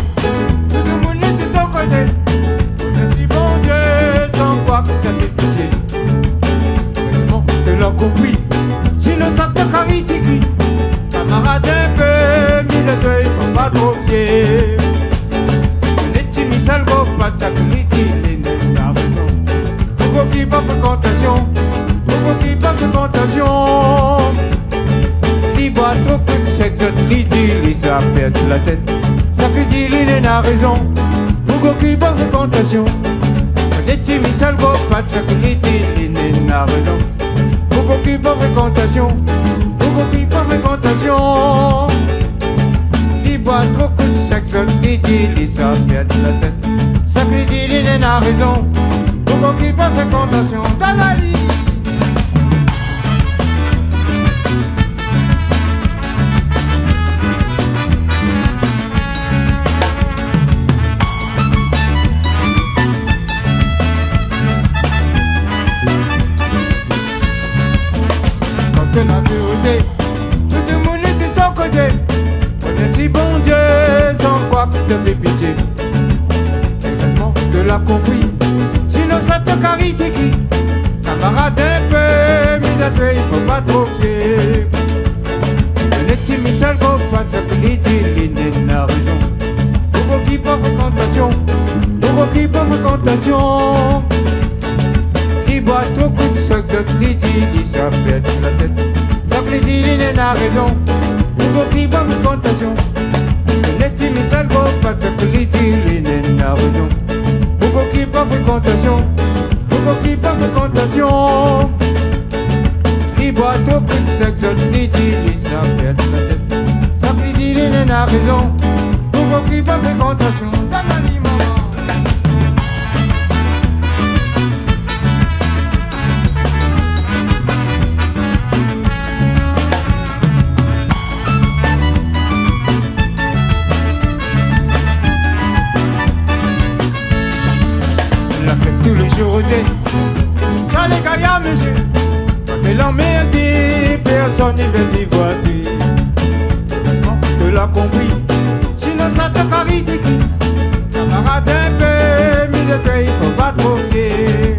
tout le monde est de ton côté. Merci, bon Dieu, san kroi ke ou la fé pitié. Erèzman ke la konpri, sinon sa té ka ritikri. Kamarad, in pé mi de toi, i fo pa tro fié. Lé ti mi sal go pa sa ke li di, li néna rézon. Bougo ki pa frékantasion, bougo ki pa frékantasion. Li boi tro kou d'shèk, zot li di li sa pèrd la tèt. Sak li di, li néna rézon. Bougo ki pa frékantasion. Lé ti mi sal go pa sak li di, li néna rézon. Bougo ki pa frékantasion. Bougo ki pa frékantasion. Li boi tro kou d'shèk, zot li di li sa pèrd la tèt. Sak li di, li néna rézon. Bougo ki pa frékantasion. Dalali. Kan la vérité, tout le monde est de ton côté. Merci, bon Dieu, san kroi ke ou la fé pitié. Erèzman ke la konpri, sinon sa té ka ritikri. Kamarad, in pé mi de toi, i fo pa tro fié. Lé ti mi sal go pa sak li di, li néna rézon. Bougo ki pa Frékantasion. Li boi tro kou d'sak, zot li di li sa pèrd la tèt. Sak li di li néna rézon. Pou koki pa frékantasion. Lé ti mi sal gro pat, sak li di li néna rézon. Pou koki pa frékantasion. Pou koki pa frékantasion. Li boi tro kou d'sak, zot li di li sa pèrd la tèt. Sak li di li néna rézon. Pou koki pa frékantasion. Done ali, momon. La fèt tou lé zour dé, sa lé gayar, mésyé. Kan té lanmèrdé, pèrsone i vé viv avèk. Kan té la konpri, sinon sa té kari diki. Kamarad, in pé mi dé pé, i fo pa tro fié.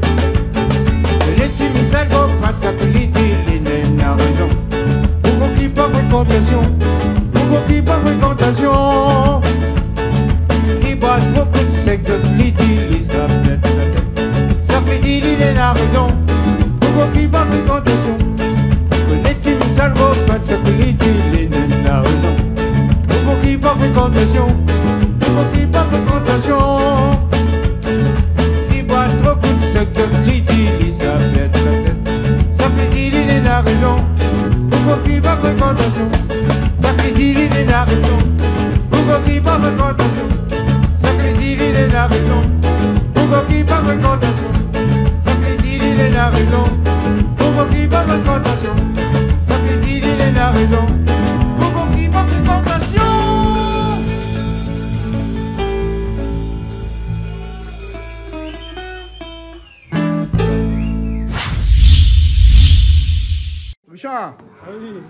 Lé ti mi sal gro pat, sak li di li néna rézon. Pou koki pa frékantasion. Pou koki pa frékantasion. Li boi tro kou d'sak, zot li di li sa pèrd la tèt. Sak li di li néna rézon. Pou koki pa frékantasion. Lé ti mi sal gro pat, sak li di li néna rézon. Pou koki pa frékantasion. Pou koki pa frékantasion. Li boi tro kou d'sak, zot li di li sa pèrd la tèt. Sak li di li néna rézon. Pou koki pa frékantasion. Sak li di li néna rézon. Pou koki pa frékantasion. Sak li di li néna rézon. Pou koki pa frékantasion. Sak li di li néna rézon. Pou koki pa frékantasion. Sak li di li néna rézon. Pou koki pa frékantasion. Richard,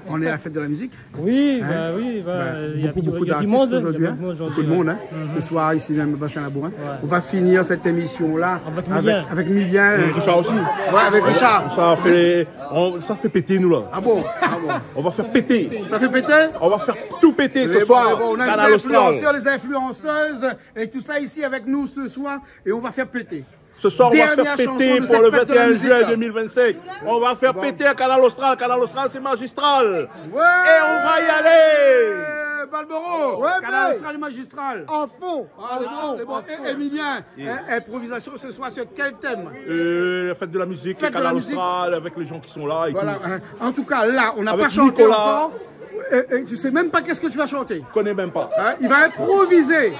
on est à la fête de la musique. Oui, bah oui, bah, il y a beaucoup, beaucoup d'artistes aujourd'hui, hein. Beaucoup de monde, hein. Ce soir, ici même, au Bassin Labourin. Ouais. On va finir cette émission-là avec, avec Milien. Avec Milien. Et Richard aussi. Ouais, avec Richard. Ça fait, on, ça fait péter, nous, là. Ah bon ? Ah bon ? On va faire péter. Ça fait péter ? On va faire tout péter ce soir. Mais bon, on a les influenceurs, les influenceuses et tout ça ici avec nous ce soir. Et on va faire péter. Ce soir, on va faire péter pour le vingt et un juin deux mille vingt-cinq. Dernière chanson de cette fête de la musique. On va faire péter à Kanal Austral. Kanal Austral, c'est magistral. Ouais. Et on va y aller. Balboro, ouais, Kanal Austral est magistral. En fond. Ah, en fond, en fond. Et, et Milien, hein, improvisation ce soir sur quel thème ? Euh, la fête de la musique, Kanal Austral, avec les gens qui sont là et tout. Voilà, hein. En tout cas, là, on n'a pas chanté encore. Avec Nicolas. Euh, euh, tu sais même pas qu'est-ce que tu vas chanter. Connais même pas. Hein, il va improviser.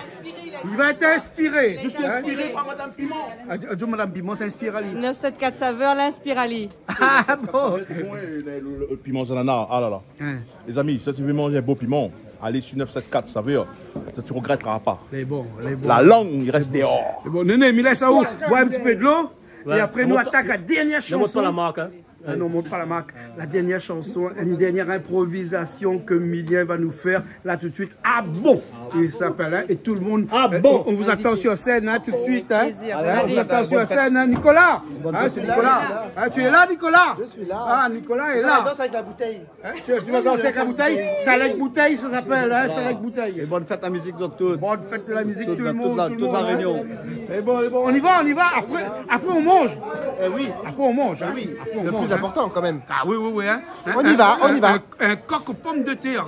Il va être inspiré. Je suis inspiré par Madame Piment. Ah, di, di Madame Piment, sa inspir ali. Neuf sept quatre Saveurs, la inspir ali. Ah bon ? Bon, euh, le, le, le piment zanana, ah là là. Hein. Les amis, si tu veux manger un beau piment, allez sur neuf sept quatre Saveurs. Ça, tu regretteras pas. Lé bon, lé bon. La langue, il reste dehors. Lé bon. Néné, mi lès aou boir in ti pé dolo. Ouais. Et après, nou atak la dernière chanson. Ne montre pas la marque, hein. Ah non, montre pas la marque. La dernière chanson, une dernière improvisation que Milien va nous faire là tout de suite. Ah bon ? Il s'appelle, hein, et tout le monde, euh, on, on vous attend sur scène, hein, tout de suite, hein. Avec plaisir. Hein, on vous attend sur scène, hein, Nicolas. Hein, c'est Nicolas. Hein, tu es là, Nicolas ? Je suis là. Ah, Nicolas est là. On danse avec la bouteille. Hein ? Tu, tu vas danser avec la bouteille ? Salèk boutèy, ça s'appelle, hein, salèk boutèy. Et bonne fête à la musique, donc, tout. Bonne fête de la musique, tout le monde, tout le monde, hein. Toute la Réunion. Mais bon, bon, on y va, on y va. Après, après, on mange. Eh oui. Après, on mange, hein. Eh oui. Après, on mange, hein. Le plus important, quand même. Ah oui, oui, oui, hein. On y va, on y va. Un, un, un coq aux pommes de terre.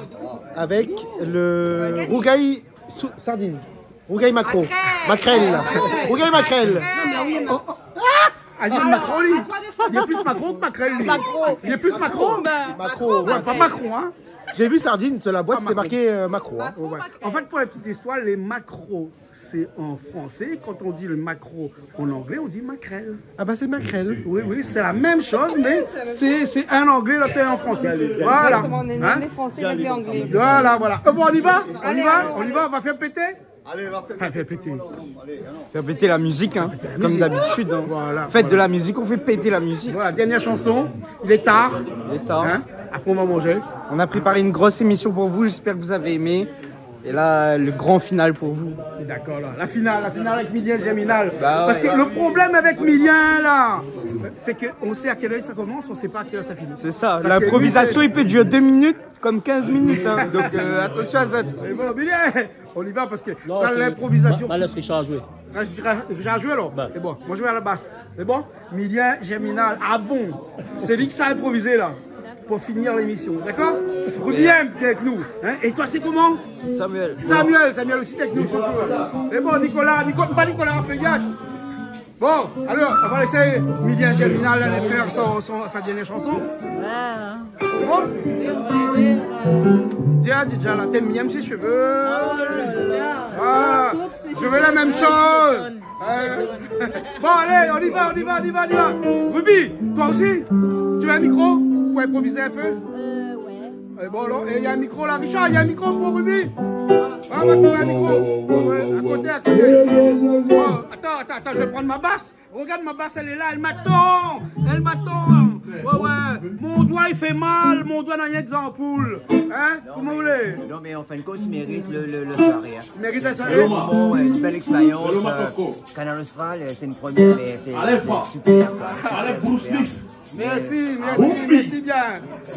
Avec le rougail sou-, sardine. Rougail maquereau. Maquerelle. Maquerelle. Rougail maquerelle. Maquerelle. Oh, oh. Ah, li lé maquereau, li. Li lé pli maquereau ke maquerelle, li. Maquereau. Li lé pli maquereau. Maquereau. Ouais, pa maquereau, hein. J'ai vu sardine sur la boîte, c'était marqué, euh, maquereau, hein. Ouais. En fait, pour la petite histoire, les maquereaux, c'est en français. Quand on dit le maquereau en anglais, on dit maquerelle. Ah bah, c'est maquerelle. Oui, oui, c'est la même chose, mais c'est, c'est un anglais, l'autre est en français. Voilà. Exactement, on est ni français, ni anglais. Voilà, voilà. Euh, bon, on y va ? On y va ? On y va ? On va faire péter ? Allez, on va faire péter. Enfin, faire péter. Allez, allons. Faire péter la musique, hein, comme d'habitude, hein. Faire péter la musique. Voilà, voilà. Fête de la musique, on fait péter la musique. Voilà, dernière chanson. Il est tard. Il est tard. Hein ? Après, on va manger. On a préparé une grosse émission pour vous. J'espère que vous avez aimé. Et là, le grand final pour vous. D'accord, là. La finale, la finale avec Milien Germinal. Bah ouais. Parce que le problème avec Milien, là, C'est que on sait à quelle heure ça commence, on sait pas à quelle heure ça finit. C'est ça, l'improvisation, il peut durer deux minutes comme quinze minutes, hein. Donc, euh, attention à ça. Mais bon, bien, on y va parce que dans l'improvisation. Bah, laisse Richard jouer. Ah, je dirais, je vais jouer alors. Bah. C'est bon, moi je vais à la basse. C'est bon ? Milien Germinal. Ah bon ? C'est lui qui s'a improvisé là. Pour finir l'émission, d'accord ? Ruby M qui est avec nous, hein ? Et toi, c'est comment ? Samuel. Samuel, Samuel aussi qui est avec nous ce soir. C'est bon, Nicolas, Nico-, pas Nicolas Feuillage. Bon, alors, on va laisser Milien Germinal aller faire son, son, sa dernière chanson. C'est bon ? Déjà, déjà, là, t'aimes bien ses cheveux. Ah, je veux la même chose. Euh, bon, allez, on y va, on y va, on y va, on y va. Ruby, toi aussi, tu as un micro pour improviser un peu ? Euh, ouais. Et bon, alors, et il y a un micro là, Richard, il y a un micro pour Ruby ? Ah, on va trouver un micro. Ouais, ouais, à côté, à côté. Bon, attends, attends, attends, je vais prendre ma basse. Regarde ma basse, elle est là, elle m'attend. Elle m'attend. Ouais, ouais. Mon doigt, il fait mal, mon doigt n'a rien que ça en poule. Hein ? Comment vous voulez ? Non, mais en fin de compte, il mérite le, le, le soirée, hein. Il mérite la soirée. Bon, ouais, une belle expérience, euh, Kanal Austral, euh, c'est une première, mais c'est, c'est super, quoi. Super. Merci, merci, merci bien.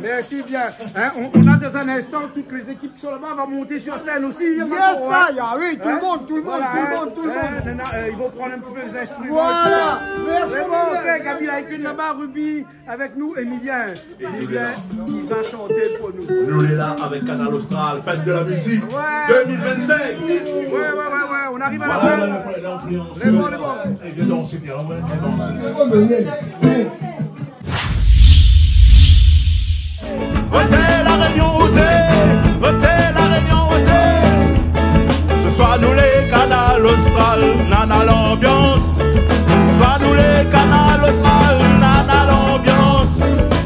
Merci bien. Hein, on, on a dans un instant toutes les équipes qui sont là-bas, va monter sur scène aussi. Yes, ça, oui, tout le monde, tout le monde, tout le monde, tout le monde. Hein, maintenant, euh, ils vont prendre un petit peu les instruments et tout ça. Voilà. Merci, Milien. C'est bon, ok, Gaby, là, avec une là-bas, Ruby. Avec nous, Emilien. Emilien, il va chanter pour nous. Nou lé la avèk Kanal Austral, fête de la musique deux mille vingt-cinq. Ouais, ouais, ouais, ouais, on arrive à la fin. Voilà, la, la, l'influence. Lé bon, lé bon. Et de danser, bien, ouais, de danser. Oté La Réunion, oté, oté La Réunion, oté. Ce soir nou lé Kanal Austral, nana l'ambiance. Ce soir nou lé Kanal Austral, nana l'ambiance.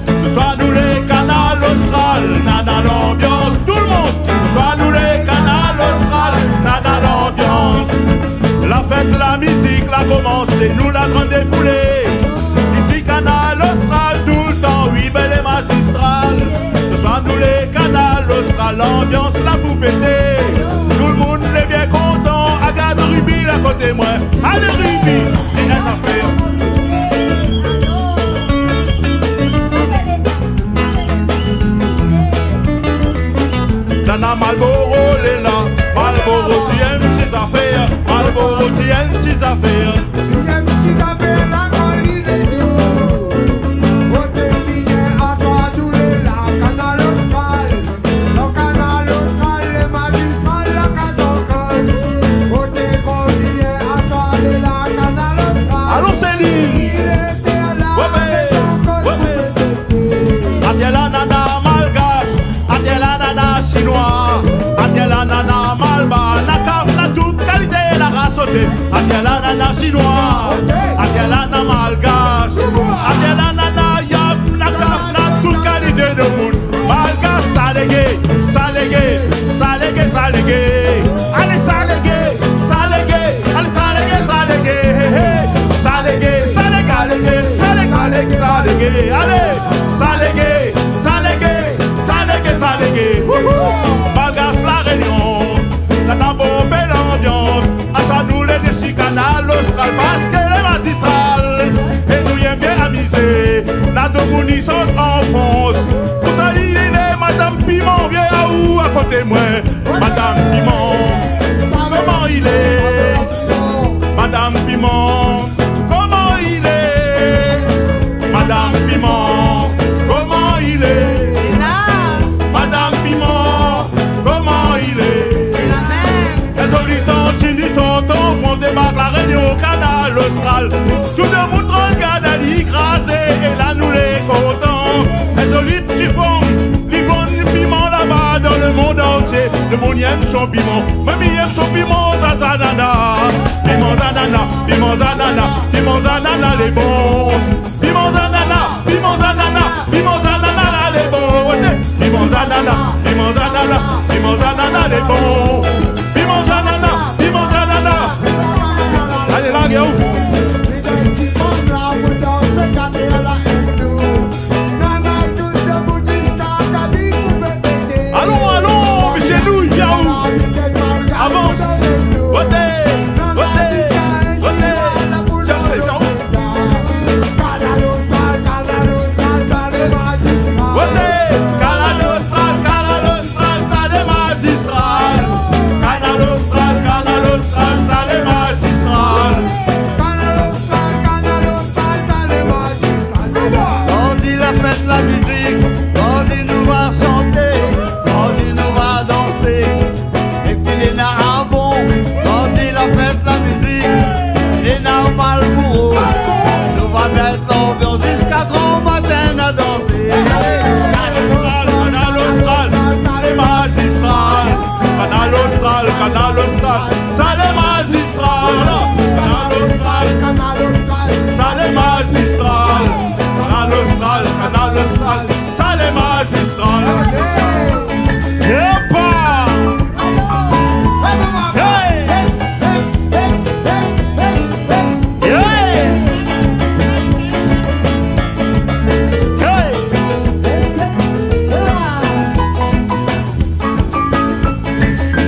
Ce soir nou lé Kanal Austral, nana l'ambiance. Tout le monde. Ce soir nou lé Kanal Austral, nana l'ambiance. La fête, la musique, la komansé, nou la grande défoulée. Isi Kanal Austral, toultan, oui, bèl é mazistral. Ce soir nou lé Kanal Austral, l'ambiance la pou pété. Tout le monde lé bien kontan, agard Ruby la koté moin. Alé Ruby, di in zafèr. Nana Malboro lé la, Malboro ti èm ti zafèr, Malboro ti èm ti zafèr. Ti èm ti zafèr la, kan li lé dou. Oté Milien, atoi nou lé la, Kanal Austral. Lo Kanal Austral, lé mazistral, la kaz ankor. Oté Milien, atoi nou lé la, Kanal Austral. Alon, sé li. Wé, wé. Atèr la nana malgash, atèr la nana shinoi, atèr la nana malbar, na kaf, na tout kalité la ras oté. Atèr la nana shinoi, atèr la nana malgash, atèr la nana yap, na kaf, na tout kalité de moun. Malgash, salégé, salégé, salégé, salégé. Alé, salégé, salégé, alé, salégé, salégé. Hé, hé. Salégé, salégé, alégé, salégé, alégé, salégé. Alé, salégé, salégé, salégé, salégé. Wouhou. Malgash La Réunion, nana bonpé l'ambiance. Aswar nou lé dési Kanal Austral, paske lé mazistral. É nou yèm bien amizé. Na domoun i sort an Frans. Pou sa li lé Madam Piman, vien aou akoté moin. Madam Piman, koman i lé ? Madam Piman, koman i lé ? Madam Piman, koman i lé ? La. Madam Piman, koman i lé ? La mèm. Lé zoli tantine i sort an Frans, débark La Réunion, Kanal Austral. Tout domoun i gard ali krazé, é la nou lé kontan. Lé zoli ti fanm, li vann piman laba dan le monde entier. Domoun i yèm son piman, moin mi yèm son piman zanana. Piman zanana, piman zanana, piman zanana lé bon. Piman zanana, piman zanana, piman zanana la lé bon. Oté. Piman zanana, piman zanana, piman zanana lé bon. Piman zanana, piman zanana. Alé, larg aou. Alon, alon, mésyé Louis, vien aou. Avans. Oté, oté, oté. Chersh sa.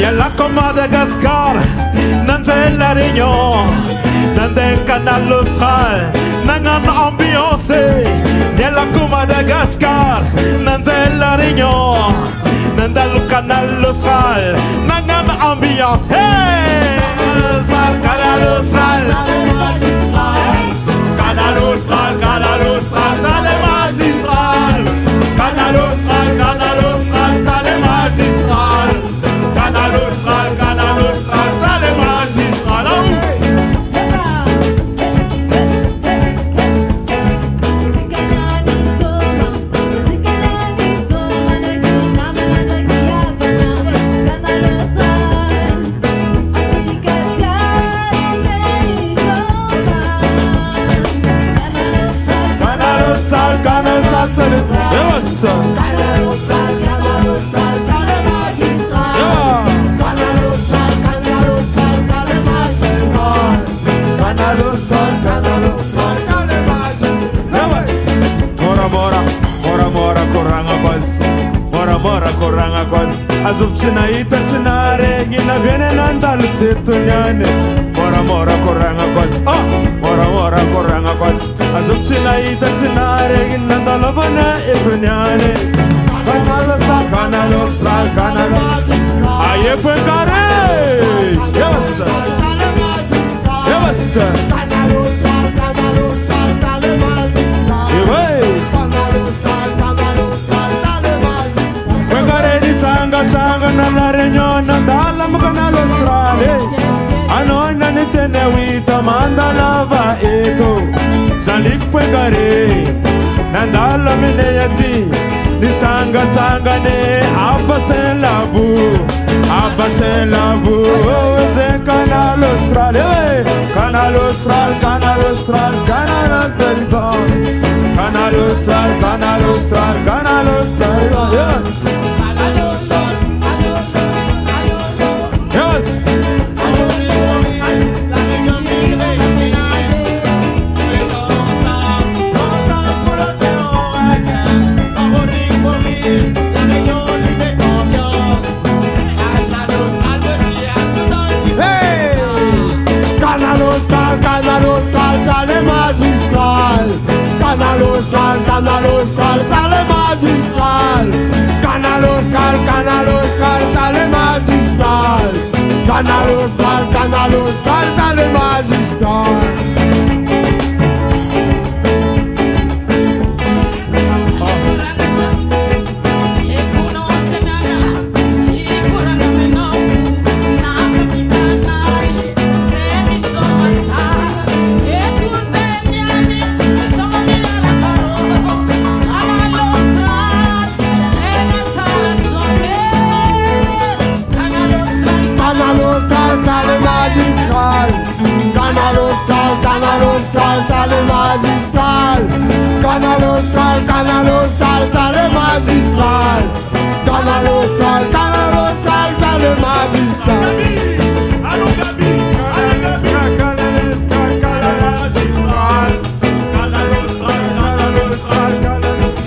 Néna la kour Madagascar, na zil La Réunion, na dan Kanal Austral, na gingn anbiansé. Néna la kour Madagascar, na zil La Réunion, na dan Kanal Austral, na gingn anbiansé. Hey! Kanal Austral, Kanal Austral. Kanal Austral, Kanal Austral, sa lé mazistral. Kanal Austral, Kanal Austral, sa lé mazistral. Kanal Austral, Kanal Austral, sa lé mazistral. Aou! Kanal Austral, Kanal Austral, sa lé, yes. Kanal Austral, Kanal Austral, sa lé mazistral. Yeah. Kanal Austral, Kanal Austral, sa lé mazistral. Kanal Austral, Kanal Austral, sa lé mazistral. Yeah, ouais. Mora, mora, mora, mora, koranga koz. Mora, mora, koranga koz. Azo pti na ita ti na regina vene na ndalo teto niane. Mora, mora, koranga koz. Oh! Mora, mora, koranga koz. Azo pti na ita ti na regina ndalo vene eto niane. Kanal Austral, Kanal Austral, Kanal Austral. Aye, Poincaré. Yes. Yes. Eh ouais. Poincaré ni tsanga tsanga na La Réunion, na ndalo mo Kanal Austral, eh. Anon na ni tene wita manda lava eto. Zanlik Poincaré, na ndalo mine yati, ni tsanga tsanga ne, a Basin Labou, a Basin Labou, oh, sé Kanal Austral, eh ouais. Kanal Austral, Kanal Austral, Kanal Austral, Kanal Austral, Kanal Austral, Kanal Austral, yeah. Yes. Hey! Kanal Austral, Kanal Austral, sa lé mazistral. Kanal Austral, Kanal Austral, sa lé mazistral. Kanal Austral, Kanal Austral, sa lé mazistral. Kanal Austral, Kanal Austral, sa lé mazistral. Kanal Austral, sa lé mazistral. Kanal Austral, Kanal Austral, sa lé mazistral. Kanal Austral, Kanal Austral, sa lé mazistral. Kanal Austral, Kanal Austral, sa lé mazistral. Gaby, alon Gaby, alon Gaby. Kanal Austral, Kanal Austral, Kanal Austral, Kanal Austral,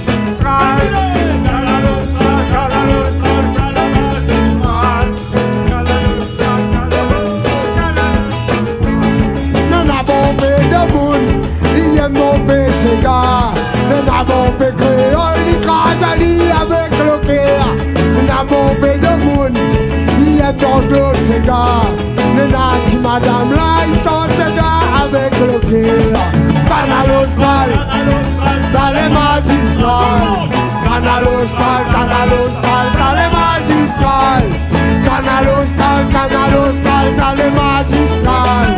Kanal Austral, Kanal Austral, sa lé mazistral. Nana bonpé demoun i yèm bonpé séga. Nana bonpé kréol i kraz ali avèk lo kèr. Nana bonpé demoun i yèm dans lo séga. Nana ti madam la i shant séga avèk lo kèr. Kanal Austral, sa lé mazistral. Kanal Austral, Kanal Austral, sa lé mazistral. Kanal Austral, Kanal Austral, sa lé mazistral.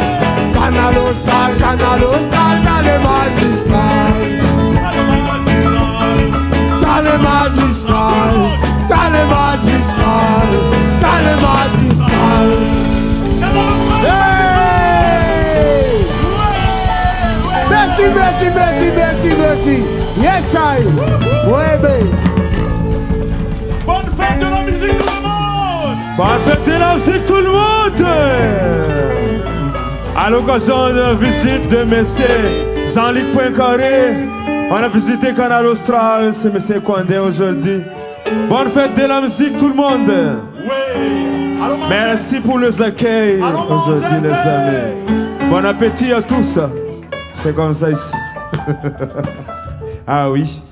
Kanal Austral, Kanal Austral, sa lé mazistral. Sa lé mazistral, sa lé mazistral, sa lé mazistral. Hey! Mèrsi, mèrsi, mèrsi, mèrsi, mèrsi. Yes, I. Ouais, ben. Bonne fête de la musique, tout le monde. Bonne fête de la musique, tout le monde. À l'occasion de la visite de monsieur Zanlik Poincaré, on a visité Kanal Austral, c'est monsieur Kwandé aujourd'hui. Bonne fête de la musique, tout le monde. Oui. Merci pour les accueils aujourd'hui, les amis. Bon appétit à tous. C'est comme ça ici. Ah oui.